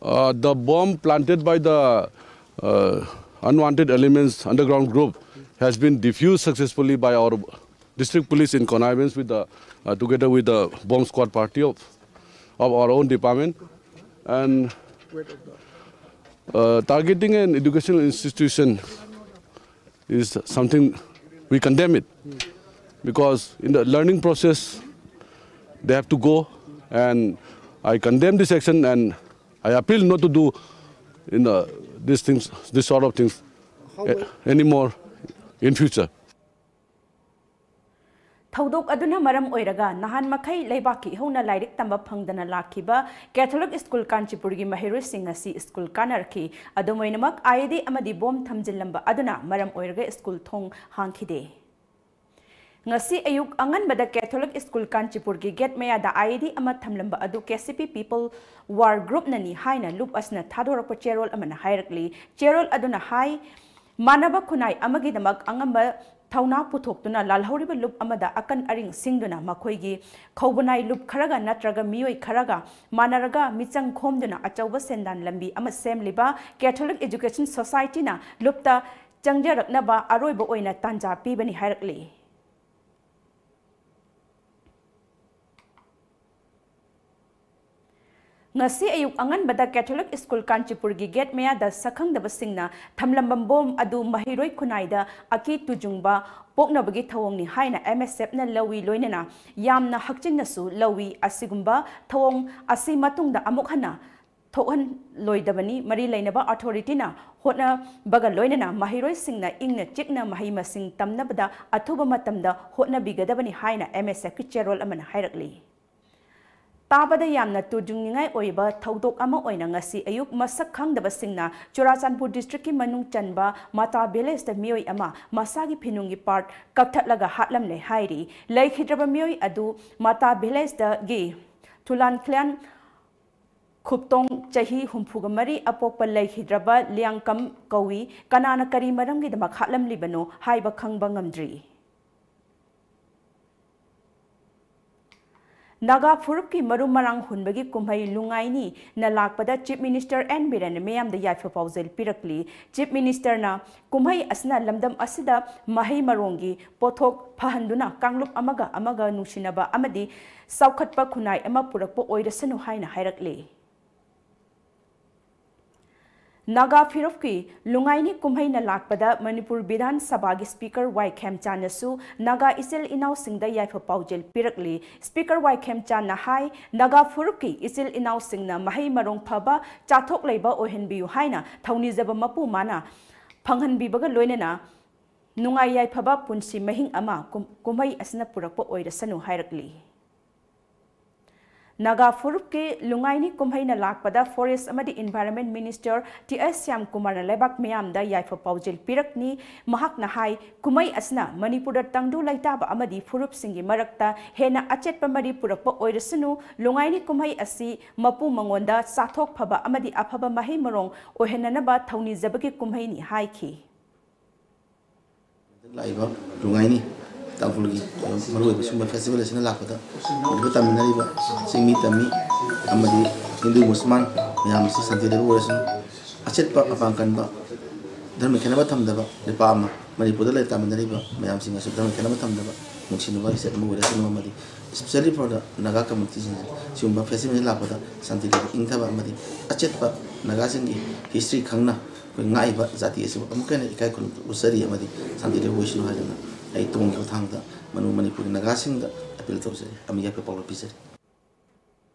Uh, the bomb planted by the uh, unwanted elements underground group has been defused successfully by our district police in connivance with the uh, together with the bomb squad party of, of our own department. And uh, targeting an educational institution is something we condemn it, because in the learning process they have to go, and I condemn this action and I appeal not to do in the, these things, this sort of things, eh, anymore in future. ꯊꯧꯗꯣꯛ ꯑꯗꯨꯅ ꯃꯔꯝ ꯑꯣꯏꯔꯒ ꯅꯍꯥꯟ ꯃꯈꯩ ꯂꯩꯕꯥꯛꯀꯤ ꯏꯍꯧꯅ ꯂꯥꯏꯔꯤꯛ ꯇꯝꯕ ꯐꯪꯗꯅ ꯂꯥꯛꯈꯤꯕ ꯀꯦꯊꯣꯂꯤꯛ ꯁ꯭ꯀꯨꯜ ꯀꯥꯟꯆꯤꯄꯨꯔꯒꯤ ꯃꯍꯩꯔꯣꯏꯁꯤꯡ ꯉꯁꯤ ꯁ꯭ꯀꯨꯜ ꯀꯥꯅꯔꯛꯈꯤ꯫ ꯑꯗꯨꯝ ꯑꯣꯏꯅꯃꯛ, IED ꯑꯃꯗꯤ ꯕꯣꯝ ꯊꯝꯖꯤꯜꯂꯝꯕ ꯑꯗꯨꯅ ꯃꯔꯝ ꯑꯣꯏꯔꯒ ꯁ꯭ꯀꯨꯜ ꯊꯣꯡ ꯍꯥꯡꯈꯤꯗꯦ꯫ ꯉꯁꯤ ꯑꯌꯨꯛ ꯑꯉꯟꯕꯗ ꯀꯦꯊꯣꯂꯤꯛ ꯁ꯭ꯀꯨꯜ ꯀꯥꯟꯆꯤꯄꯨꯔꯒꯤ ꯒꯦꯠ ꯃꯌꯥꯗ IED ꯑꯃ ꯊꯝꯂꯝꯕ ꯑꯗꯨ KCP People War Groupꯅꯅꯤ ꯍꯥꯏꯅ ꯂꯨꯞ ꯑꯁꯤꯅ ꯊꯥꯗꯣꯔꯛꯄ ꯆꯦꯔꯣꯜ ꯑꯃꯅ ꯍꯥꯏꯔꯛꯂꯤ꯫ ꯆꯦꯔꯣꯜ ꯑꯗꯨꯅ ꯍꯥꯏ, ꯃꯥꯟꯅꯕ ꯈꯨꯟꯅꯥꯏ ꯑꯃꯒꯤꯗꯃꯛ ꯑꯉꯝꯕ ꯊꯧꯅꯥ ꯄꯨꯊꯣꯛꯇꯨꯅ ꯂꯥꯜꯍꯧꯔꯤꯕ ꯂꯨꯞ ꯑꯃꯗ ꯑꯀꯟ ꯑꯔꯤꯡ ꯁꯤꯡꯗꯨꯅ ꯃꯈꯣꯏꯒꯤ ꯈꯧꯕꯅꯥꯏ ꯂꯨꯞ ꯈꯔꯒ ꯅꯠꯇ꯭ꯔꯒ ꯃꯤꯑꯣꯏ ꯈꯔꯒ ꯃꯥꯟꯅꯔꯒ ꯃꯤꯆꯪ ꯈꯣꯝꯗꯨꯅ ꯑꯆꯧꯕ ꯁꯦꯟꯗꯥꯟ ꯂꯝꯕꯤ ꯑꯃ ꯁꯦꯝꯂꯤꯕ ꯀꯦꯊꯣꯂꯤꯛ ꯑꯦꯖꯨꯀꯦꯁꯟ ꯁꯣꯁꯥꯏꯇꯤꯅ ꯂꯨꯞꯇ ꯆꯪꯖꯔꯛꯅꯕ ꯑꯔꯣꯏꯕ ꯑꯣꯏꯅ ꯇꯥꯟꯖꯥ ꯄꯤꯕꯅꯤ ꯍꯥꯏꯔꯛꯂꯤ꯫ ꯉꯁꯤ ꯑꯌꯨꯛ ꯑꯉꯟꯕꯗ ꯀꯦꯊꯣꯂꯤꯛ ꯁ꯭ꯀꯨꯜ ꯀꯥꯟꯆꯤꯄꯨꯔꯒꯤ ꯒꯦꯠ ꯃꯌꯥꯗ ꯁꯛꯈꯪꯗꯕꯁꯤꯡꯅ ꯊꯝꯂꯝꯕ ꯕꯣꯝ ꯑꯗꯨ ꯃꯍꯩꯔꯣꯏ ꯈꯨꯟꯅꯥꯏꯗ ꯑꯀꯤ ꯇꯨꯖꯨꯡꯕ ꯄꯣꯛꯅꯕꯒꯤ ꯊꯧꯑꯣꯡꯅꯤ ꯍꯥꯏꯅ MSFꯅ ꯂꯧꯏ, ꯂꯣꯏꯅꯅ ꯌꯥꯝꯅ ꯍꯛꯆꯤꯟꯅꯁꯨ ꯂꯧꯏ꯫ ꯑꯁꯤꯒꯨꯝꯕ ꯊꯧꯑꯣꯡ ꯑꯁꯤ ꯃꯇꯨꯡꯗ ꯑꯃꯨꯛ ꯍꯟꯅ ꯊꯣꯛꯍꯜꯂꯣꯏꯗꯕꯅꯤ꯫ ꯃꯔꯤ ꯂꯩꯅꯕ ꯑꯊꯣꯔꯤꯇꯤꯅ ꯍꯣꯠꯅꯕꯒ ꯂꯣꯏꯅꯅ ꯃꯍꯩꯔꯣꯏꯁꯤꯡꯅ ꯏꯪꯅ ꯆꯤꯛꯅ ꯃꯍꯩ ꯃꯁꯤꯡ ꯇꯝꯅꯕꯗ ꯑꯊꯨꯕ ꯃꯇꯝꯗ ꯍꯣꯠꯅꯕꯤꯒꯗꯕꯅꯤ ꯍꯥꯏꯅ MSFꯀꯤ ꯆꯦꯔꯣꯜ ꯑꯃꯅ ꯍꯥꯏꯔꯛꯂꯤ꯫ ꯇꯥꯕꯗ ꯌꯥꯝꯅ ꯇꯨꯖꯨꯡꯅꯤꯡꯉꯥꯏ ꯑꯣꯏꯕ ꯊꯧꯗꯣꯛ ꯑꯃ ꯑꯣꯏꯅ ꯉꯁꯤ ꯑꯌꯨꯛ ꯃꯁꯛ ꯈꯪꯗꯕꯁꯤꯡꯅ ꯆꯨꯔꯥꯆꯥꯟꯄꯨꯔ districtꯀꯤ ꯃꯅꯨꯡ ꯆꯟꯕ ꯃꯥꯇꯥ villageꯇ ꯃꯤꯑꯣꯏ ꯑꯃ ꯃꯁꯥꯒꯤ ꯐꯤꯅꯨꯡꯒꯤ part ꯀꯛꯊꯠꯂꯒ ꯍꯥꯠꯂꯝꯂꯦ ꯍꯥꯏꯔꯤ꯫ ꯂꯩꯈꯤꯗ꯭ꯔꯕ ꯃꯤꯑꯣꯏ ꯑꯗꯨ ꯃꯥꯇꯥ villageꯇꯒꯤ ꯊꯨꯂꯥꯟꯈ꯭ꯂꯤꯌꯥꯟ ꯈꯨꯞꯇꯣꯡ ꯆꯍꯤ ꯍꯨꯝꯐꯨꯒ ꯃꯔꯤ ꯑꯄꯣꯛꯄ ꯂꯩꯈꯤꯗ꯭ꯔꯕ ꯂꯤꯌꯥꯡꯀꯝ ꯀꯧꯏ꯫ ꯀꯅꯥꯅ ꯀꯔꯤ ꯃꯔꯝꯒꯤꯗꯃꯛ ꯍꯥꯠꯂꯝꯂꯤꯕꯅꯣ ꯍꯥꯏꯕ ꯈꯪꯕ ꯉꯝꯗ꯭ꯔꯤ꯫ ꯅꯥꯒꯥ ꯐꯨꯔꯨꯞꯀꯤ ꯃꯔꯨ ꯃꯔꯥꯡ ꯍꯨꯟꯕꯒꯤ ꯀꯨꯝꯍꯩ ꯂꯨꯉꯥꯏꯅꯤꯅ ꯂꯥꯛꯄꯗ Chief Minister N ꯕꯤꯔꯦꯟꯅ ꯃꯤꯌꯥꯝꯗ ꯌꯥꯏꯐ ꯄꯥꯎꯖꯦꯜ ꯄꯤꯔꯛꯂꯤ꯫ Chief Ministerꯅ ꯀꯨꯝꯍꯩ ꯑꯁꯤꯅ ꯂꯝꯗꯝ ꯑꯁꯤꯗ ꯃꯍꯩ ꯃꯔꯣꯡꯒꯤ ꯄꯣꯠꯊꯣꯛ ꯐꯍꯟꯗꯨꯅ ꯀꯥꯡꯂꯨꯞ ꯑꯃꯒ ꯑꯃꯒ ꯅꯨꯡꯁꯤꯅꯕ ꯑꯃꯗꯤ ꯆꯥꯎꯈꯠꯄ ꯈꯨꯟꯅꯥꯏ ꯑꯃ ꯄꯨꯔꯛꯄ ꯑꯣꯏꯔꯁꯅꯨ ꯍꯥꯏꯅ ꯍꯥꯏꯔꯛꯂꯤ꯫ ꯅꯥꯒꯥ ꯐꯨꯔꯨꯞꯀꯤ ꯂꯨꯉꯥꯏꯅꯤ ꯀꯨꯝꯍꯩꯅ ꯂꯥꯛꯄꯗ ꯃꯅꯤꯄꯨꯔ ꯕꯤꯙꯥꯟ ꯁꯚꯥꯒꯤ Speaker ꯋꯥꯏ ꯈꯦꯝꯆꯥꯟꯅꯁꯨ ꯅꯥꯒꯥ ꯏꯆꯤꯜ ꯏꯅꯥꯎꯁꯤꯡꯗ ꯌꯥꯏꯐ ꯄꯥꯎꯖꯦꯜ ꯄꯤꯔꯛꯂꯤ꯫ Speaker ꯋꯥꯏ ꯈꯦꯝꯆꯥꯟꯅ ꯍꯥꯏ, ꯅꯥꯒꯥ ꯐꯨꯔꯨꯞꯀꯤ ꯏꯆꯤꯜ ꯏꯅꯥꯎꯁꯤꯡꯅ ꯃꯍꯩ ꯃꯔꯣꯡ ꯐꯕ, ꯆꯥꯊꯣꯛ ꯂꯩꯕ ꯑꯣꯏꯍꯟꯕꯤꯌꯨ ꯍꯥꯏꯅ ꯊꯧꯅꯤꯖꯕ ꯃꯄꯨ ꯃꯥꯅ ꯐꯪꯍꯟꯕꯤꯕꯒ ꯂꯣꯏꯅꯅ ꯅꯨꯡꯉꯥꯏ ꯌꯥꯏꯐꯕ ꯄꯨꯟꯁꯤ ꯃꯍꯤꯡ ꯑꯃ ꯀꯨꯝ-, ꯀꯨꯝꯍꯩ ꯑꯁꯤꯅ ꯄꯨꯔꯛꯄ ꯑꯣꯏꯔꯁꯅꯨ ꯍꯥꯏꯔꯛꯂꯤ꯫ ꯅꯥꯒꯥ ꯐꯨꯔꯨꯞꯀꯤ ꯂꯨꯉꯥꯏꯅꯤ ꯀꯨꯝꯍꯩꯅ ꯂꯥꯛꯄꯗ Forest ꯑꯃꯗꯤ Environment Minister ꯇꯤ ꯑꯦꯁ ꯁ꯭ꯌꯥꯝꯀꯨꯃꯥꯔꯅ ꯂꯩꯕꯥꯛ ꯃꯤꯌꯥꯝꯗ ꯌꯥꯏꯐ ꯄꯥꯎꯖꯦꯜ ꯄꯤꯔꯛꯅꯤ꯫ ꯃꯍꯥꯛꯅ ꯍꯥꯏ, ꯀꯨꯝꯍꯩ ꯑꯁꯤꯅ ꯃꯅꯤꯄꯨꯔꯗ ꯇꯪꯗꯨ ꯂꯩꯇꯥꯕ ꯑꯃꯗꯤ ꯐꯨꯔꯨꯞꯁꯤꯡꯒꯤ ꯃꯔꯛꯇ ꯍꯦꯟꯅ ꯑꯆꯦꯠꯄ ꯃꯔꯤ ꯄꯨꯔꯛꯄ ꯑꯣꯏꯔꯁꯅꯨ꯫ ꯂꯨꯉꯥꯏꯅꯤ ꯀꯨꯝꯍꯩ ꯑꯁꯤ ꯃꯄꯨ ꯃꯉꯣꯟꯗ ꯆꯥꯊꯣꯛ ꯐꯕ ꯑꯃꯗꯤ ꯑꯐꯕ ꯃꯍꯩ ꯃꯔꯣꯡ ꯑꯣꯏꯍꯟꯅꯅꯕ ꯊꯧꯅꯤꯖꯕꯒꯤ ꯀꯨꯝꯍꯩꯅꯤ ꯍꯥꯏꯈꯤ꯫ ꯂꯥꯛꯏꯕ ꯂꯨꯉꯥꯏꯅꯤ ꯇꯥꯡꯈꯨꯜꯒꯤ ꯃꯔꯨꯑꯣꯏꯕ ꯁꯨꯝꯕ festival ꯑꯁꯤꯅ ꯂꯥꯛꯄꯗ ꯂꯩꯕ ꯇꯥꯃꯤꯟꯅꯔꯤꯕ ꯆꯤꯡꯃꯤ ꯇꯝꯃꯤ ꯑꯃꯗꯤ ꯍꯤꯟꯗꯨ ꯃꯨꯁꯜꯃꯥꯟ ꯃꯌꯥꯝ ꯑꯁꯤ ꯁꯥꯟꯇꯤ ꯂꯩꯕ ꯑꯣꯏꯔꯁꯅꯨ꯫ ꯑꯆꯦꯠꯄ ꯑꯄꯥꯡ ꯀꯟꯕ, ꯙꯔꯃ ꯈꯦꯠꯅꯕ ꯊꯝꯗꯕ ꯂꯩꯄꯥꯛ ꯑꯃ, ꯃꯅꯤꯄꯨꯔꯗ ꯂꯩ ꯇꯥꯃꯤꯟꯅꯔꯤꯕ ꯃꯌꯥꯝꯁꯤꯡ ꯑꯁꯤ ꯙꯔꯃ ꯈꯦꯠꯅꯕ ꯊꯝꯗꯕ ꯅꯨꯡꯁꯤꯅꯕ ꯏꯆꯦꯠ ꯑꯃ ꯑꯣꯏꯔꯁꯅꯨ ꯑꯃꯗꯤ especially for the Naga community ꯁꯤꯡꯁꯦ ꯁꯤꯒꯨꯝꯕ festival ꯂꯥꯛꯄꯗ ꯁꯥꯟꯇꯤ ꯂꯩꯕ, ꯏꯪꯊꯕ ꯑꯃꯗꯤ ꯑꯆꯦꯠꯄ ꯅꯥꯒꯥꯁꯤꯡꯒꯤ history ꯈꯪꯅ ꯑꯩꯈꯣꯏ ꯉꯥꯛꯏꯕ ꯖꯥꯇꯤ ꯑꯁꯤꯕꯨ ꯑꯃꯨꯛꯀ ꯍꯦꯟꯅ ꯏꯀꯥꯏ ꯈꯨꯝꯅꯕ ꯎꯠꯆꯔꯤ ꯑꯃꯗꯤ ꯁꯥꯟꯇꯤ ꯂꯩꯕ ꯑꯣꯏꯁꯅꯨ ꯍꯥꯏꯗꯨꯅ ꯑꯩ ꯇꯣꯡꯒꯤ ꯈꯨꯠꯊꯥꯡꯗ ꯃꯅꯨ-, ꯃꯅꯤꯄꯨꯔꯒꯤ ꯅꯥꯒꯥꯁꯤꯡꯗ appeal ꯇꯧꯖꯔꯤ ꯑꯃꯗꯤ ꯌꯥꯏꯐ ꯄꯥꯎꯖꯦꯜ ꯄꯤꯖꯔꯤ꯫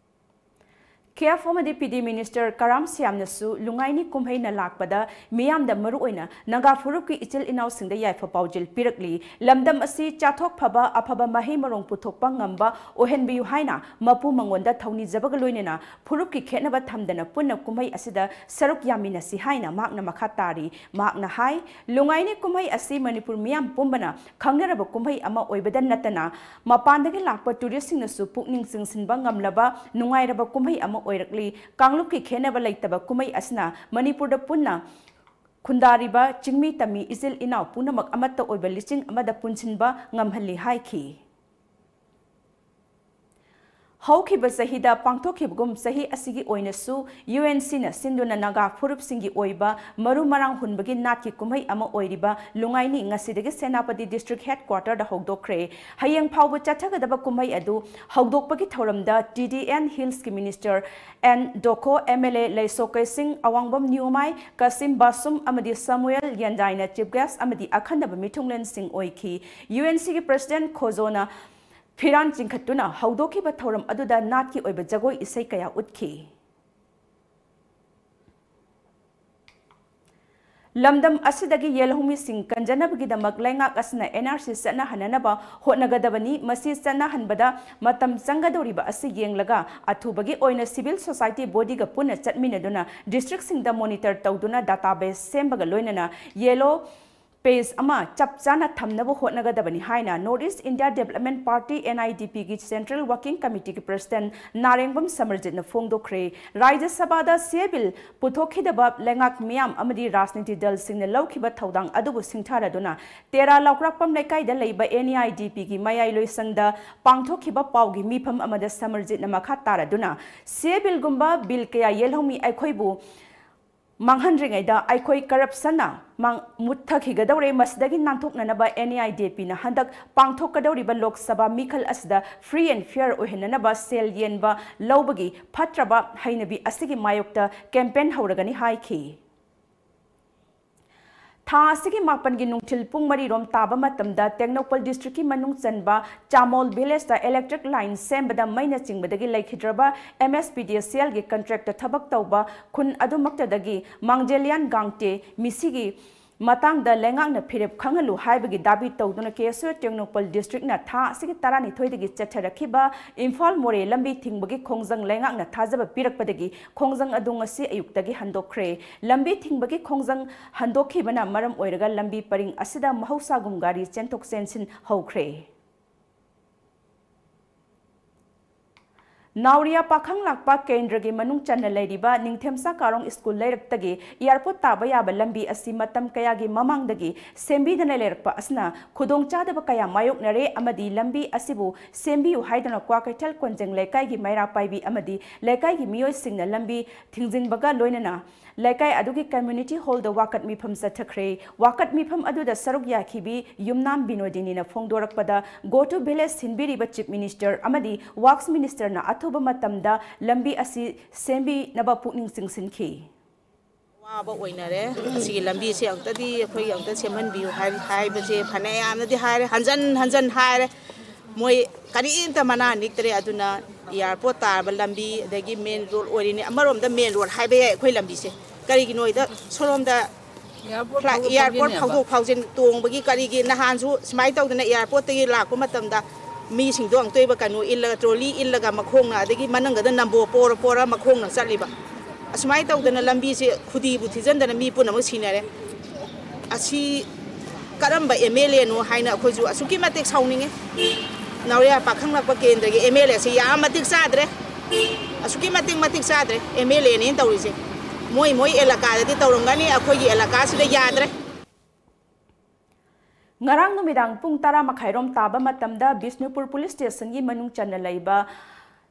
ꯀꯦꯐ ꯑꯃꯗꯤ ꯄꯤ ꯗꯤ ꯃꯤꯅꯤꯁꯇꯔ ꯀꯔꯥꯝ ꯁ꯭ꯌꯥꯝꯅꯁꯨ ꯂꯨꯉꯥꯏꯅꯤ ꯀꯨꯝꯍꯩꯅ ꯂꯥꯛꯄꯗ ꯃꯤꯌꯥꯝꯗ, ꯃꯔꯨꯑꯣꯏꯅ ꯅꯥꯒꯥ ꯐꯨꯔꯨꯞꯀꯤ ꯏꯆꯤꯜ ꯏꯅꯥꯎꯁꯤꯡꯗ ꯌꯥꯏꯐ ꯄꯥꯎꯖꯦꯜ ꯄꯤꯔꯛꯂꯤ꯫ ꯂꯝꯗꯝ ꯑꯁꯤ ꯆꯥꯊꯣꯛ ꯐꯕ, ꯑꯐꯕ ꯃꯍꯩ ꯃꯔꯣꯡ ꯄꯨꯊꯣꯛꯄ ꯉꯝꯕ ꯑꯣꯏꯍꯟꯕꯤꯌꯨ ꯍꯥꯏꯅ ꯃꯄꯨ ꯃꯉꯣꯟꯗ ꯊꯧꯅꯤꯖꯕꯒ ꯂꯣꯏꯅꯅ ꯐꯨꯔꯨꯞꯀꯤ ꯈꯦꯠꯅꯕ ꯊꯝꯗꯅ ꯄꯨꯟꯅ ꯀꯨꯝꯍꯩ ꯑꯁꯤꯗ ꯁꯔꯨꯛ ꯌꯥꯃꯤꯟꯅꯁꯤ ꯍꯥꯏꯅ ꯃꯍꯥꯛꯅ ꯃꯈꯥ ꯇꯥꯔꯤ꯫ ꯃꯍꯥꯛꯅ ꯍꯥꯏ, ꯂꯨꯉꯥꯏꯅꯤ ꯀꯨꯝꯍꯩ ꯑꯁꯤ ꯃꯅꯤꯄꯨꯔ ꯃꯤꯌꯥꯝ ꯄꯨꯝꯕꯅ ꯈꯪꯅꯔꯕ ꯀꯨꯝꯍꯩ ꯑꯃ ꯑꯣꯏꯕꯗ ꯅꯠꯇꯅ, ꯃꯄꯥꯟꯗꯒꯤ ꯂꯥꯛꯄ ꯇꯨꯔꯤꯁꯁꯤꯡꯅꯁꯨ ꯄꯨꯛꯅꯤꯡ ꯆꯤꯡꯁꯤꯟꯕ ꯉꯝꯂꯕ ꯅꯨꯡꯉꯥꯏꯔꯕ ꯀꯨꯝꯍꯩ ꯑꯃ ꯑꯣꯏꯔꯛꯂꯤ꯫ ꯀꯥꯡꯂꯨꯞꯀꯤ ꯈꯦꯟꯅꯕ ꯂꯩꯇꯕ ꯀꯨꯝꯍꯩ ꯑꯁꯤꯅ ꯃꯅꯤꯄꯨꯔꯗ ꯄꯨꯟꯅ ꯈꯨꯟꯗꯥꯔꯤꯕ ꯆꯤꯡꯃꯤ ꯇꯝꯃꯤ ꯏꯆꯤꯜ ꯏꯅꯥꯎ ꯄꯨꯝꯅꯃꯛ ꯑꯃꯠꯇ ꯑꯣꯏꯕ ꯂꯤꯆꯤꯡ ꯑꯃꯗ ꯄꯨꯟꯁꯤꯟꯕ ꯉꯝꯍꯜꯂꯤ ꯍꯥꯏꯈꯤ꯫ ꯍꯧꯈꯤꯕ ꯆꯍꯤꯗ ꯄꯥꯡꯊꯣꯛꯈꯤꯕꯒꯨꯝ ꯆꯍꯤ ꯑꯁꯤꯒꯤ ꯑꯣꯏꯅꯁꯨ ꯌꯨ ꯑꯦꯟ ꯁꯤꯅ ꯁꯤꯟꯗꯨꯅ ꯅꯥꯒꯥ ꯐꯨꯔꯨꯞꯁꯤꯡꯒꯤ ꯑꯣꯏꯕ ꯃꯔꯨ ꯃꯔꯥꯡ ꯍꯨꯟꯕꯒꯤ ꯅꯥꯠꯀꯤ ꯀꯨꯝꯍꯩ ꯑꯃ ꯑꯣꯏꯔꯤꯕ ꯂꯨꯉꯥꯏꯅꯤ ꯉꯁꯤꯗꯒꯤ ꯁꯦꯅꯥꯄꯇꯤ ꯗꯤꯁꯇ꯭ꯔꯤꯛ ꯍꯦꯗꯀ꯭ꯋꯥꯇꯔꯗ ꯍꯧꯗꯣꯛꯈ꯭ꯔꯦ꯫ ꯍꯌꯦꯡ ꯐꯥꯎꯕ ꯆꯠꯊꯒꯗꯕ ꯀꯨꯝꯍꯩ ꯑꯗꯨ ꯍꯧꯗꯣꯛꯄꯒꯤ ꯊꯧꯔꯝꯗ ꯇꯤ ꯗꯤ ꯑꯦꯟ ꯍꯤꯜꯁꯀꯤ minister N Dokho, M L A Leisho Keishing, ꯑꯋꯥꯡꯕꯝ ꯅ꯭ꯌꯨꯃꯥꯏ, ꯀꯥꯁꯤꯝ ꯕꯥꯁꯨꯝ ꯑꯃꯗꯤ ꯁꯥꯃꯨꯑꯦꯜ ꯌꯦꯟꯗꯥꯏꯅ ꯆꯤꯐ ꯒꯦꯁ ꯑꯃꯗꯤ ꯑꯈꯟꯅꯕ ꯃꯤꯊꯨꯡꯂꯦꯟꯁꯤꯡ ꯑꯣꯏꯈꯤ꯫ ꯌꯨ ꯑꯦꯟ ꯁꯤꯒꯤ ꯄ꯭ꯔꯁꯤꯗꯦꯟꯠ ꯈꯣꯖꯣꯅ ꯐꯤꯔꯥꯟ ꯆꯤꯡꯈꯠꯇꯨꯅ ꯍꯧꯗꯣꯛꯈꯤꯕ ꯊꯧꯔꯝ ꯑꯗꯨꯗ ꯅꯥꯠꯀꯤ ꯑꯣꯏꯕ ꯖꯒꯣꯏ ꯏꯁꯩ ꯀꯌꯥ ꯎꯠꯈꯤ꯫ ꯂꯝꯗꯝ ꯑꯁꯤꯗꯒꯤ ꯌꯦꯜꯍꯧꯃꯤꯁꯤꯡ ꯀꯟꯖꯅꯕꯒꯤꯗꯃꯛ ꯂꯩꯉꯥꯛ ꯑꯁꯤꯅ ꯑꯦꯟ ꯑꯥꯔ ꯁꯤ ꯆꯠꯅꯍꯟꯅꯅꯕ ꯍꯣꯠꯅꯒꯗꯕꯅꯤ꯫ ꯃꯁꯤ ꯆꯠꯅꯍꯟꯕꯗ ꯃꯇꯝ ꯆꯪꯒꯗꯧꯔꯤꯕ ꯑꯁꯤ ꯌꯦꯡꯂꯒ ꯑꯊꯨꯕꯒꯤ ꯑꯣꯏꯅ ꯁꯤꯚꯤꯜ ꯁꯣꯁꯥꯏꯇꯤ ꯕꯣꯗꯤꯒ ꯄꯨꯟꯅ ꯆꯠꯃꯤꯟꯅꯗꯨꯅ ꯗꯤꯁꯇ꯭ꯔꯤꯛꯁꯤꯡꯗ ꯃꯣꯅꯤꯇꯔ ꯇꯧꯗꯨꯅ ꯗꯥꯇꯥꯕꯦꯁ ꯁꯦꯝꯕꯒ ꯂꯣꯏꯅꯅ ꯌꯦꯜꯂꯣ ꯄꯦꯖ ꯑꯃ ꯆꯞ ꯆꯥꯅ ꯊꯝꯅꯕ ꯍꯣꯠꯅꯒꯗꯕꯅꯤ ꯍꯥꯏꯅ north east India development party, N I D ꯄꯤꯒꯤ ꯁꯦꯟꯇ꯭ꯔꯦꯜ ꯋꯥꯔꯀꯤꯡ ꯀꯃꯤꯇꯤꯒꯤ ꯄ꯭ꯔꯁꯤꯗꯦꯟꯠ ꯅꯥꯔꯦꯡꯕꯝ ꯁꯃꯔꯖꯤꯠꯅ ꯐꯣꯡꯗꯣꯛꯈ꯭ꯔꯦ꯫ ꯔꯥꯖ꯭ꯌ ꯁꯚꯥꯗ ꯁꯤ ꯑꯦ ꯕꯤꯜ ꯄꯨꯊꯣꯛꯈꯤꯗꯕ ꯂꯩꯉꯥꯛ ꯃꯤꯌꯥꯝ ꯑꯃꯗꯤ ꯔꯥꯖꯅꯤꯇꯤ ꯗꯜꯁꯤꯡꯅ ꯂꯧꯈꯤꯕ ꯊꯧꯗꯥꯡ ꯑꯗꯨꯕꯨ ꯁꯤꯡꯊꯥꯔꯗꯨꯅ ꯇꯦꯔꯥ ꯂꯧꯀ꯭ꯔꯥꯛꯄꯝ ꯂꯩꯀꯥꯏꯗ ꯂꯩꯕ ꯑꯦꯟ ꯏ ꯑꯥꯏ ꯗꯤ ꯄꯤꯒꯤ ꯃꯌꯥꯏ ꯂꯣꯏꯁꯪꯗ ꯄꯥꯡꯊꯣꯛꯈꯤꯕ ꯄꯥꯎꯒꯤ ꯃꯤꯐꯝ ꯑꯃꯗ ꯁꯃꯔꯖꯤꯠꯅ ꯃꯈꯥ ꯇꯥꯔꯗꯨꯅ, ꯁꯤ ꯑꯦ ꯕꯤꯜꯒꯨꯝꯕ ꯕꯤꯜ ꯀꯌꯥ ꯌꯦꯜꯍꯧꯃꯤ ꯑꯩꯈꯣꯏꯕꯨ ꯃꯥꯡꯍꯟꯗ꯭ꯔꯤꯉꯩꯗ ꯑꯩꯈꯣꯏ ꯀꯔꯞꯁꯟꯅ ꯃꯥꯡ-, ꯃꯨꯠꯊꯈꯤꯒꯗꯧꯔꯦ꯫ ꯃꯁꯤꯗꯒꯤ ꯅꯥꯟꯊꯣꯛꯅꯅꯕ ꯑꯦꯟ ꯏ ꯑꯥꯏ ꯗꯤ ꯄꯤꯅ ꯍꯟꯗꯛ ꯄꯥꯡꯊꯣꯛꯀꯗꯧꯔꯤꯕ ꯂꯣꯛ ꯁꯚꯥ ꯃꯤꯈꯜ ꯑꯁꯤꯗ free and fair ꯑꯣꯏꯍꯟꯅꯅꯕ ꯁꯦꯜ ꯌꯦꯟꯕ ꯂꯧꯕꯒꯤ ꯐꯠꯇ꯭ꯔꯕ ꯍꯩꯅꯕꯤ ꯑꯁꯤꯒꯤ ꯃꯥꯌꯣꯛꯇ ꯀꯦꯝꯄꯦꯟ ꯍꯧꯔꯒꯅꯤ ꯍꯥꯏꯈꯤ꯫ ꯊꯥ ꯑꯁꯤꯒꯤ ꯃꯥꯄꯟꯒꯤ ꯅꯨꯡꯊꯤꯜ ꯄꯨꯡ ꯃꯔꯤꯔꯣꯝ ꯇꯥꯕ ꯃꯇꯝꯗ ꯇꯦꯡꯅꯧꯄꯜ district ꯀꯤ ꯃꯅꯨꯡ ꯆꯟꯕ ꯆꯥꯃꯣꯜ village ꯇ electric line ꯁꯦꯝꯕꯗ ꯃꯩꯅ ꯆꯤꯡꯕꯗꯒꯤ ꯂꯩꯈꯤꯗ꯭ꯔꯕ M S P D S L ꯒꯤ contract ꯇ ꯊꯕꯛ ꯇꯧꯕ ꯈꯨꯟ ꯑꯗꯨꯃꯛꯇꯗꯒꯤ ꯃꯥꯡꯖꯦꯂꯤꯌꯥꯟ ꯒꯥꯡꯇꯦ ꯃꯤꯁꯤꯒꯤ ꯃꯇꯥꯡꯗ ꯂꯩꯉꯥꯛꯅ ꯐꯤꯔꯦꯞ ꯈꯪꯍꯜꯂꯨ ꯍꯥꯏꯕꯒꯤ ꯗꯥꯕꯤ ꯇꯧꯗꯨꯅ K S O Tengnoupal district ꯅ ꯊꯥ ꯑꯁꯤꯒꯤ ꯇꯔꯥꯅꯤꯊꯣꯏꯗꯒꯤ ꯆꯠꯊꯔꯛꯈꯤꯕ ꯏꯝꯐꯥꯜ ꯃꯣꯔꯦ ꯂꯝꯕꯤ ꯊꯤꯡꯕꯒꯤ ꯈꯣꯡꯖꯪ ꯂꯩꯉꯥꯛꯅ ꯊꯥꯖꯕ ꯄꯤꯔꯛꯄꯗꯒꯤ ꯈꯣꯡꯖꯪ ꯑꯗꯨ ꯉꯁꯤ ꯑꯌꯨꯛꯇꯒꯤ ꯍꯟꯗꯣꯛꯈ꯭ꯔꯦ꯫ ꯂꯝꯕꯤ ꯊꯤꯡꯕꯒꯤ ꯈꯣꯡꯖꯪ ꯍꯟꯗꯣꯛꯈꯤꯕꯅ ꯃꯔꯝ ꯑꯣꯏꯔꯒ ꯂꯝꯕꯤ ꯄꯔꯤꯡ ꯑꯁꯤꯗ ꯃꯍꯧꯁꯥꯒꯨꯝ ꯒꯥꯔꯤ ꯆꯦꯟꯊꯣꯛ ꯆꯦꯟꯁꯤꯟ ꯍꯧꯈ꯭ꯔꯦ꯫ ꯅꯥꯎꯔꯤꯌꯥ ꯄꯥꯈꯪ ꯂꯥꯛꯄ ꯀꯦꯟꯗ꯭ꯔꯒꯤ ꯃꯅꯨꯡ ꯆꯟꯅ ꯂꯩꯔꯤꯕ ꯅꯤꯡꯊꯦꯝꯆꯥ ꯀꯥꯔꯣꯡ ꯁ꯭ꯀꯨꯜ ꯂꯩꯔꯛꯇꯒꯤ ꯑꯦꯌꯥꯔꯄꯣꯔꯠ ꯇꯥꯕ ꯌꯥꯕ ꯂꯝꯕꯤ ꯑꯁꯤ ꯃꯇꯝ ꯀꯌꯥꯒꯤ ꯃꯃꯥꯡꯗꯒꯤ ꯁꯦꯝꯕꯤꯗꯅ ꯂꯩꯔꯛꯄ ꯑꯁꯤꯅ ꯈꯨꯗꯣꯡꯆꯥꯗꯕ ꯀꯌꯥ ꯃꯥꯌꯣꯛꯅꯔꯦ ꯑꯃꯗꯤ ꯂꯝꯕꯤ ꯑꯁꯤꯕꯨ ꯁꯦꯝꯕꯤꯌꯨ ꯍꯥꯏꯗꯨꯅ ꯀ꯭ꯋꯥꯀꯩꯊꯦꯜ ꯀꯣꯟꯖꯦꯡ ꯂꯩꯀꯥꯏꯒꯤ ꯃꯩꯔꯥ ꯄꯥꯏꯕꯤ ꯑꯃꯗꯤ ꯂꯩꯀꯥꯏꯒꯤ ꯃꯤꯑꯣꯏꯁꯤꯡꯅ ꯂꯝꯕꯤ ꯊꯤꯡꯖꯤꯟꯕꯒ ꯂꯣꯏꯅꯅ ꯂꯩꯀꯥꯏ ꯑꯗꯨꯒꯤ community hall ꯗ ꯋꯥꯀꯠ ꯃꯤꯐꯝ ꯆꯠꯊꯈ꯭ꯔꯦ꯫ ꯋꯥꯀꯠ ꯃꯤꯐꯝ ꯑꯗꯨꯗ ꯁꯔꯨꯛ ꯌꯥꯈꯤꯕꯤ ꯌꯨꯝꯅꯥꯝ ꯕꯤꯅꯣꯗꯤꯅꯤꯅ ꯐꯣꯡꯗꯣꯔꯛꯄꯗ, Go to village ꯁꯤꯟꯕꯤꯔꯤꯕ Chief Minister ꯑꯃꯗꯤ Works Minister ꯅ ꯑꯊꯨꯕ ꯃꯇꯝꯗ ꯂꯝꯕꯤ ꯑꯁꯤ ꯁꯦꯝꯕꯤꯅꯕ ꯄꯨꯛꯅꯤꯡ ꯆꯤꯡꯁꯤꯟꯈꯤ꯫ ꯑꯋꯥꯕ ꯑꯣꯏꯅꯔꯦ꯫ ꯑꯁꯤꯒꯤ ꯂꯝꯕꯤꯁꯦ ꯑꯃꯨꯛꯇꯗꯤ ꯑꯩꯈꯣꯏꯒꯤ ꯑꯃꯨꯛꯇ ꯁꯦꯝꯍꯟꯕꯤꯌꯨ ꯍꯥꯏ-, ꯍꯥꯏꯕꯁꯦ ꯐꯅꯌꯥꯝꯅꯗꯤ ꯍꯥꯏꯔꯦ, ꯍꯟꯖꯟ ꯍꯟꯖꯟ ꯍꯥꯏꯔꯦ꯫ ꯃꯣꯏ ꯀꯔꯤꯝꯇ ꯃꯅꯥ ꯅꯤꯛꯇ꯭ꯔꯦ꯫ ꯑꯗꯨꯅ ꯑꯦꯌꯥꯔꯄꯣꯔꯠ ꯇꯥꯔꯕ ꯂꯝꯕꯤ, ꯑꯗꯒꯤ ꯃꯦꯟ ꯔꯣꯗ ꯑꯣꯏꯔꯤꯅꯤ, ꯑꯃꯔꯣꯝꯗ ꯃꯦꯟ ꯔꯣꯗ ꯍꯥꯏꯕ ꯌꯥꯏ ꯑꯩꯈꯣꯏ ꯂꯝꯕꯤꯁꯦ꯫ ꯀꯔꯤꯒꯤꯅꯣ ꯍꯥꯏꯗ ꯁꯣꯔꯣꯝꯗ ꯑꯦꯌꯥꯔꯄꯣꯔꯠ ꯐ꯭ꯂꯥꯏ-, ꯐꯥꯎꯗꯣꯛ ꯑꯦꯌꯥꯔꯄꯣꯔꯠ ꯐꯥꯎꯗꯣꯛ ꯐꯥꯎꯖꯤꯟ ꯇꯣꯡꯕꯒꯤ ꯀꯔꯤꯒꯤ ꯅꯍꯥꯟꯁꯨ ꯁꯨꯃꯥꯏꯅ ꯇꯧꯗꯅ ꯑꯦꯌꯥꯔꯄꯣꯔꯠꯇꯒꯤ ꯂꯥꯛꯄ ꯃꯇꯝꯗ ꯃꯤꯁꯤꯡꯗꯣ ꯑꯃꯨꯛꯇꯣꯏꯕ ꯀꯩꯅꯣ ꯏꯜꯂꯒ, ꯇ꯭ꯔꯣꯂꯤ ꯏꯜꯂꯒ ꯃꯈꯣꯡꯅ, ꯑꯗꯒꯤ ꯃꯅꯨꯡꯗ ꯅꯝꯕꯣ ꯄꯣꯔ ꯄꯣꯔ ꯃꯈꯣꯡꯅ ꯆꯠꯂꯤꯕ꯫ ꯑꯁꯨꯃꯥꯏꯅ ꯇꯧꯗꯅ ꯂꯝꯕꯤꯁꯦ ꯈꯨꯗꯤꯕꯨ ꯊꯤꯖꯤꯟꯗꯅ ꯃꯤ ꯄꯨꯝꯅꯃꯛ ꯁꯤꯅꯔꯦ꯫ ꯑꯁꯤ ꯀꯔꯝꯕ M L A ꯅꯣ ꯍꯥꯏꯅ ꯑꯩꯈꯣꯏꯁꯨ ꯑꯁꯨꯛꯀꯤ ꯃꯇꯤꯛ ꯁꯥꯎꯅꯤꯡꯉꯤ꯫ ꯅꯥꯎꯔꯤꯌꯥ ꯄꯥꯈꯪꯂꯛꯄ ꯀꯦꯟꯗ꯭ꯔꯒꯤ M L A ꯑꯁꯤ ꯌꯥꯝ ꯃꯇꯤꯛ ꯆꯥꯗ꯭ꯔꯦ꯫ ꯑꯁꯨꯛꯀꯤ ꯃꯇꯤꯛ ꯃꯇꯤꯛ ꯆꯥꯗ꯭ꯔꯦ꯫ M L A ꯅꯦꯅ ꯇꯧꯔꯤꯁꯦ꯫ ꯃꯣꯏ ꯃꯣꯏ ꯑꯦꯂꯥꯀꯥꯗꯗꯤ ꯇꯧꯔꯝꯒꯅꯤ, ꯑꯩꯈꯣꯏꯒꯤ ꯑꯦꯂꯥꯀꯥꯁꯤꯗ ꯌꯥꯗ꯭ꯔꯦ꯫ ꯉꯔꯥꯡ ꯅꯨꯃꯤꯗꯥꯡ ꯄꯨꯡ ꯇꯔꯥ ꯃꯈꯥꯏꯔꯣꯝ ꯇꯥꯕ ꯃꯇꯝꯗ ꯕꯤꯁꯅꯨꯄꯨꯔ police station ꯒꯤ ꯃꯅꯨꯡ ꯆꯟꯅ ꯂꯩꯕ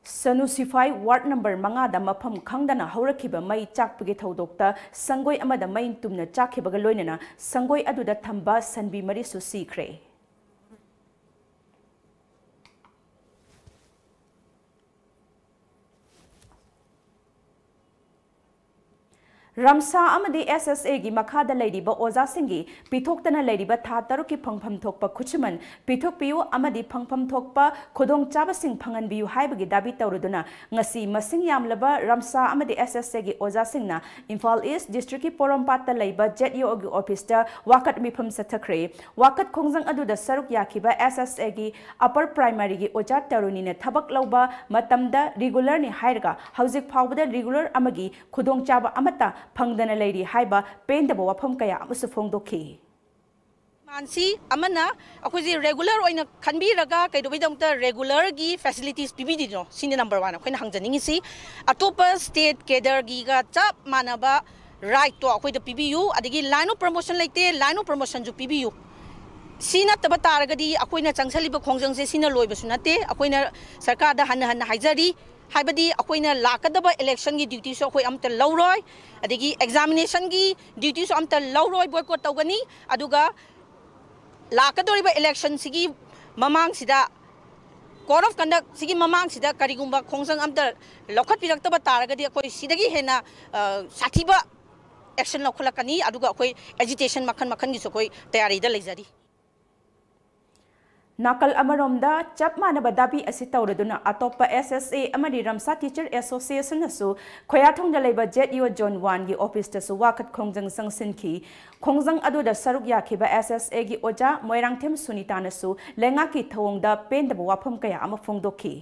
ꯁꯅꯨ ꯁꯤꯐꯥꯏ ward number ꯃꯉꯥꯗ ꯃꯐꯝ ꯈꯪꯗꯅ ꯍꯧꯔꯛꯈꯤꯕ ꯃꯩ ꯆꯥꯛꯄꯒꯤ ꯊꯧꯗꯣꯛꯇ ꯁꯪꯒꯣꯏ ꯑꯃꯗ ꯃꯩ ꯇꯨꯝꯅ ꯆꯥꯛꯈꯤꯕꯒ ꯂꯣꯏꯅꯅ ꯁꯪꯒꯣꯏ ꯑꯗꯨꯗ ꯊꯝꯕ ꯁꯟꯕꯤ ꯃꯔꯤꯁꯨ ꯁꯤꯈ꯭ꯔꯦ꯫ ꯔꯝꯁꯥ ꯑꯃꯗꯤ ꯑꯦꯁ ꯑꯦꯁ ꯑꯦꯒꯤ ꯃꯈꯥꯗ ꯂꯩꯔꯤꯕ ꯑꯣꯖꯥꯁꯤꯡꯒꯤ ꯄꯤꯊꯣꯛꯇꯅ ꯂꯩꯔꯤꯕ ꯊꯥ ꯇꯔꯨꯛꯀꯤ ꯐꯪꯐꯝ ꯊꯣꯛꯄ ꯈꯨꯠꯁꯨꯃꯟ ꯄꯤꯊꯣꯛꯄꯤꯌꯨ ꯑꯃꯗꯤ ꯐꯪꯐꯝ ꯊꯣꯛꯄ ꯈꯨꯗꯣꯡꯆꯥꯕꯁꯤꯡ ꯐꯪꯍꯟꯕꯤꯌꯨ ꯍꯥꯏꯕꯒꯤ ꯗꯥꯕꯤ ꯇꯧꯔꯗꯨꯅ ꯉꯁꯤ ꯃꯁꯤꯡ ꯌꯥꯝꯂꯕ ꯔꯝꯁꯥ ꯑꯃꯗꯤ ꯑꯦꯁ ꯑꯦꯁ ꯑꯦꯒꯤ ꯑꯣꯖꯥꯁꯤꯡꯅ ꯏꯝꯐꯥꯜ ꯏꯁ ꯗꯤꯁꯇ꯭ꯔꯤꯛꯀꯤ ꯄꯣꯔꯣꯝꯄꯥꯠꯇ ꯂꯩꯕ ꯖꯦꯠ ꯏ ꯑꯣꯒꯤ ꯑꯣꯐꯤꯁꯇ ꯋꯥꯀꯠ ꯃꯤꯐꯝ ꯆꯠꯊꯈ꯭ꯔꯦ꯫ ꯋꯥꯀꯠ ꯈꯣꯡꯖꯪ ꯑꯗꯨꯗ ꯁꯔꯨꯛ ꯌꯥꯈꯤꯕ ꯑꯦꯁ ꯑꯦꯁ ꯑꯦꯒꯤ ꯑꯄꯔ ꯄ꯭ꯔꯥꯏꯃꯥꯔꯤꯒꯤ ꯑꯣꯖꯥ ꯇꯔꯨꯅꯤꯅ ꯊꯕꯛ ꯂꯧꯕ ꯃꯇꯝꯗ ꯔꯤꯒꯨꯂꯔꯅꯤ ꯍꯥꯏꯔꯒ ꯍꯧꯖꯤꯛ ꯐꯥꯎꯕꯗ ꯔꯤꯒꯨꯂꯔ ꯑꯃꯒꯤ ꯈꯨꯗꯣꯡꯆꯥꯕ ꯑꯃꯠꯇ ꯐꯪꯗꯅ ꯂꯩꯔꯤ ꯍꯥꯏꯕ ꯄꯦꯟꯗꯕ ꯋꯥꯐꯝ ꯀꯌꯥ ꯑꯃꯁꯨ ꯐꯣꯡꯗꯣꯛꯈꯤ꯫ ꯃꯥꯟꯁꯤ ꯑꯃꯅ ꯑꯩꯈꯣꯏꯁꯦ ꯔꯦꯒꯨꯂꯔ ꯑꯣꯏꯅ ꯈꯟꯕꯤꯔꯒ ꯀꯩꯗꯧꯕꯩꯗꯃꯛꯇ ꯔꯦꯒꯨꯂꯔꯒꯤ ꯐꯦꯁꯤꯂꯤꯇꯤꯁ ꯄꯤꯕꯤꯗ꯭ꯔꯤꯅꯣ? ꯁꯤꯅꯤ ꯅꯝꯕꯔ ꯋꯥꯟ ꯑꯩꯈꯣꯏꯅ ꯍꯪꯖꯅꯤꯡꯉꯤꯁꯤ꯫ ꯑꯇꯣꯞꯄ ꯁ꯭ꯇꯦꯠ ꯀꯦꯗꯔꯒꯤꯒ ꯆꯞ ꯃꯥꯟꯅꯕ ꯔꯥꯏꯠꯇꯣ ꯑꯩꯈꯣꯏꯗ ꯄꯤꯕꯤꯌꯨ, ꯑꯗꯒꯤ ꯂꯥꯏꯟ ꯑꯣꯐ ꯄ꯭ꯔꯃꯣꯁꯟ ꯂꯩꯇꯦ, ꯂꯥꯏꯟ ꯑꯣꯐ ꯄ꯭ꯔꯃꯣꯁꯟꯁꯨ ꯄꯤꯕꯤꯌꯨ꯫ ꯁꯤ ꯅꯠꯇꯕ ꯇꯥꯔꯒꯗꯤ ꯑꯩꯈꯣꯏꯅ ꯆꯪꯁꯜꯂꯤꯕ ꯈꯣꯡꯖꯪꯁꯦ ꯁꯤꯅ ꯂꯣꯏꯕꯁꯨ ꯅꯠꯇꯦ꯫ ꯑꯩꯈꯣꯏꯅ ꯁꯔꯀꯥꯔꯗ ꯍꯟꯅ ꯍꯟꯅ ꯍꯥꯏꯖꯔꯤ, ꯍꯥꯏꯕꯗꯤ ꯑꯩꯈꯣꯏꯅ ꯂꯥꯛꯀꯗꯕ ꯏꯂꯦꯛꯁꯟꯒꯤ ꯗ꯭ꯌꯨꯇꯤꯁꯨ ꯑꯩꯈꯣꯏ ꯑꯝꯇ ꯂꯧꯔꯣꯏ, ꯑꯗꯒꯤ ꯑꯦꯛꯖꯥꯃꯤꯅꯦꯁꯟꯒꯤ ꯗ꯭ꯌꯨꯇꯤꯁꯨ ꯑꯝꯇ ꯂꯧꯔꯣꯏ, ꯕꯣꯏꯀꯣꯠ ꯇꯧꯒꯅꯤ꯫ ꯑꯗꯨꯒ ꯂꯥꯛꯀꯗꯧꯔꯤꯕ ꯏꯂꯦꯛꯁꯟꯁꯤꯒꯤ ꯃꯃꯥꯡꯁꯤꯗ, ꯀꯣꯗ ꯑꯣꯐ ꯀꯟꯗꯛꯁꯤꯒꯤ ꯃꯃꯥꯡꯁꯤꯗ ꯀꯔꯤꯒꯨꯝꯕ ꯈꯣꯡꯖꯪ ꯑꯝꯇ ꯂꯧꯈꯠꯄꯤꯔꯛꯇꯕ ꯇꯥꯔꯒꯗꯤ ꯑꯩꯈꯣꯏ ꯁꯤꯗꯒꯤ ꯍꯦꯟꯅ, ꯑ, ꯁꯥꯊꯤꯕ ꯑꯦꯛꯁꯟ ꯂꯧꯈꯠꯂꯛꯀꯅꯤ꯫ ꯑꯗꯨꯒ ꯑꯩꯈꯣꯏ ꯑꯦꯖꯤꯇꯦꯁꯟ ꯃꯈꯜ ꯃꯈꯜꯒꯤꯁꯨ ꯑꯩꯈꯣꯏ ꯇꯌꯥꯔꯤꯗ ꯂꯩꯖꯔꯤ꯫ ꯅꯥꯀꯜ ꯑꯃꯔꯣꯝꯗ ꯆꯞ ꯃꯥꯟꯅꯕ ꯗꯥꯕꯤ ꯑꯁꯤ ꯇꯧꯔꯗꯨꯅ ꯑꯇꯣꯞꯄ ꯑꯦꯁ ꯑꯦꯁ ꯑꯦ ꯑꯃꯗꯤ ꯔꯝꯁꯥ ꯇꯤꯆꯔ ꯑꯦꯁꯣꯁꯤꯌꯦꯁꯟꯅꯁꯨ ꯈꯣꯌꯥꯊꯣꯡꯗ ꯂꯩꯕ ꯖꯦꯠ ꯏ ꯑꯣ ꯖꯣꯟ ꯋꯥꯟꯒꯤ ꯑꯣꯐꯤꯁꯇꯁꯨ ꯋꯥꯀꯠ ꯈꯣꯡꯖꯪ ꯆꯪꯁꯤꯟꯈꯤ꯫ ꯈꯣꯡꯖꯪ ꯑꯗꯨꯗ ꯁꯔꯨꯛ ꯌꯥꯈꯤꯕ ꯑꯦꯁ ꯑꯦꯁ ꯑꯦꯒꯤ ꯑꯣꯖꯥ ꯃꯣꯏꯔꯥꯡꯊꯦꯝ ꯁꯨꯅꯤꯇꯥꯅꯁꯨ ꯂꯩꯉꯥꯛꯀꯤ ꯊꯧꯑꯣꯡꯗ ꯄꯦꯟꯗꯕ ꯋꯥꯐꯝ ꯀꯌꯥ ꯑꯃ ꯐꯣꯡꯗꯣꯛꯈꯤ꯫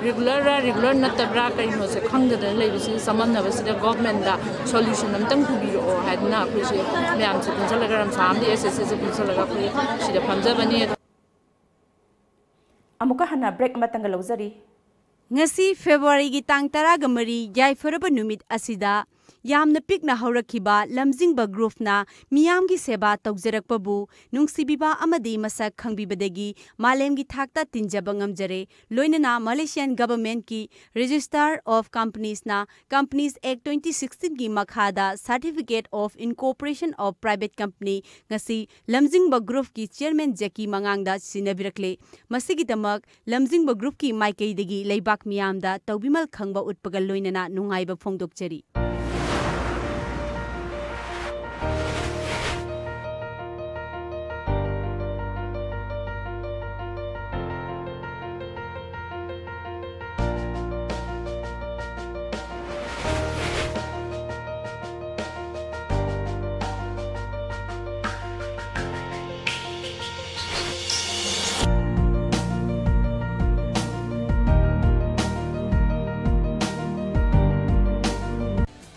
ꯔꯤꯒꯨꯂꯔꯔꯥ ꯔꯤꯒꯨꯂꯔ ꯅꯠꯇꯕ꯭ꯔꯥ ꯀꯔꯤꯅꯣꯁꯦ ꯈꯪꯗꯗꯅ ꯂꯩꯕꯁꯤꯗ ꯆꯃꯝꯅꯕꯁꯤꯗ ꯒꯣꯚꯔꯟꯃꯦꯟꯠꯇ ꯁꯣꯂꯨꯁꯟ ꯑꯝꯇꯪ ꯄꯨꯕꯤꯔꯛꯑꯣ ꯍꯥꯏꯗꯅ ꯑꯩꯈꯣꯏꯁꯦ ꯃꯌꯥꯝꯁꯦ ꯄꯨꯟꯁꯤꯜꯂꯒ ꯔꯝꯁꯥ ꯑꯃꯗꯤ ꯑꯦꯁ ꯑꯦꯁ ꯑꯦꯁꯦ ꯄꯨꯟꯁꯤꯜꯂꯒ ꯑꯩꯈꯣꯏ ꯁꯤꯗ ꯐꯝꯖꯕꯅꯤ꯫ ꯑꯗꯣ ꯑꯃꯨꯛꯀ ꯍꯟꯅ ꯕ꯭ꯔꯦꯛ ꯑꯃꯇꯪꯒ ꯂꯧꯖꯔꯤ꯫ ꯉꯁꯤ ꯐꯦꯕ꯭ꯔꯨꯋꯥꯔꯤꯒꯤ ꯇꯥꯡ ꯇꯔꯥꯒ ꯃꯔꯤ ꯌꯥꯏꯐꯔꯕ ꯅꯨꯃꯤꯠ ꯑꯁꯤꯗ ꯌꯥꯝꯅ ꯄꯤꯛꯅ ꯍꯧꯔꯛꯈꯤꯕ ꯂꯝꯖꯤꯡꯕ ꯒ꯭ꯔꯨꯞꯅ ꯃꯤꯌꯥꯝꯒꯤ ꯁꯦꯕꯥ ꯇꯧꯖꯔꯛꯄꯕꯨ ꯅꯨꯡꯁꯤꯕꯤꯕ ꯑꯃꯗꯤ ꯃꯁꯛ ꯈꯪꯕꯤꯕꯗꯒꯤ ꯃꯥꯂꯦꯝꯒꯤ ꯊꯥꯛꯇ ꯇꯤꯟꯖꯕ ꯉꯝꯖꯔꯦ꯫ ꯂꯣꯏꯅꯅ Malaysian Governmentꯀꯤ Register of Companiesꯅ Companies Act twenty sixteenꯒꯤ ꯃꯈꯥꯗ Certificate of Incorporation of Private Company ꯉꯁꯤ ꯂꯝꯖꯤꯡꯕ ꯒ꯭ꯔꯨꯞꯀꯤ ꯆꯤꯌꯔꯃꯦꯟ ꯖꯦꯀꯤ ꯃꯉꯥꯡꯗ ꯁꯤꯟꯅꯕꯤꯔꯛꯂꯦ꯫ ꯃꯁꯤꯒꯤꯗꯃꯛ ꯂꯝꯖꯤꯡꯕ ꯒ꯭ꯔꯨꯞꯀꯤ ꯃꯥꯏꯀꯩꯗꯒꯤ ꯂꯩꯕꯥꯛ ꯃꯤꯌꯥꯝꯗ ꯇꯧꯕꯤꯃꯜ ꯈꯪꯕ ꯎꯠꯄꯒ ꯂꯣꯏꯅꯅ ꯅꯨꯡꯉꯥꯏꯕ ꯐꯣꯡꯗꯣꯛꯆꯔꯤ꯫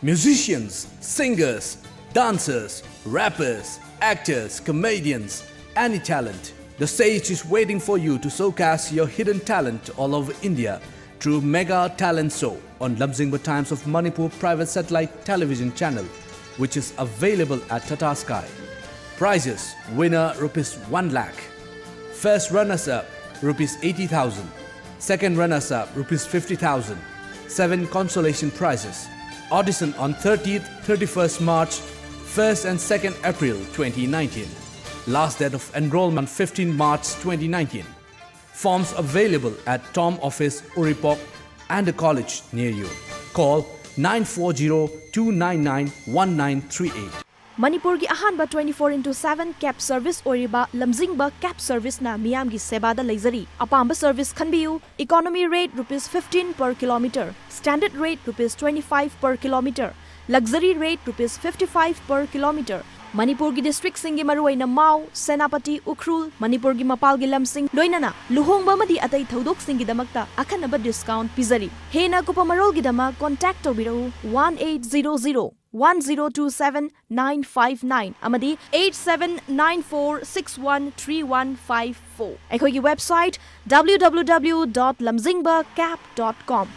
Musicians, singers, dancers, rappers, actors, comedians, any talent. The stage is waiting for you to showcase your hidden talent all over India through Mega Talent Show on Lamjingba Times of Manipur private satellite television channel, which is available at Tata Sky. Prizes: winner rupees one lakh, first runners up rupees eighty thousand, second runners up rupees fifty thousand, seven consolation prizes. Audition on thirtieth, thirty-first March, first and second April twenty nineteen. Last date of enrollment fifteen March twenty nineteen. Forms available at Tom Office, Uripok, and the college near you. Call nine four zero two nine nine one nine three eight. ꯃꯅꯤꯄꯨꯔꯒꯤ ꯑꯍꯥꯟꯕ twenty four into seven cab service ꯑꯣꯏꯔꯤꯕ ꯂꯝꯖꯤꯡꯕ cab serviceꯅ ꯃꯤꯌꯥꯝꯒꯤ ꯁꯦꯕꯥꯗ ꯂꯩꯖꯔꯤ꯫ ꯑꯄꯥꯝꯕ service ꯈꯟꯕꯤꯌꯨ꯫ Economy rate rupees fifteen per kilometer, standard rate rupees twenty five per kilometer, luxury rate rupees fifty five per kilometer꯫ ꯃꯅꯤꯄꯨꯔꯒꯤ districtꯁꯤꯡꯒꯤ ꯃꯔꯨꯑꯣꯏꯅ ꯃꯥꯎ, ꯁꯦꯅꯥꯄꯇꯤ, ꯎꯈ꯭ꯔꯨꯜ, ꯃꯅꯤꯄꯨꯔꯒꯤ ꯃꯄꯥꯜꯒꯤ ꯂꯝꯁꯤꯡ, ꯂꯣꯏꯅꯅ ꯂꯨꯍꯣꯡꯕ ꯑꯃꯗꯤ ꯑꯇꯩ ꯊꯧꯗꯣꯛꯁꯤꯡꯒꯤꯗꯃꯛꯇ ꯑꯈꯟꯅꯕ discount ꯄꯤꯖꯔꯤ꯫ ꯍꯦꯟꯅ ꯑꯀꯨꯞꯄ ꯃꯔꯣꯜꯒꯤꯗꯃꯛ contact ꯇꯧꯕꯤꯔꯛꯎ one eight zero zero one zero two seven nine five nine ꯑꯃꯗꯤ eight seven nine four six one three one five four꯫ ꯑꯩꯈꯣꯏꯒꯤ website W W W dot lamjingba cab dot com꯫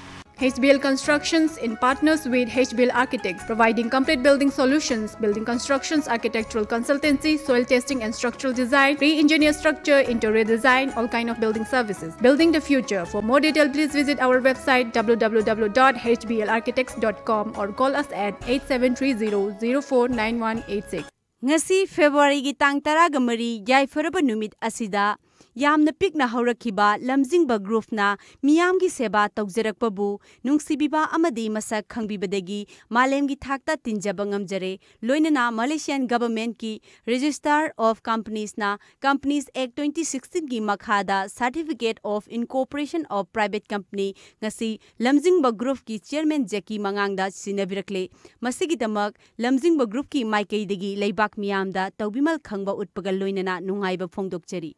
H B L Constructions, in partners with H B L Architects, providing complete building solutions, building constructions, architectural consultancy, soil testing and structural design, pre-engineered structure, interior design, all kind of building services. Building the future. For more detail, please visit our website w w w dot h b l architects dot com or call us at eight seven three zero zero four nine one eight six. ꯉꯁꯤ ꯐꯦꯕ꯭ꯔꯨꯋꯥꯔꯤꯒꯤ ꯇꯥꯡ ꯇꯔꯥꯒ ꯃꯔꯤ, ꯌꯥꯏꯐꯔꯕ ꯅꯨꯃꯤꯠ ꯑꯁꯤꯗ ꯌꯥꯝꯅ ꯄꯤꯛꯅ ꯍꯧꯔꯛꯈꯤꯕ ꯂꯝꯖꯤꯡꯕ ꯒ꯭ꯔꯨꯞꯅ ꯃꯤꯌꯥꯝꯒꯤ ꯁꯦꯕꯥ ꯇꯧꯖꯔꯛꯄꯕꯨ ꯅꯨꯡꯁꯤꯕꯤꯕ ꯑꯃꯗꯤ ꯃꯁꯛ ꯈꯪꯕꯤꯕꯗꯒꯤ ꯃꯥꯂꯦꯝꯒꯤ ꯊꯥꯛꯇ ꯇꯤꯟꯖꯕ ꯉꯝꯖꯔꯦ꯫ ꯂꯣꯏꯅꯅ Malaysian Governmentꯀꯤ Register of Companiesꯅ Companies Act twenty sixteenꯒꯤ ꯃꯈꯥꯗ Certificate of Incorporation of Private Company ꯉꯁꯤ ꯂꯝꯖꯤꯡꯕ ꯒ꯭ꯔꯨꯞꯀꯤ ꯆꯤꯌꯔꯃꯦꯟ ꯖꯦꯀꯤ ꯃꯉꯥꯡꯗ ꯁꯤꯟꯅꯕꯤꯔꯛꯂꯦ꯫ ꯃꯁꯤꯒꯤꯗꯃꯛ ꯂꯝꯖꯤꯡꯕ ꯒ꯭ꯔꯨꯞꯀꯤ ꯃꯥꯏꯀꯩꯗꯒꯤ ꯂꯩꯕꯥꯛ ꯃꯤꯌꯥꯝꯗ ꯇꯧꯕꯤꯃꯜ ꯈꯪꯕ ꯎꯠꯄꯒ ꯂꯣꯏꯅꯅ ꯅꯨꯡꯉꯥꯏꯕ ꯐꯣꯡꯗꯣꯛꯆꯔꯤ꯫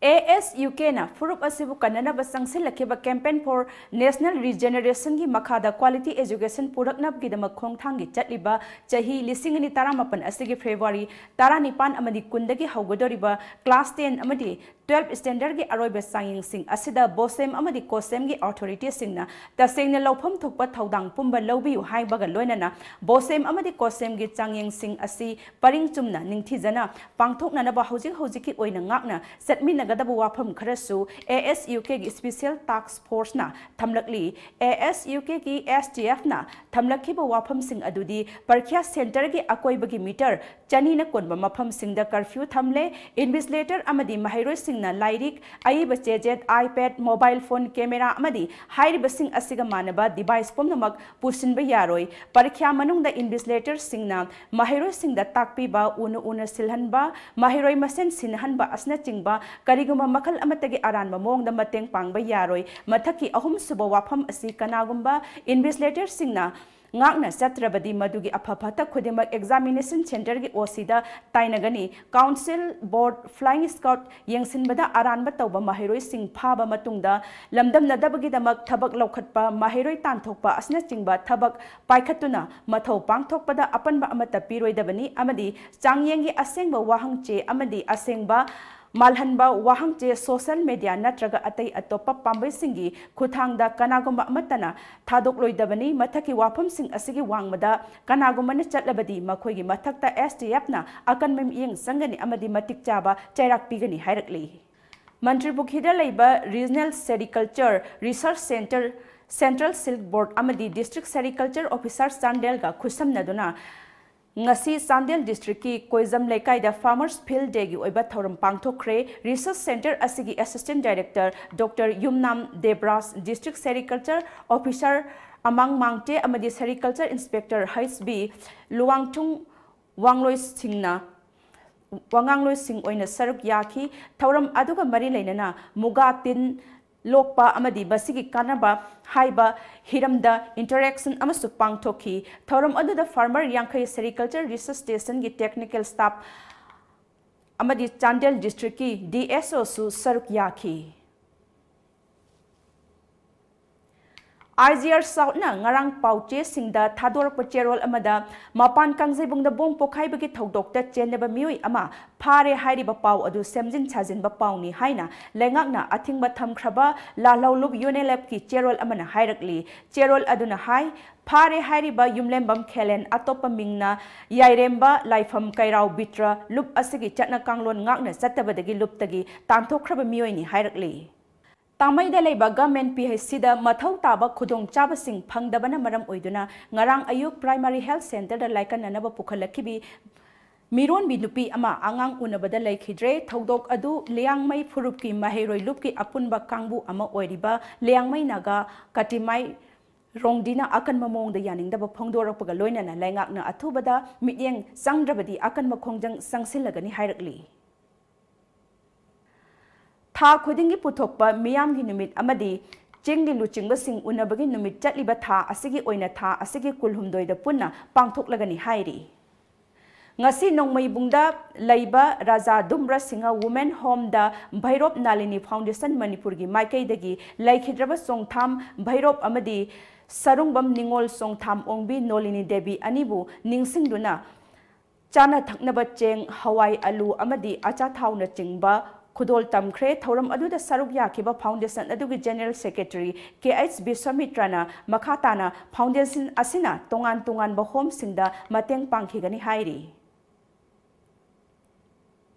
ꯑꯦ ꯑꯦꯁ ꯌꯨ ꯀꯦꯅ ꯐꯨꯔꯨꯞ ꯑꯁꯤꯕꯨ ꯀꯟꯅꯅꯕ ꯆꯪꯁꯤꯜꯂꯛꯈꯤꯕ Campaign for National Regenerationꯒꯤ ꯃꯈꯥꯗ quality education ꯄꯨꯔꯛꯅꯕꯒꯤꯗꯃꯛ ꯈꯣꯡꯊꯥꯡꯒꯤ ꯆꯠꯂꯤꯕ ꯆꯍꯤ ꯂꯤꯁꯤꯡ ꯑꯅꯤ ꯇꯔꯥꯃꯥꯄꯟ ꯑꯁꯤꯒꯤ ꯐꯦꯕ꯭ꯔꯨꯋꯥꯔꯤ ꯇꯔꯥꯅꯤꯄꯥꯟ ꯑꯃꯗꯤ ꯀꯨꯟꯗꯒꯤ ꯍꯧꯒꯗꯧꯔꯤꯕ class ten ꯑꯃꯗꯤ twelve standardꯒꯤ ꯑꯔꯣꯏꯕ ꯆꯥꯡꯌꯦꯡꯁꯤꯡ ꯑꯁꯤꯗ BOSEM ꯑꯃꯗꯤ COSEMꯒꯤ authorityꯁꯤꯡꯅ ꯇꯁꯦꯡꯅ ꯂꯧꯐꯝ ꯊꯣꯛꯄ ꯊꯧꯗꯥꯡ ꯄꯨꯝꯕ ꯂꯧꯕꯤꯌꯨ ꯍꯥꯏꯕꯒ ꯂꯣꯏꯅꯅ BOSEM ꯑꯃꯗꯤ COSEMꯒꯤ ꯆꯥꯡꯌꯦꯡꯁꯤꯡ ꯑꯁꯤ ꯄꯔꯤꯡ ꯆꯨꯝꯅ ꯅꯤꯡꯊꯤꯖꯅ ꯄꯥꯡꯊꯣꯛꯅꯅꯕ ꯍꯧꯖꯤꯛ ꯍꯧꯖꯤꯛꯀꯤ ꯑꯣꯏꯅ ꯉꯥꯛꯅ ꯆꯠꯃꯤꯟꯅꯒꯗꯕ ꯋꯥꯐꯝ ꯈꯔꯁꯨ ꯑꯦ ꯑꯦꯁ ꯌꯨ ꯀꯦꯒꯤ Special Task Forceꯅ ꯊꯝꯂꯛꯂꯤ꯫ ꯑꯦ ꯑꯦꯁ ꯌꯨ ꯀꯦꯒꯤ S T Fꯅ ꯊꯝꯂꯛꯈꯤꯕ ꯋꯥꯐꯝꯁꯤꯡ ꯑꯗꯨꯗꯤ ꯄꯔꯤꯈ꯭ꯌꯥ centreꯒꯤ ꯑꯀꯣꯏꯕꯒꯤ meter ꯆꯅꯤꯅ ꯀꯣꯟꯕ ꯃꯐꯝꯁꯤꯡꯗ curfew ꯊꯝꯂꯦ꯫ Invigilator ꯑꯃꯗꯤ ꯃꯍꯩꯔꯣꯏꯁꯤꯡꯅ ꯂꯥꯏꯔꯤꯛ, ꯑꯏꯕ ꯆꯦꯖꯦꯠ, iPad, mobile phone, camera ꯑꯃꯗꯤ ꯍꯥꯏꯔꯤꯕꯁꯤꯡ ꯑꯁꯤꯒ ꯃꯥꯟꯅꯕ device ꯄꯨꯝꯅꯃꯛ ꯄꯨꯁꯤꯟꯕ ꯌꯥꯔꯣꯏ꯫ ꯄꯔꯤꯈ꯭ꯌꯥ ꯃꯅꯨꯡꯗ invigilatorꯁꯤꯡꯅ ꯃꯍꯩꯔꯣꯏꯁꯤꯡꯗ ꯇꯥꯛꯄꯤꯕ, ꯎꯅ ꯎꯅ ꯁꯤꯜꯍꯟꯕ, ꯃꯍꯩꯔꯣꯏ ꯃꯁꯦꯟ ꯁꯤꯟꯅꯍꯟꯕ ꯑꯁꯤꯅꯆꯤꯡꯕ ꯀꯔꯤꯒꯨꯝꯕ ꯃꯈꯜ ꯑꯃꯠꯇꯒꯤ ꯑꯔꯥꯟꯕ ꯃꯑꯣꯡꯗ ꯃꯇꯦꯡ ꯄꯥꯡꯕ ꯌꯥꯔꯣꯏ꯫ ꯃꯊꯛꯀꯤ ꯑꯍꯨꯝꯁꯨꯕ ꯋꯥꯐꯝ ꯑꯁꯤ ꯀꯅꯥꯒꯨꯝꯕ invigilatorꯁꯤꯡꯅ ꯉꯥꯛꯅ ꯆꯠꯇ꯭ꯔꯕꯗꯤ ꯃꯗꯨꯒꯤ ꯑꯐ ꯐꯠꯇ ꯈꯨꯗꯤꯡꯃꯛ examination centreꯒꯤ OCꯗ ꯇꯥꯏꯅꯒꯅꯤ꯫ Council, Board, Flying Squad ꯌꯦꯡꯁꯤꯟꯕꯗ ꯑꯔꯥꯟꯕ ꯇꯧꯕ ꯃꯍꯩꯔꯣꯏꯁꯤꯡ ꯐꯥꯕ ꯃꯇꯨꯡꯗ ꯂꯝꯗꯝꯅꯗꯕꯒꯤꯗꯃꯛ ꯊꯕꯛ ꯂꯧꯈꯠꯄ, ꯃꯍꯩꯔꯣꯏ ꯇꯥꯟꯊꯣꯛꯄ ꯑꯁꯤꯅꯆꯤꯡꯕ ꯊꯕꯛ ꯄꯥꯏꯈꯠꯇꯨꯅ ꯃꯊꯧ ꯄꯥꯡꯊꯣꯛꯄꯗ ꯑꯄꯟꯕ ꯑꯃꯠꯇ ꯄꯤꯔꯣꯏꯗꯕꯅꯤ ꯑꯃꯗꯤ ꯆꯥꯡꯌꯦꯡꯒꯤ ꯑꯁꯦꯡꯕ ꯋꯥꯍꯪ ꯆꯦ ꯑꯃꯗꯤ ꯑꯁꯦꯡꯕ ꯃꯥꯜꯍꯟꯕ ꯋꯥꯍꯪ ꯆꯦ, ꯁꯣꯁꯤꯌꯦꯜ ꯃꯦꯗꯤꯌꯥ ꯅꯠꯇ꯭ꯔꯒ ꯑꯇꯩ ꯑꯇꯣꯞꯄ ꯄꯥꯝꯕꯩꯁꯤꯡꯒꯤ ꯈꯨꯠꯊꯥꯡꯗ ꯀꯅꯥꯒꯨꯝꯕ ꯑꯃꯠꯇꯅ ꯊꯥꯗꯣꯛꯂꯣꯏꯗꯕꯅꯤ꯫ ꯃꯊꯛꯀꯤ ꯋꯥꯐꯝꯁꯤꯡ ꯑꯁꯤꯒꯤ ꯋꯥꯡꯃꯗ ꯀꯅꯥꯒꯨꯝꯕꯅ ꯆꯠꯂꯕꯗꯤ ꯃꯈꯣꯏꯒꯤ ꯃꯊꯛꯇ STFꯅ ꯑꯀꯟꯕ ꯃꯤꯠꯌꯦꯡ ꯆꯪꯒꯅꯤ ꯑꯃꯗꯤ ꯃꯇꯤꯛ ꯆꯥꯕ ꯆꯩꯔꯥꯛ ꯄꯤꯒꯅꯤ ꯍꯥꯏꯔꯛꯂꯤ꯫ ꯃꯟꯇ꯭ꯔꯤ ꯄꯨꯈ꯭ꯔꯤꯗ ꯂꯩꯕ Regional Sericulture Research Centre, Central Silk Board ꯑꯃꯗꯤ District Sericulture Officer ꯆꯥꯟꯗꯦꯜꯒ ꯈꯨꯠꯁꯝꯅꯗꯨꯅ ꯉꯁꯤ ꯆꯥꯟꯗꯦꯜ districtꯀꯤ ꯀꯣꯏꯖꯝ ꯂꯩꯀꯥꯏꯗ Farmers Field Dayꯒꯤ ꯑꯣꯏꯕ ꯊꯧꯔꯝ ꯄꯥꯡꯊꯣꯛꯈ꯭ꯔꯦ꯫ Research Centre ꯑꯁꯤꯒꯤ Assistant Director Doctor ꯌꯨꯝꯅꯥꯝ ꯗꯦꯕ꯭ꯔꯥꯖ, District Sericulture Officer ꯑꯃꯥꯡ ꯃꯥꯡꯇꯦ ꯑꯃꯗꯤ Sericulture Inspector H B ꯂꯨꯋꯥꯡꯊꯨꯡ ꯋꯥꯡꯂꯣꯏꯁꯤꯡꯅ, ꯋꯥꯉꯥꯡꯂꯣꯏꯁꯤꯡ ꯑꯣꯏꯅ ꯁꯔꯨꯛ ꯌꯥꯈꯤ꯫ ꯊꯧꯔꯝ ꯑꯗꯨꯒ ꯃꯔꯤ ꯂꯩꯅꯅ ꯃꯨꯒꯥ ꯇꯤꯟ ꯂꯣꯛꯄ ꯑꯃꯗꯤ ꯃꯁꯤꯒꯤ ꯀꯥꯟꯅꯕ ꯍꯥꯏꯕ ꯍꯤꯔꯝꯗ interaction ꯑꯃꯁꯨ ꯄꯥꯡꯊꯣꯛꯈꯤ꯫ ꯊꯧꯔꯝ ꯑꯗꯨꯗ farmer ꯌꯥꯡꯈꯩ, Sericulture Research Stationꯒꯤ technical staff ꯑꯃꯗꯤ ꯆꯥꯟꯗꯦꯜ districtꯀꯤ DSOꯁꯨ ꯁꯔꯨꯛ ꯌꯥꯈꯤ꯫ IGR Southꯅ ꯉꯔꯥꯡ ꯄꯥꯎꯆꯦꯁꯤꯡꯗ ꯊꯥꯗꯣꯔꯛꯄ ꯆꯦꯔꯣꯜ ꯑꯃꯗ ꯃꯄꯥꯟ ꯀꯥꯡꯖꯩꯕꯨꯡꯗ ꯕꯣꯝ ꯄꯣꯈꯥꯏꯕꯒꯤ ꯊꯧꯗꯣꯛꯇ ꯆꯦꯟꯅꯕ ꯃꯤꯑꯣꯏ ꯑꯃ ꯐꯥꯔꯦ ꯍꯥꯏꯔꯤꯕ ꯄꯥꯎ ꯑꯗꯨ ꯁꯦꯝꯖꯤꯟ ꯁꯥꯖꯤꯟꯕ ꯄꯥꯎꯅꯤ ꯍꯥꯏꯅ ꯂꯩꯉꯥꯛꯅ ꯑꯊꯤꯡꯕ ꯊꯝꯈ꯭ꯔꯕ ꯂꯥꯜꯍꯧꯂꯨꯞ UNLFꯀꯤ ꯆꯦꯔꯣꯜ ꯑꯃꯅ ꯍꯥꯏꯔꯛꯂꯤ꯫ ꯆꯦꯔꯣꯜ ꯑꯗꯨꯅ ꯍꯥꯏ, ꯐꯥꯔꯦ ꯍꯥꯏꯔꯤꯕ ꯌꯨꯝꯂꯦꯝꯕꯝ ꯈꯦꯂꯦꯟ, ꯑꯇꯣꯞꯄ ꯃꯤꯡꯅ ꯌꯥꯏꯔꯦꯝꯕ ꯂꯥꯏꯐꯝ ꯀꯩꯔꯥꯎ ꯕꯤꯇ꯭ꯔ, ꯂꯨꯞ ꯑꯁꯤꯒꯤ ꯆꯠꯅ ꯀꯥꯡꯂꯣꯟ ꯉꯥꯛꯅ ꯆꯠꯇꯕꯗꯒꯤ ꯂꯨꯞꯇꯒꯤ ꯇꯥꯟꯊꯣꯛꯈ꯭ꯔꯕ ꯃꯤꯑꯣꯏꯅꯤ ꯍꯥꯏꯔꯛꯂꯤ꯫ ꯇꯥꯃꯩꯗ ꯂꯩꯕ Government PHCꯗ ꯃꯊꯧ ꯇꯥꯕ ꯈꯨꯗꯣꯡꯆꯥꯕꯁꯤꯡ ꯐꯪꯗꯕꯅ ꯃꯔꯝ ꯑꯣꯏꯗꯨꯅ ꯉꯔꯥꯡ ꯑꯌꯨꯛ Primary Health Centreꯗ ꯂꯥꯏꯀꯠꯅꯅꯕ ꯄꯨꯈꯠꯂꯛꯈꯤꯕꯤ ꯃꯤꯔꯣꯟꯕꯤ ꯅꯨꯄꯤ ꯑꯃ ꯑꯉꯥꯡ ꯎꯅꯕꯗ ꯂꯩꯈꯤꯗ꯭ꯔꯦ꯫ ꯊꯧꯗꯣꯛ ꯑꯗꯨ ꯂꯤꯌꯥꯡꯃꯩ ꯐꯨꯔꯨꯞꯀꯤ ꯃꯍꯩꯔꯣꯏ ꯂꯨꯞꯀꯤ ꯑꯄꯨꯟꯕ ꯀꯥꯡꯕꯨ ꯑꯃ ꯑꯣꯏꯔꯤꯕ ꯂꯤꯌꯥꯡꯃꯩ ꯅꯥꯒꯥ ꯀꯇꯤꯃꯥꯏ ꯔꯣꯡꯗꯤꯅ ꯑꯀꯟꯕ ꯃꯑꯣꯡꯗ ꯌꯥꯅꯤꯡꯗꯕ ꯐꯣꯡꯗꯣꯔꯛꯄꯒ ꯂꯣꯏꯅꯅ ꯂꯩꯉꯥꯛꯅ ꯑꯊꯨꯕꯗ ꯃꯤꯠꯌꯦꯡ ꯆꯪꯗ꯭ꯔꯕꯗꯤ ꯑꯀꯟꯕ ꯈꯣꯡꯖꯪ ꯆꯪꯁꯤꯜꯂꯒꯅꯤ ꯍꯥꯏꯔꯛꯂꯤ꯫ ꯊꯥ ꯈꯨꯗꯤꯡꯒꯤ ꯄꯨꯊꯣꯛꯄ ꯃꯤꯌꯥꯝꯒꯤ ꯅꯨꯃꯤꯠ ꯑꯃꯗꯤ ꯆꯤꯡꯒꯤ ꯂꯨꯆꯤꯡꯕꯁꯤꯡ ꯎꯅꯕꯒꯤ ꯅꯨꯃꯤꯠ ꯆꯠꯂꯤꯕ ꯊꯥ ꯑꯁꯤꯒꯤ ꯑꯣꯏꯅ ꯊꯥ ꯑꯁꯤꯒꯤ ꯀꯨꯟꯍꯨꯝꯗꯣꯏꯗ ꯄꯨꯟꯅ ꯄꯥꯡꯊꯣꯛꯂꯒꯅꯤ ꯍꯥꯏꯔꯤ꯫ ꯉꯁꯤ ꯅꯣꯡꯃꯩꯕꯨꯡꯗ ꯂꯩꯕ ꯔꯥꯖꯥ ꯗꯨꯝꯕ꯭ꯔ ꯁꯤꯡꯍ Women Homeꯗ ꯚꯩꯔꯣꯞ ꯅꯥꯂꯤꯅꯤ Foundation ꯃꯅꯤꯄꯨꯔꯒꯤ ꯃꯥꯏꯀꯩꯗꯒꯤ ꯂꯩꯈꯤꯗ꯭ꯔꯕ ꯆꯣꯡꯊꯥꯝ ꯚꯩꯔꯣꯞ ꯑꯃꯗꯤ ꯁꯔꯨꯡꯕꯝ ꯅꯤꯉꯣꯜ ꯆꯣꯡꯊꯥꯝ ꯑꯣꯡꯕꯤ ꯅꯣꯂꯤꯅꯤ ꯗꯦꯕꯤ ꯑꯅꯤꯕꯨ ꯅꯤꯡꯁꯤꯡꯗꯨꯅ ꯆꯥꯅ ꯊꯛꯅꯕ ꯆꯦꯡ, ꯍꯋꯥꯏ, ꯑꯂꯨ ꯑꯃꯗꯤ ꯑꯆꯥꯊꯥꯎꯅꯆꯤꯡꯕ ꯈꯨꯗꯣꯜ ꯇꯝꯈ꯭ꯔꯦ꯫ ꯊꯧꯔꯝ ꯑꯗꯨꯗ ꯁꯔꯨꯛ ꯌꯥꯈꯤꯕ foundation ꯑꯗꯨꯒꯤ general secretary ꯀꯦ ꯑꯩꯆ ꯕꯤꯁ꯭ꯋꯥꯃꯤꯇ꯭ꯔꯅ ꯃꯈꯥ ꯇꯥꯅ foundation ꯑꯁꯤꯅ ꯇꯣꯉꯥꯟ ꯇꯣꯉꯥꯟꯕ homeꯁꯤꯡꯗ ꯃꯇꯦꯡ ꯄꯥꯡꯈꯤꯒꯅꯤ ꯍꯥꯏꯔꯤ꯫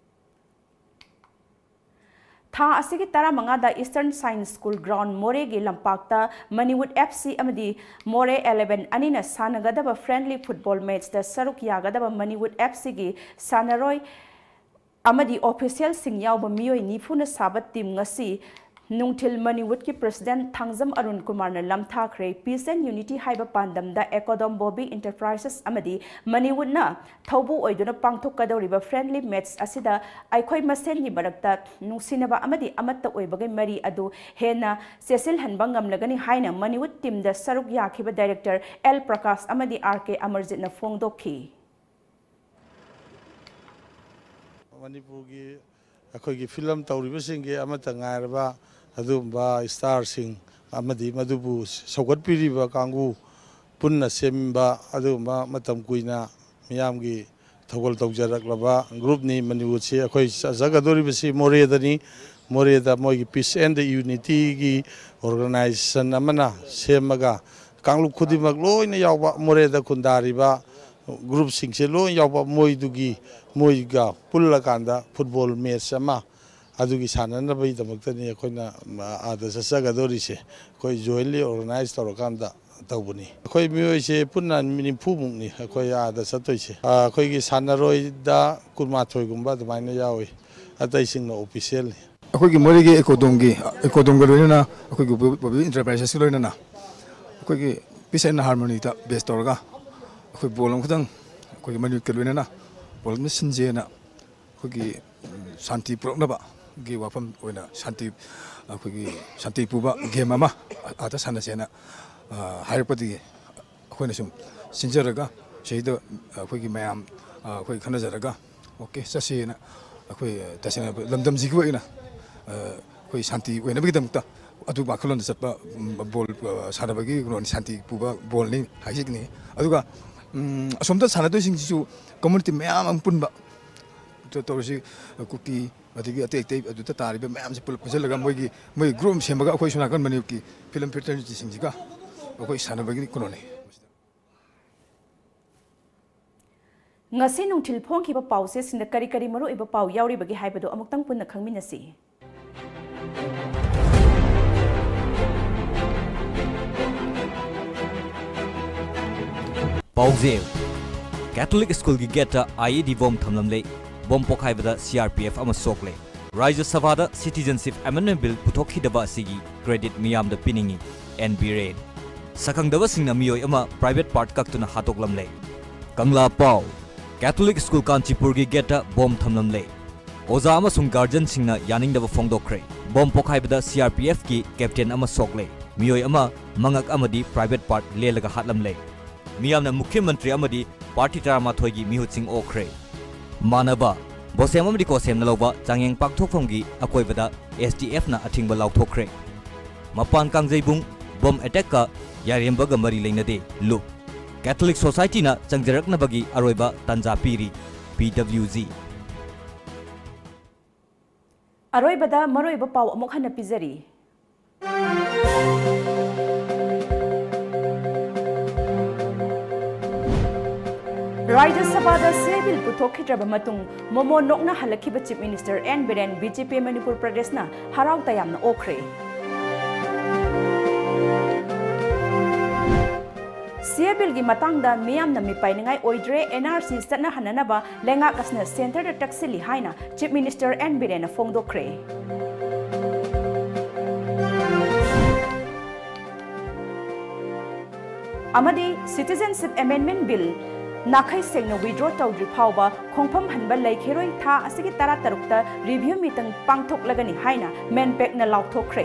ꯊꯥ ꯑꯁꯤꯒꯤ ꯇꯔꯥꯃꯉꯥꯗ Eastern Science School ground ꯃꯣꯔꯦꯒꯤ ꯂꯝꯄꯥꯛꯇ ꯃꯅꯤꯋꯨꯠ F C ꯑꯃꯗꯤ ꯃꯣꯔꯦ eleven ꯑꯅꯤꯅ ꯁꯥꯟꯅꯒꯗꯕ friendly football matchꯇ ꯁꯔꯨꯛ ꯌꯥꯒꯗꯕ ꯃꯅꯤꯋꯨꯠ F Cꯒꯤ ꯁꯥꯟꯅꯔꯣꯏ ꯑꯃꯗꯤ officialꯁꯤꯡ ꯌꯥꯎꯕ ꯃꯤꯑꯣꯏ ꯅꯤꯐꯨꯅ ꯁꯥꯕ team ꯉꯁꯤ ꯅꯨꯡꯊꯤꯜ ꯃꯅꯤꯋꯨꯠꯀꯤ president ꯊꯥꯡꯖꯝ ꯑꯔꯨꯟ ꯀꯨꯃꯥꯔꯅ ꯂꯝꯊꯥꯈ꯭ꯔꯦ꯫ Peace and Unity ꯍꯥꯏꯕ ꯄꯥꯟꯗꯝꯗ ꯑꯦꯀꯣꯗꯣꯝ ꯕꯣꯕꯤ Enterprises ꯑꯃꯗꯤ ꯃꯅꯤꯋꯨꯠꯅ ꯊꯧꯕꯨ ꯑꯣꯏꯗꯨꯅ ꯄꯥꯡꯊꯣꯛꯀꯗꯧꯔꯤꯕ friendly match ꯑꯁꯤꯗ ꯑꯩꯈꯣꯏ ꯃꯁꯦꯟꯒꯤ ꯃꯔꯛꯇ ꯅꯨꯡꯁꯤꯅꯕ ꯑꯃꯗꯤ ꯑꯃꯠꯇ ꯑꯣꯏꯕꯒꯤ ꯃꯔꯤ ꯑꯗꯨ ꯍꯦꯟꯅ ꯆꯦꯠꯁꯤꯜꯍꯟꯕ ꯉꯝꯂꯒꯅꯤ ꯍꯥꯏꯅ ꯃꯅꯤꯋꯨꯠ teamꯗ ꯁꯔꯨꯛ ꯌꯥꯈꯤꯕ director ꯑꯦꯜ ꯄ꯭ꯔꯀꯥꯁ ꯑꯃꯗꯤ ꯑꯥꯔ ꯀꯦ ꯑꯃꯔꯖꯤꯠꯅ ꯐꯣꯡꯗꯣꯛꯈꯤ꯫ ꯃꯅꯤꯄꯨꯔꯒꯤ ꯑꯩꯈꯣꯏꯒꯤ film ꯇꯧꯔꯤꯕꯁꯤꯡꯒꯤ ꯑꯃꯠꯇ ꯉꯥꯏꯔꯕ ꯑꯗꯨꯒꯨꯝꯕ starꯁꯤꯡ ꯑꯃꯗꯤ ꯃꯗꯨꯕꯨ ꯁꯧꯒꯠꯄꯤꯔꯤꯕ ꯀꯥꯡꯕꯨ ꯄꯨꯟꯅ ꯁꯦꯝꯕ ꯑꯗꯨꯒꯨꯝꯕ ꯃꯇꯝ ꯀꯨꯏꯅ ꯃꯤꯌꯥꯝꯒꯤ ꯊꯧꯒꯜ ꯇꯧꯖꯔꯛꯂꯕ groupꯅꯤ꯫ ꯃꯅꯤꯄꯨꯔꯁꯤ ꯑꯩꯈꯣꯏ ꯆꯠꯆꯒꯗꯧꯔꯤꯕꯁꯤ ꯃꯣꯔꯦꯗꯅꯤ꯫ ꯃꯣꯔꯦꯗ ꯃꯣꯏꯒꯤ Peace and Unityꯒꯤ organization ꯑꯃꯅ ꯁꯦꯝꯃꯒ ꯀꯥꯡꯂꯨꯞ ꯈꯨꯗꯤꯡꯃꯛ ꯂꯣꯏꯅ ꯌꯥꯎꯕ, ꯃꯣꯔꯦꯗ ꯈꯨꯟꯗꯥꯔꯤꯕ groupꯁꯤꯡꯁꯦ ꯂꯣꯏ ꯌꯥꯎꯕ, ꯃꯣꯏꯗꯨꯒꯤ, ꯃꯣꯏꯒ ꯄꯨꯜꯂꯀꯥꯟꯗ football match ꯑꯃ ꯑꯗꯨꯒꯤ ꯁꯥꯟꯅꯅꯕꯒꯤꯗꯃꯛꯇꯅꯤ ꯑꯩꯈꯣꯏꯅ ꯑꯥꯗ ꯆꯠꯆꯒꯗꯧꯔꯤꯁꯦ꯫ ꯑꯩꯈꯣꯏ jointly organize ꯇꯧꯔꯀꯥꯟꯗ ꯇꯧꯕꯅꯤ꯫ ꯑꯩꯈꯣꯏ ꯃꯤꯑꯣꯏꯁꯦ ꯄꯨꯟꯅ ꯃꯤ ꯅꯤꯐꯨ ꯃꯨꯛꯅꯤ ꯑꯩꯈꯣꯏ ꯑꯥꯗ ꯆꯠꯇꯣꯏꯁꯦ꯫ ꯑ, ꯑꯩꯈꯣꯏꯒꯤ ꯁꯥꯟꯅꯔꯣꯏꯗ ꯀꯨꯟꯃꯥꯊꯣꯏꯒꯨꯝꯕ ꯑꯗꯨꯃꯥꯏꯅ ꯌꯥꯎꯏ, ꯑꯇꯩꯁꯤꯡꯅ officialꯅꯤ꯫ ꯑꯩꯈꯣꯏꯒꯤ ꯃꯣꯔꯦꯒꯤ ꯑꯦꯀꯣꯗꯣꯝꯒꯤ, ꯑꯦꯀꯣꯗꯣꯝꯒ ꯂꯣꯏꯅꯅ ꯑꯩꯈꯣꯏꯒꯤ ꯕꯣꯕꯤ Enterprises ꯂꯣꯏꯅꯅ ꯑꯩꯈꯣꯏꯒꯤ Peace and Harmonyꯗ base ꯇꯧꯔꯒ ꯑꯩꯈꯣꯏ ball ꯑꯃꯈꯛꯇꯪ ꯑꯩꯈꯣꯏꯒꯤ ꯃꯅꯤꯄꯨꯔꯒ ꯂꯣꯏꯅꯅ ball ꯑꯃ ꯁꯤꯟꯖꯦꯅ ꯑꯩꯈꯣꯏꯒꯤ, ꯎꯝ, ꯁꯥꯟꯇꯤ ꯄꯨꯔꯛꯅꯕꯒꯤ ꯋꯥꯐꯝ ꯑꯣꯏꯅ ꯁꯥꯟꯇꯤ, ꯑꯩꯈꯣꯏꯒꯤ ꯁꯥꯟꯇꯤ ꯄꯨꯕ game ꯑꯃ ꯑꯥꯗ ꯁꯥꯟꯅꯁꯦꯅ, ꯑ, ꯍꯥꯏꯔꯛꯄꯗꯒꯤ ꯑꯩꯈꯣꯏꯅ ꯁꯨꯝ ꯁꯤꯟꯖꯔꯒ ꯁꯤꯗꯩꯗ ꯑꯩꯈꯣꯏꯒꯤ ꯃꯌꯥꯝ, ꯑ, ꯑꯩꯈꯣꯏ ꯈꯟꯅꯖꯔꯒ okay ꯆꯠꯁꯦꯅ ꯑꯩꯈꯣꯏ ꯇꯁꯦꯡꯅ ꯂꯝꯗꯝꯁꯤꯒꯤ ꯑꯣꯏꯅ, ꯑ, ꯑꯩꯈꯣꯏ ꯁꯥꯟꯇꯤ ꯑꯣꯏꯅꯕꯒꯤꯗꯃꯛꯇ ꯑꯗꯨ ꯋꯥꯈꯜꯂꯣꯟꯗ ꯆꯠꯄ, ꯎꯝ, ball, ꯑ, ꯁꯥꯟꯅꯕꯒꯤ ꯀꯩꯅꯣꯅꯤ, ꯁꯥꯟꯇꯤ ꯄꯨꯕ ballꯅꯤ ꯍꯥꯏꯖꯅꯤꯡꯉꯤ꯫ ꯑꯗꯨꯒ ꯎꯝ, ꯑꯁꯣꯝꯗ ꯁꯥꯟꯅꯗꯣꯏꯁꯤꯡꯁꯤꯁꯨ ꯀꯝꯃ꯭ꯌꯨꯅꯤꯇꯤ ꯃꯌꯥꯝ ꯑꯃ ꯄꯨꯟꯕ꯫ ꯇꯧ-, ꯇꯧꯔꯤꯁꯤ ꯀꯨꯀꯤ, ꯑꯗꯒꯤ ꯑꯇꯩ ꯑꯇꯩ ꯑꯗꯨꯗ ꯇꯥꯔꯤꯕ ꯃꯌꯥꯝꯁꯦ ꯄꯨꯂꯞ ꯄꯨꯟꯁꯤꯜꯂꯒ ꯃꯣꯏꯒꯤ, ꯃꯣꯏ ꯒ꯭ꯔꯨꯞ ꯑꯃ ꯁꯦꯝꯃꯒ ꯑꯩꯈꯣꯏ ꯁꯣꯝ ꯅꯥꯀꯟ ꯃꯅꯤꯄꯨꯔꯒꯤ ꯐꯤꯂꯝ ꯐ꯭ꯔꯦꯇꯔꯅꯤꯇꯤꯁꯤꯡꯁꯤꯒ ꯑꯩꯈꯣꯏ ꯁꯥꯟꯅꯕꯒꯤ ꯀꯩꯅꯣꯅꯤ꯫ ꯉꯁꯤ ꯅꯨꯡꯊꯤꯜ ꯐꯣꯡꯈꯤꯕ ꯄꯥꯎꯆꯦꯁꯤꯡꯗ ꯀꯔꯤ ꯀꯔꯤ ꯃꯔꯨꯑꯣꯏꯕ ꯄꯥꯎ ꯌꯥꯎꯔꯤꯕꯒꯦ ꯍꯥꯏꯕꯗꯨ ꯑꯃꯨꯛꯇꯪ ꯄꯨꯟꯅ ꯈꯪꯃꯤꯟꯅꯁꯤ꯫ ꯄꯥꯎꯖꯦꯜ: ꯀꯦꯊꯣꯂꯤꯛ ꯁ꯭ꯀꯨꯜꯒꯤ ꯒꯦꯠꯇ ꯑꯥꯏ ꯏ ꯗꯤ ꯕꯣꯝ ꯊꯝꯂꯝꯂꯦ꯫ ꯕꯣꯝ ꯄꯣꯈꯥꯏꯕꯗ ꯁꯤ ꯑꯥꯔ ꯄꯤ ꯑꯦꯐ ꯑꯃ ꯁꯣꯛꯂꯦ꯫ ꯔꯥꯖ꯭ꯌ ꯁꯚꯥꯗ Citizenship Amendment Bill ꯄꯨꯊꯣꯛꯈꯤꯗꯕ ꯑꯁꯤꯒꯤ credit ꯃꯤꯌꯥꯝꯗ ꯄꯤꯅꯤꯡꯏ, ꯑꯦꯟ ꯕꯤꯔꯦꯟ꯫ ꯁꯛꯈꯪꯗꯕꯁꯤꯡꯅ ꯃꯤꯑꯣꯏ ꯑꯃ private part ꯀꯛꯇꯨꯅ ꯍꯥꯠꯇꯣꯛꯂꯝꯂꯦ꯫ ꯀꯪꯂꯥ ꯄꯥꯎ: ꯀꯦꯊꯣꯂꯤꯛ ꯁ꯭ꯀꯨꯜ ꯀꯥꯟꯆꯤꯄꯨꯔꯒꯤ ꯒꯦꯠꯇ ꯕꯣꯝ ꯊꯝꯂꯝꯂꯦ꯫ ꯑꯣꯖꯥ ꯑꯃꯁꯨꯡ ꯒꯥꯔꯖꯤꯌꯟꯁꯤꯡꯅ ꯌꯥꯅꯤꯡꯗꯕ ꯐꯣꯡꯗꯣꯛꯈ꯭ꯔꯦ꯫ ꯕꯣꯝ ꯄꯣꯈꯥꯏꯕꯗ ꯁꯤ ꯑꯥꯔ ꯄꯤ ꯑꯦꯐꯀꯤ ꯀꯦꯞꯇꯦꯟ ꯑꯃ ꯁꯣꯛꯂꯦ꯫ ꯃꯤꯑꯣꯏ ꯑꯃ ꯃꯉꯛ ꯑꯃꯗꯤ private part ꯂꯦꯜꯂꯒ ꯍꯥꯠꯂꯝꯂꯦ꯫ ꯃꯤꯌꯥꯝꯅ ꯃꯨꯈ꯭ꯌ ꯃꯟꯇ꯭ꯔꯤ ꯑꯃꯗꯤ ꯄꯥꯔꯇꯤ ꯇꯔꯥꯃꯥꯊꯣꯏꯒꯤ ꯃꯤꯍꯨꯠꯁꯤꯡ ꯑꯣꯛꯈ꯭ꯔꯦ꯫ ꯃꯥꯟꯅꯕ: ꯕꯣꯁꯦꯝ ꯑꯃꯗꯤ ꯀꯣꯁꯦꯝꯅ ꯂꯧꯕ ꯆꯥꯡꯌꯦꯡ ꯄꯥꯡꯊꯣꯛꯐꯝꯒꯤ ꯑꯀꯣꯏꯕꯗ ꯑꯦꯁ ꯗꯤ ꯑꯦꯐꯅ ꯑꯊꯤꯡꯕ ꯂꯥꯎꯊꯣꯛꯈ꯭ꯔꯦ꯫ ꯃꯄꯥꯟ ꯀꯥꯡꯖꯩꯕꯨꯡ ꯕꯣꯝ ꯑꯦꯇꯦꯛꯀ ꯌꯥꯏꯔꯦꯝꯕꯒ ꯃꯔꯤ ꯂꯩꯅꯗꯦ, ꯂꯨꯞ꯫ ꯀꯦꯊꯣꯂꯤꯛ ꯁꯣꯁꯥꯏꯇꯤꯅ ꯆꯪꯖꯔꯛꯅꯕꯒꯤ ꯑꯔꯣꯏꯕ ꯇꯥꯟꯖꯥ ꯄꯤꯔꯤ, ꯄꯤ ꯗꯕ꯭ꯂꯤꯎ ꯖꯤ꯫ ꯑꯔꯣꯏꯕꯗ ꯃꯔꯨꯑꯣꯏꯕ ꯄꯥꯎ ꯑꯃꯨꯛ ꯍꯟꯅ ꯄꯤꯖꯔꯤ꯫ ꯔꯥꯖ꯭ꯌ ꯁꯚꯥꯗ ꯁꯤ ꯑꯦ ꯕꯤꯜ ꯄꯨꯊꯣꯛꯈꯤꯗ꯭ꯔꯕ ꯃꯇꯨꯡ ꯃꯣꯃꯣ ꯅꯣꯛꯅ ꯍꯜꯂꯛꯈꯤꯕ chief minister N Biren B J P Manipur ꯄ꯭ꯔꯗꯦꯁꯅ ꯍꯔꯥꯎ ꯇꯌꯥꯝꯅ ꯑꯣꯛꯈ꯭ꯔꯦ꯫ ꯁꯤ ꯑꯦ ꯕꯤꯜꯒꯤ ꯃꯇꯥꯡꯗ ꯃꯤꯌꯥꯝꯅ ꯃꯤꯄꯥꯏꯅꯤꯡꯉꯥꯏ ꯑꯣꯏꯗ꯭ꯔꯦ, ꯑꯦꯟ ꯑꯥꯔ ꯁꯤ ꯆꯠꯅꯍꯟꯅꯅꯕ ꯂꯩꯉꯥꯛ ꯑꯁꯤꯅ ꯁꯦꯟꯇꯔꯗ ꯇꯛꯁꯤꯜꯂꯤ ꯍꯥꯏꯅ ꯆꯤꯐ ꯃꯤꯅꯤꯁꯇꯔ ꯑꯦꯟ ꯕꯤꯔꯦꯟꯅ ꯐꯣꯡꯗꯣꯛꯈ꯭ꯔꯦ꯫ ꯑꯃꯗꯤ Citizenship Amendment Bill ꯅꯥꯈꯩ ꯁꯦꯡꯅ withdraw ꯇꯧꯗ꯭ꯔꯤ ꯐꯥꯎꯕ ꯈꯣꯡꯐꯝ ꯍꯟꯕ ꯂꯩꯈꯤꯔꯣꯏ, ꯊꯥ ꯑꯁꯤꯒꯤ ꯇꯔꯥꯇꯔꯨꯛꯇ review meeting ꯄꯥꯡꯊꯣꯛꯂꯒꯅꯤ ꯍꯥꯏꯅ ꯃꯦꯟꯄꯦꯛꯅ ꯂꯥꯎꯊꯣꯛꯈ꯭ꯔꯦ꯫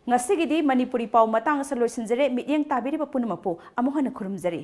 ꯉꯁꯤꯒꯤꯗꯤ ꯃꯅꯤꯄꯨꯔꯤ ꯄꯥꯎ ꯃꯇꯥꯡ ꯑꯁꯤꯗ ꯂꯣꯏꯁꯤꯟꯖꯔꯦ꯫ ꯃꯤꯠꯌꯦꯡ ꯇꯥꯕꯤꯔꯤꯕ ꯄꯨꯝꯅꯃꯛꯄꯨ ꯑꯃꯨꯛ ꯍꯟꯅ ꯈꯨꯔꯨꯝꯖꯔꯤ꯫